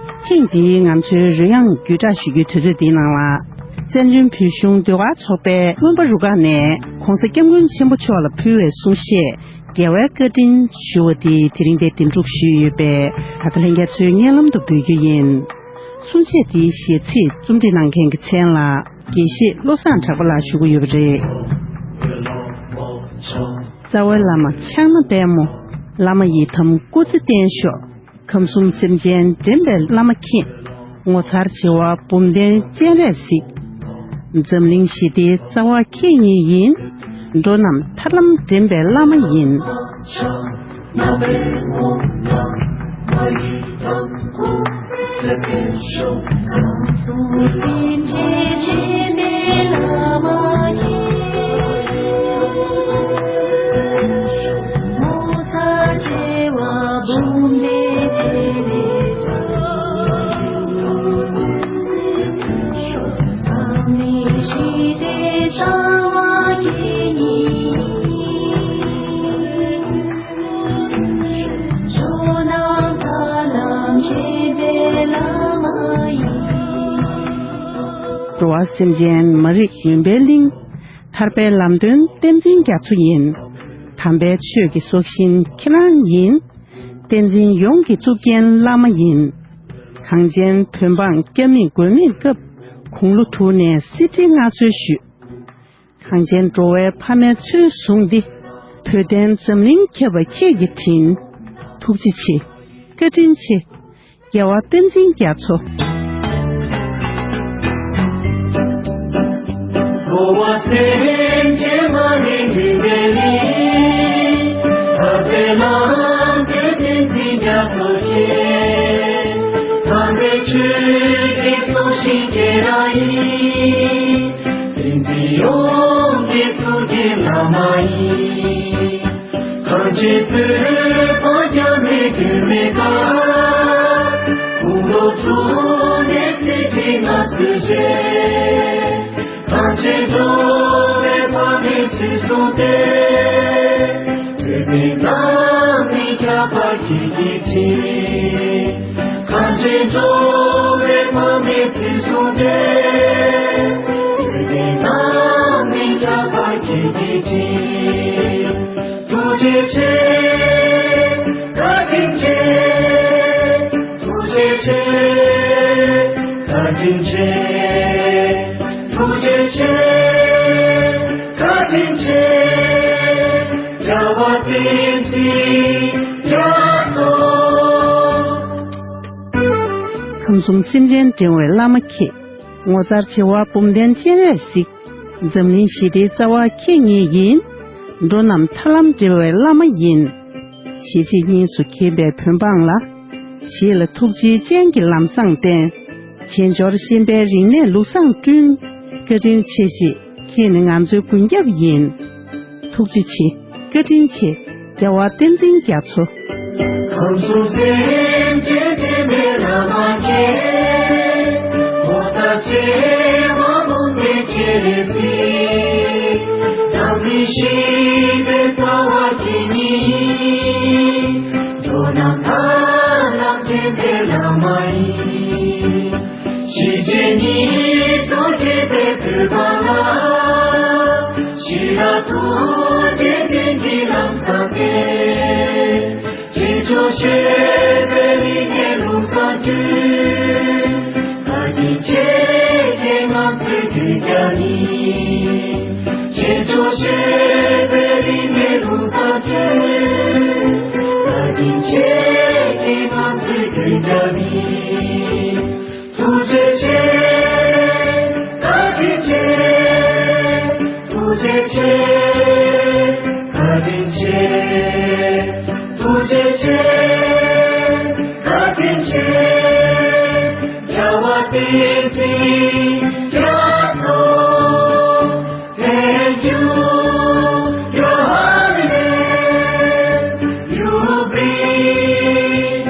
ཐེངས་འདིའི་ང་ཚོའི་རོལ་དབྱངས་བརྒྱུད་བསྒྲགས་ཞུ་རྒྱུའི་དུས་ཚོད་འདིའི་ནང་ལ། བཙན་བྱོལ་བོད་གཞུང་ཟློས་གར་ཚོགས་པའི་མངོན་པ་རུ་ཁག་ནས་༸གོང་ས་༸སྐྱབས་མགོན་ཆེན་པོ་མཆོག་ལ་ཕུལ་བའི་གསུང་བཤད། རྒྱལ་བའི་བཀའ་དྲིན་ཞུ་བ་དེ་དེ་རིང་འདིར་འདེམས་སྒྲུག་ཞུས་ཡོད་པས། ད་ལྟ་ལྷན་རྒྱས་ཚོའི་སྙན་ལམ་དུ་འབུལ་རྒྱུ་ཡིན། གསུང་བཤད་འདིའི་གཞས་ཚིག་རྩོམ་སྒྲིག་གནང་མཁན་གྱི་མཚན་ལ་དགེ་བཤེས་བློ་བཟང་གྲགས་པ་ལགས་ཞུ་གི་ཡོད་པ་རེད། རྩ་བའི་བླ་མ་ཕྱག་ན་པདྨོ། བླ་མ་ཡི་དམ་སྐུ་ཚེ་བརྟན་ཤོག་ཁམས་གསུམ་སེམས་ཅན་འདྲེན་པའི་བླ་མ་མཁྱེན། ངོ་མཚར་བྱེ་བ་འབུམ་ལྡན་སྤྱན་རས་གཟིགས། འཛམ་གླིང་ཞི་བདེའི་རྩ་བ་ཁྱེད་ཉིད་ཡིན། འགྲོ་རྣམས་ཐར་ལམ་འདྲེན་པའི་བླ་མ་ཡིན། འགྲོ་བ་སེམས་ཅན་མ་རིག་མུན་པའི་གླིང་། ཐར་པའི་ལམ་སྟོན་བསྟན་འཛིན་རྒྱ་མཚོ་ཡིན། དམ་པའི་ཆོས་ཀྱི་སྲོག་ཤིང་ཁྱེད་རང་ཡིན། བསྟན་འཛིན་ཡོངས་ཀྱི་གཙུག་རྒྱན་བླ་མ་ཡིན། གངས་ཅན་བོད་འབངས་སྐྱབས་མེད་མགོན་མེད་སྐབས། དགུང་ལོ་དྲུག་ནས་གསེར་ཁྲིར་མངའ་གསོལ་ཞུས། གངས་ཅན་འགྲོ་བའི་ཕ་མའི་ཚུལ་བཟུང་སྟེ། བོད་དོན་འཛམ་གླིང་ཁྱབ་པ་ཁྱེད་ཀྱི་དྲིན། ཐུགས་རྗེ་ཆེ། བཀའ་དྲིན་ཆེ། རྒྱལ་བ་བསྟན་འཛིན་རྒྱ་མཚོ། འགྲོ་བ་སེམས་ཅན་མ་རིག་མུན་པའི་གླིང་། ཐར་པའི་ལམ་སྟོན་བསྟན་འཛིན་རྒྱ་མཚོ་ཡིན། དམ་པའི་ཆོས་ཀྱི་སྲོག་ཤིང་ཁྱེད་རང་ཡིན། བསྟན་འཛིན་ཡོངས་ཀྱི་གཙུག་རྒྱན་བླ་མ་ཡིན། གངས་ཅན་བོད་པ་སྐྱབས་མེད་མགོན་མེད་ཀ། དགུང་ལོ་དྲུག་ནས་གསེར་ཁྲིར་མངའ་གསོལ་རྗེས། གངས་ཅན་འགྲོ་བའི་ཕ་མའི་ཚུལ་བཟུང་སྟེ། བོད་པའི་རྩ་མེད་ཁྱབ་པ་ཁྱེད་ཀྱི་དྲིན། གངས་ཅན་འགྲོ་བའི་ཕ་མའི་ཚུལ་བཟུང་སྟེ། བོད་པའི་རྩ་མེད་ཁྱབ་པ་ཁྱེད་ཀྱི་དྲིན། ཐུགས་རྗེ་ཆེ། བཀའ་དྲིན་ཆེ། ཐུགས་རྗེ་ཆེ། བཀའ་དྲིན་ཆེ། ཐུགས་རྗེ་ཆེ། བཀའ་དྲིན་ཆེ། རྒྱལ་བ་བསྟན་འཛིན་རྒྱ་མཚོ། ཁམས་གསུམ་སེམས་ཅན་འདྲེན་པའི་བླ་མ་ཁྱེད། ངོ་མཚར་བྱེ་བ་འབུམ་ལྡན་སྤྱན་རས་གཟིགས། འཛམ་གླིང་ཞི་བདེའི་རྩ་བ་ཁྱེད་ཉིད་ཡིན། འགྲོ་རྣམས་ཐར་ལམ་འདྲེན་པའི་བླ་མ་ཡིན། གཞིས་བྱེས་གཉིས་སུ་མཁྱེན་པའི་བོད་འབངས་ལ། གཞིས་ལ་ཐུགས་རྗེའི་སྤྱན་གྱིས་ལམ་བཟང་བསྟན། བྱེས་འབྱོར་ཤེས་དཔལ་རིག་གནས་ལུགས་བཟང་བསྐྲུན། བཀའ་དྲིན་ཆེ་ཞེས་ཁྱེད་ནི་ང་ཚོའི་མགོན་སྐྱབས་ཡིན། ཐུགས་རྗེ་ཆེ། བཀའ་དྲིན་ཆེ། རྒྱལ་བ་བསྟན་འཛིན་རྒྱ་མཚོ། ཁམས་གསུམ་སེམས་ཅན་འདྲེན་པའི་བླ་མ་ཁྱེད། ངོ་མཚར་ཆེ་བ་འབུམ་ལྡན་སྤྱན་རས་གཟིགས། འཛམ་གླིང་ཞི་བདེའི་རྩ་བ་ཁྱེད་ཉིད། འགྲོ་རྣམས་ཐར་ལམ་འདྲེན་པའི་བླ་མ་ཡིན། གཞིས་བྱེས་གཉིས་སུ་མཁྱེན་པའི་བོད་པ་ལ། ཞི་ལྷག་ཐུགས་རྗེ་ཅན་གྱིས་ལམ་བཟང་སྟོན། བྱེས་འབྱོར་ཤེས་དཔལ་རིག་གནས་ལུགས་བཟང་བསྐྲུན། བཀའ་དྲིན་ཆེ་ཁྱེད་ང་ཚོའི་མགོན་སྐྱབས་ཡིན། བྱེས་འབྱོར་ཤེས་དཔལ་རིག་གནས་ལུགས་བཟང་བསྐྲུན། བཀའ་དྲིན་ཆེ་ཁྱེད་ང་ཚོའི་མགོན་སྐྱབས་ཡིན། ཐུགས་རྗེ་ཆེ། བཀའ་དྲིན་ཆེ། ཐུགས་རྗེ་ཆེ། བཀའ་དྲིན་ཆེ། ཐུགས་རྗེ་ཆེ། བཀའ་དྲིན་ཆེ། རྒྱལ་བ་བསྟན་འཛིན་རྒྱ་མཚོ། Thank you, Your Highness. You bring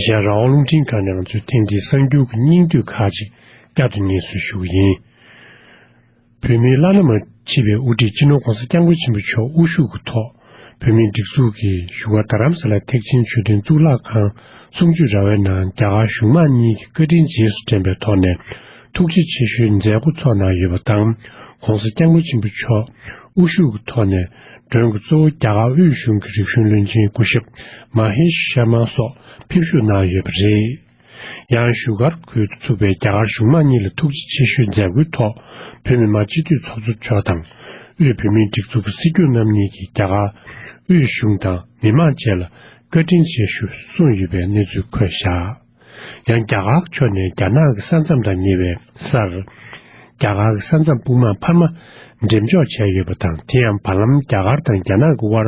ཞེས་རང་དབང་རླུང་འཕྲིན་ཁང་ནས་ང་ཚོའི་ཐེངས་འདིའི་གསར་འགྱུར་གྱི་སྙིང་བསྡུས་ཁག་ཅིག་བསྐྱར་དུ་སྙན་སེང་ཞུ་གི་ཡིན། བོད་མིའི་བླ་ན་མ་མཆིས་པའི་དབུ་ཁྲིད་སྤྱི་ནོར་༸གོང་ས་༸སྐྱབས་མགོན་ཆེན་པོ་མཆོག་དབུ་བཞུགས་ཀྱི་ཐོག་བོད་མིའི་སྒྲིག་འཛུགས་ཀྱི་བཞུགས་སྒར་རྡ་རམ་ས་ལའི་ཐེག་ཆེན་མཆོད་རྟེན་གཙུག་ལག་ཁང་གསུང་ཆོས་ར་བའི་ནང་རྒྱ་གར་གཞུང་མང་གཉིས་ཀྱི་བཀའ་དྲིན་རྗེས་སུ་དྲན་པའི་ཐོག་ནས་ཐུགས་རྗེ་ཆེ་ཞུའི་མཛད་སྒོ་ཚོགས་གནང་ཡོད་པ་དང་། ༸གོང་ས་༸སྐྱབས་མགོན་ཆེན་པོ་མཆོག་དབུ་བཞུགས་ཀྱི་ཐོག་ནས་མགྲོན་གྱི་གཙོ་བོ་རྒྱ་གར་དབུས་གཞུང་གི་རིག་གཞུང་བློན་ཆེན་སྐུ་ཞབས་མ་ཧེ་ཤར་མ་སོགས་ཕེབས་བཞུགས་གནང་ཡོད་པ་རེད། ཡང་བཞུགས་སྒར་ཁུལ་དུ་ཚུགས་པའི་རྒྱ་གར་གཞུང་མང་གཉིས་ལ་ཐུགས་རྗེ་ཆེ་ཞུའི་མཛད་སྒོའི་ཐོག་བོད་མི་མང་སྤྱི་འཐུས་ཚོགས་གཙོ་མཆོག་དང་། དབུས་བོད་མིའི་སྒྲིག་འཛུགས་ཀྱི་སྲིད་སྐྱོང་རྣམ་གཉིས་ཀྱིས་རྒྱ་གར་དབུས་གཞུང་དང་མི་མང་བཅས་ལ་བཀའ་དྲིན་ཆེ་ཞུ་གསུངས་ཡོད་པའི་གནས་ཚུལ་འཁོད་བཞག་ཡང་རྒྱ་གར་ཕྱོགས་ནས་རྒྱ་ནག་གི་ས་མཚམས་དང་ཉེ་བའི་སར། རྒྱ་གར་གྱི་ས་མཚམས་དཔུང་དམག་འཕར་མ་འགྲེམས་འཇོག་བྱས་ཡོད་པ་དང་། དེ་ཡང་བར་ལམ་རྒྱ་གར་དང་རྒྱ་ནག་གི་དབར་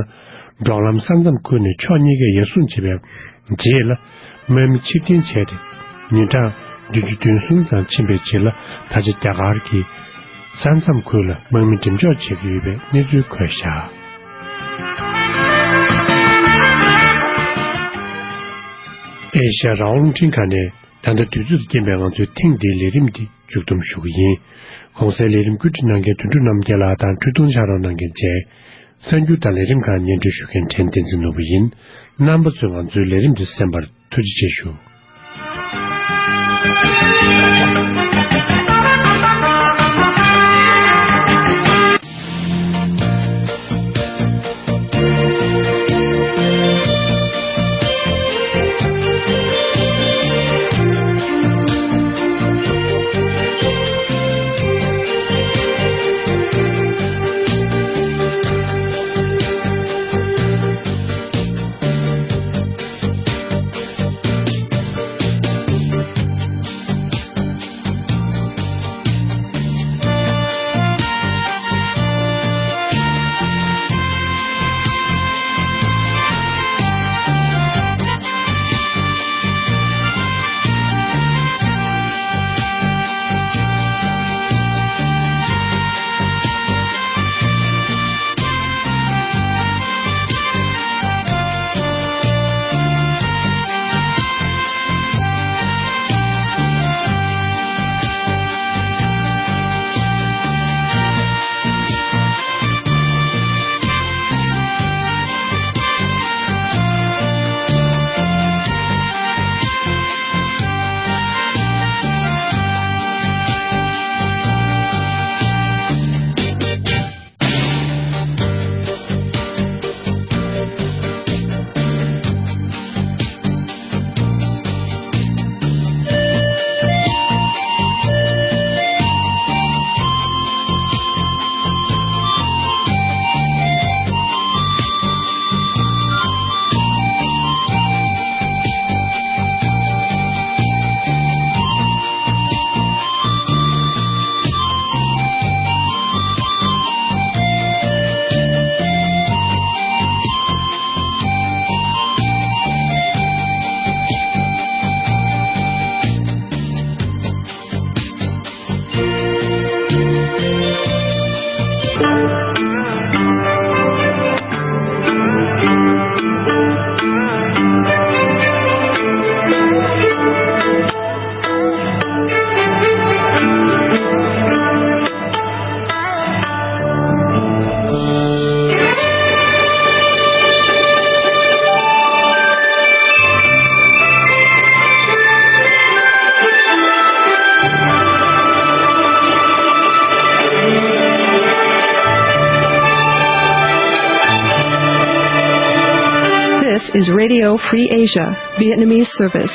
འབྲོག་ལམ་ས་མཚམས་ཁུལ་ནས་ཕྱོགས་གཉིས་ཀས་ཡར་སྲུང་བྱས་པའི་རྗེས་ལ། དམག་མི་ཕྱིར་འཐེན་བྱས་ཏེ། ཉིན་གྲངས་བདུན་ཅུ་དོན་གསུམ་ཙམ་ཕྱིན་པའི་རྗེས་ལ། ད་ཆ་རྒྱ་གར་གྱི་ས་མཚམས་ཁུལ་ལ་དམག་མི་འགྲེམས་འཇོག་བྱེད་ཀྱི་ཡོད་པའི་གནས་ཚུལ་འཁོད་བཞག་ཨེ་ཤ་ཡ་རང་དབང་རླུང་འཕྲིན་ཁང་ནས། ད་ལྟ་དུས་ཚོད་ཀྱིས་རྐྱེན་པས་ང་ཚོའི་ཐེངས་འདིའི་ལས་རིམ་འདི་མཇུག་བསྡོམས་ཞུ་གི་ཡིན། གོང་གསལ་ལས་རིམ་བཀོད་སྒྲིག་གནང་མཁན་དོན་གྲུབ་རྣམ་རྒྱལ་ལགས་དང་འཕྲིན་གཏོང་ཕྱག་རོགས་གནང་མཁན་བཅས། གསར་འགྱུར་དང་ལས་རིམ་ཁག་སྙན་སྒྲོན་ཞུ་མཁན་ཕྲན་བསྟན་འཛིན་ནོར་བུ་ཡིན། རྣམ་པ་ཚོས་ང་ཚོའི་ལས་རིམ་འདི་གསན་པར་ཐུགས་རྗེ་ཆེ་ཞུ། This is Radio Free Asia, Vietnamese service.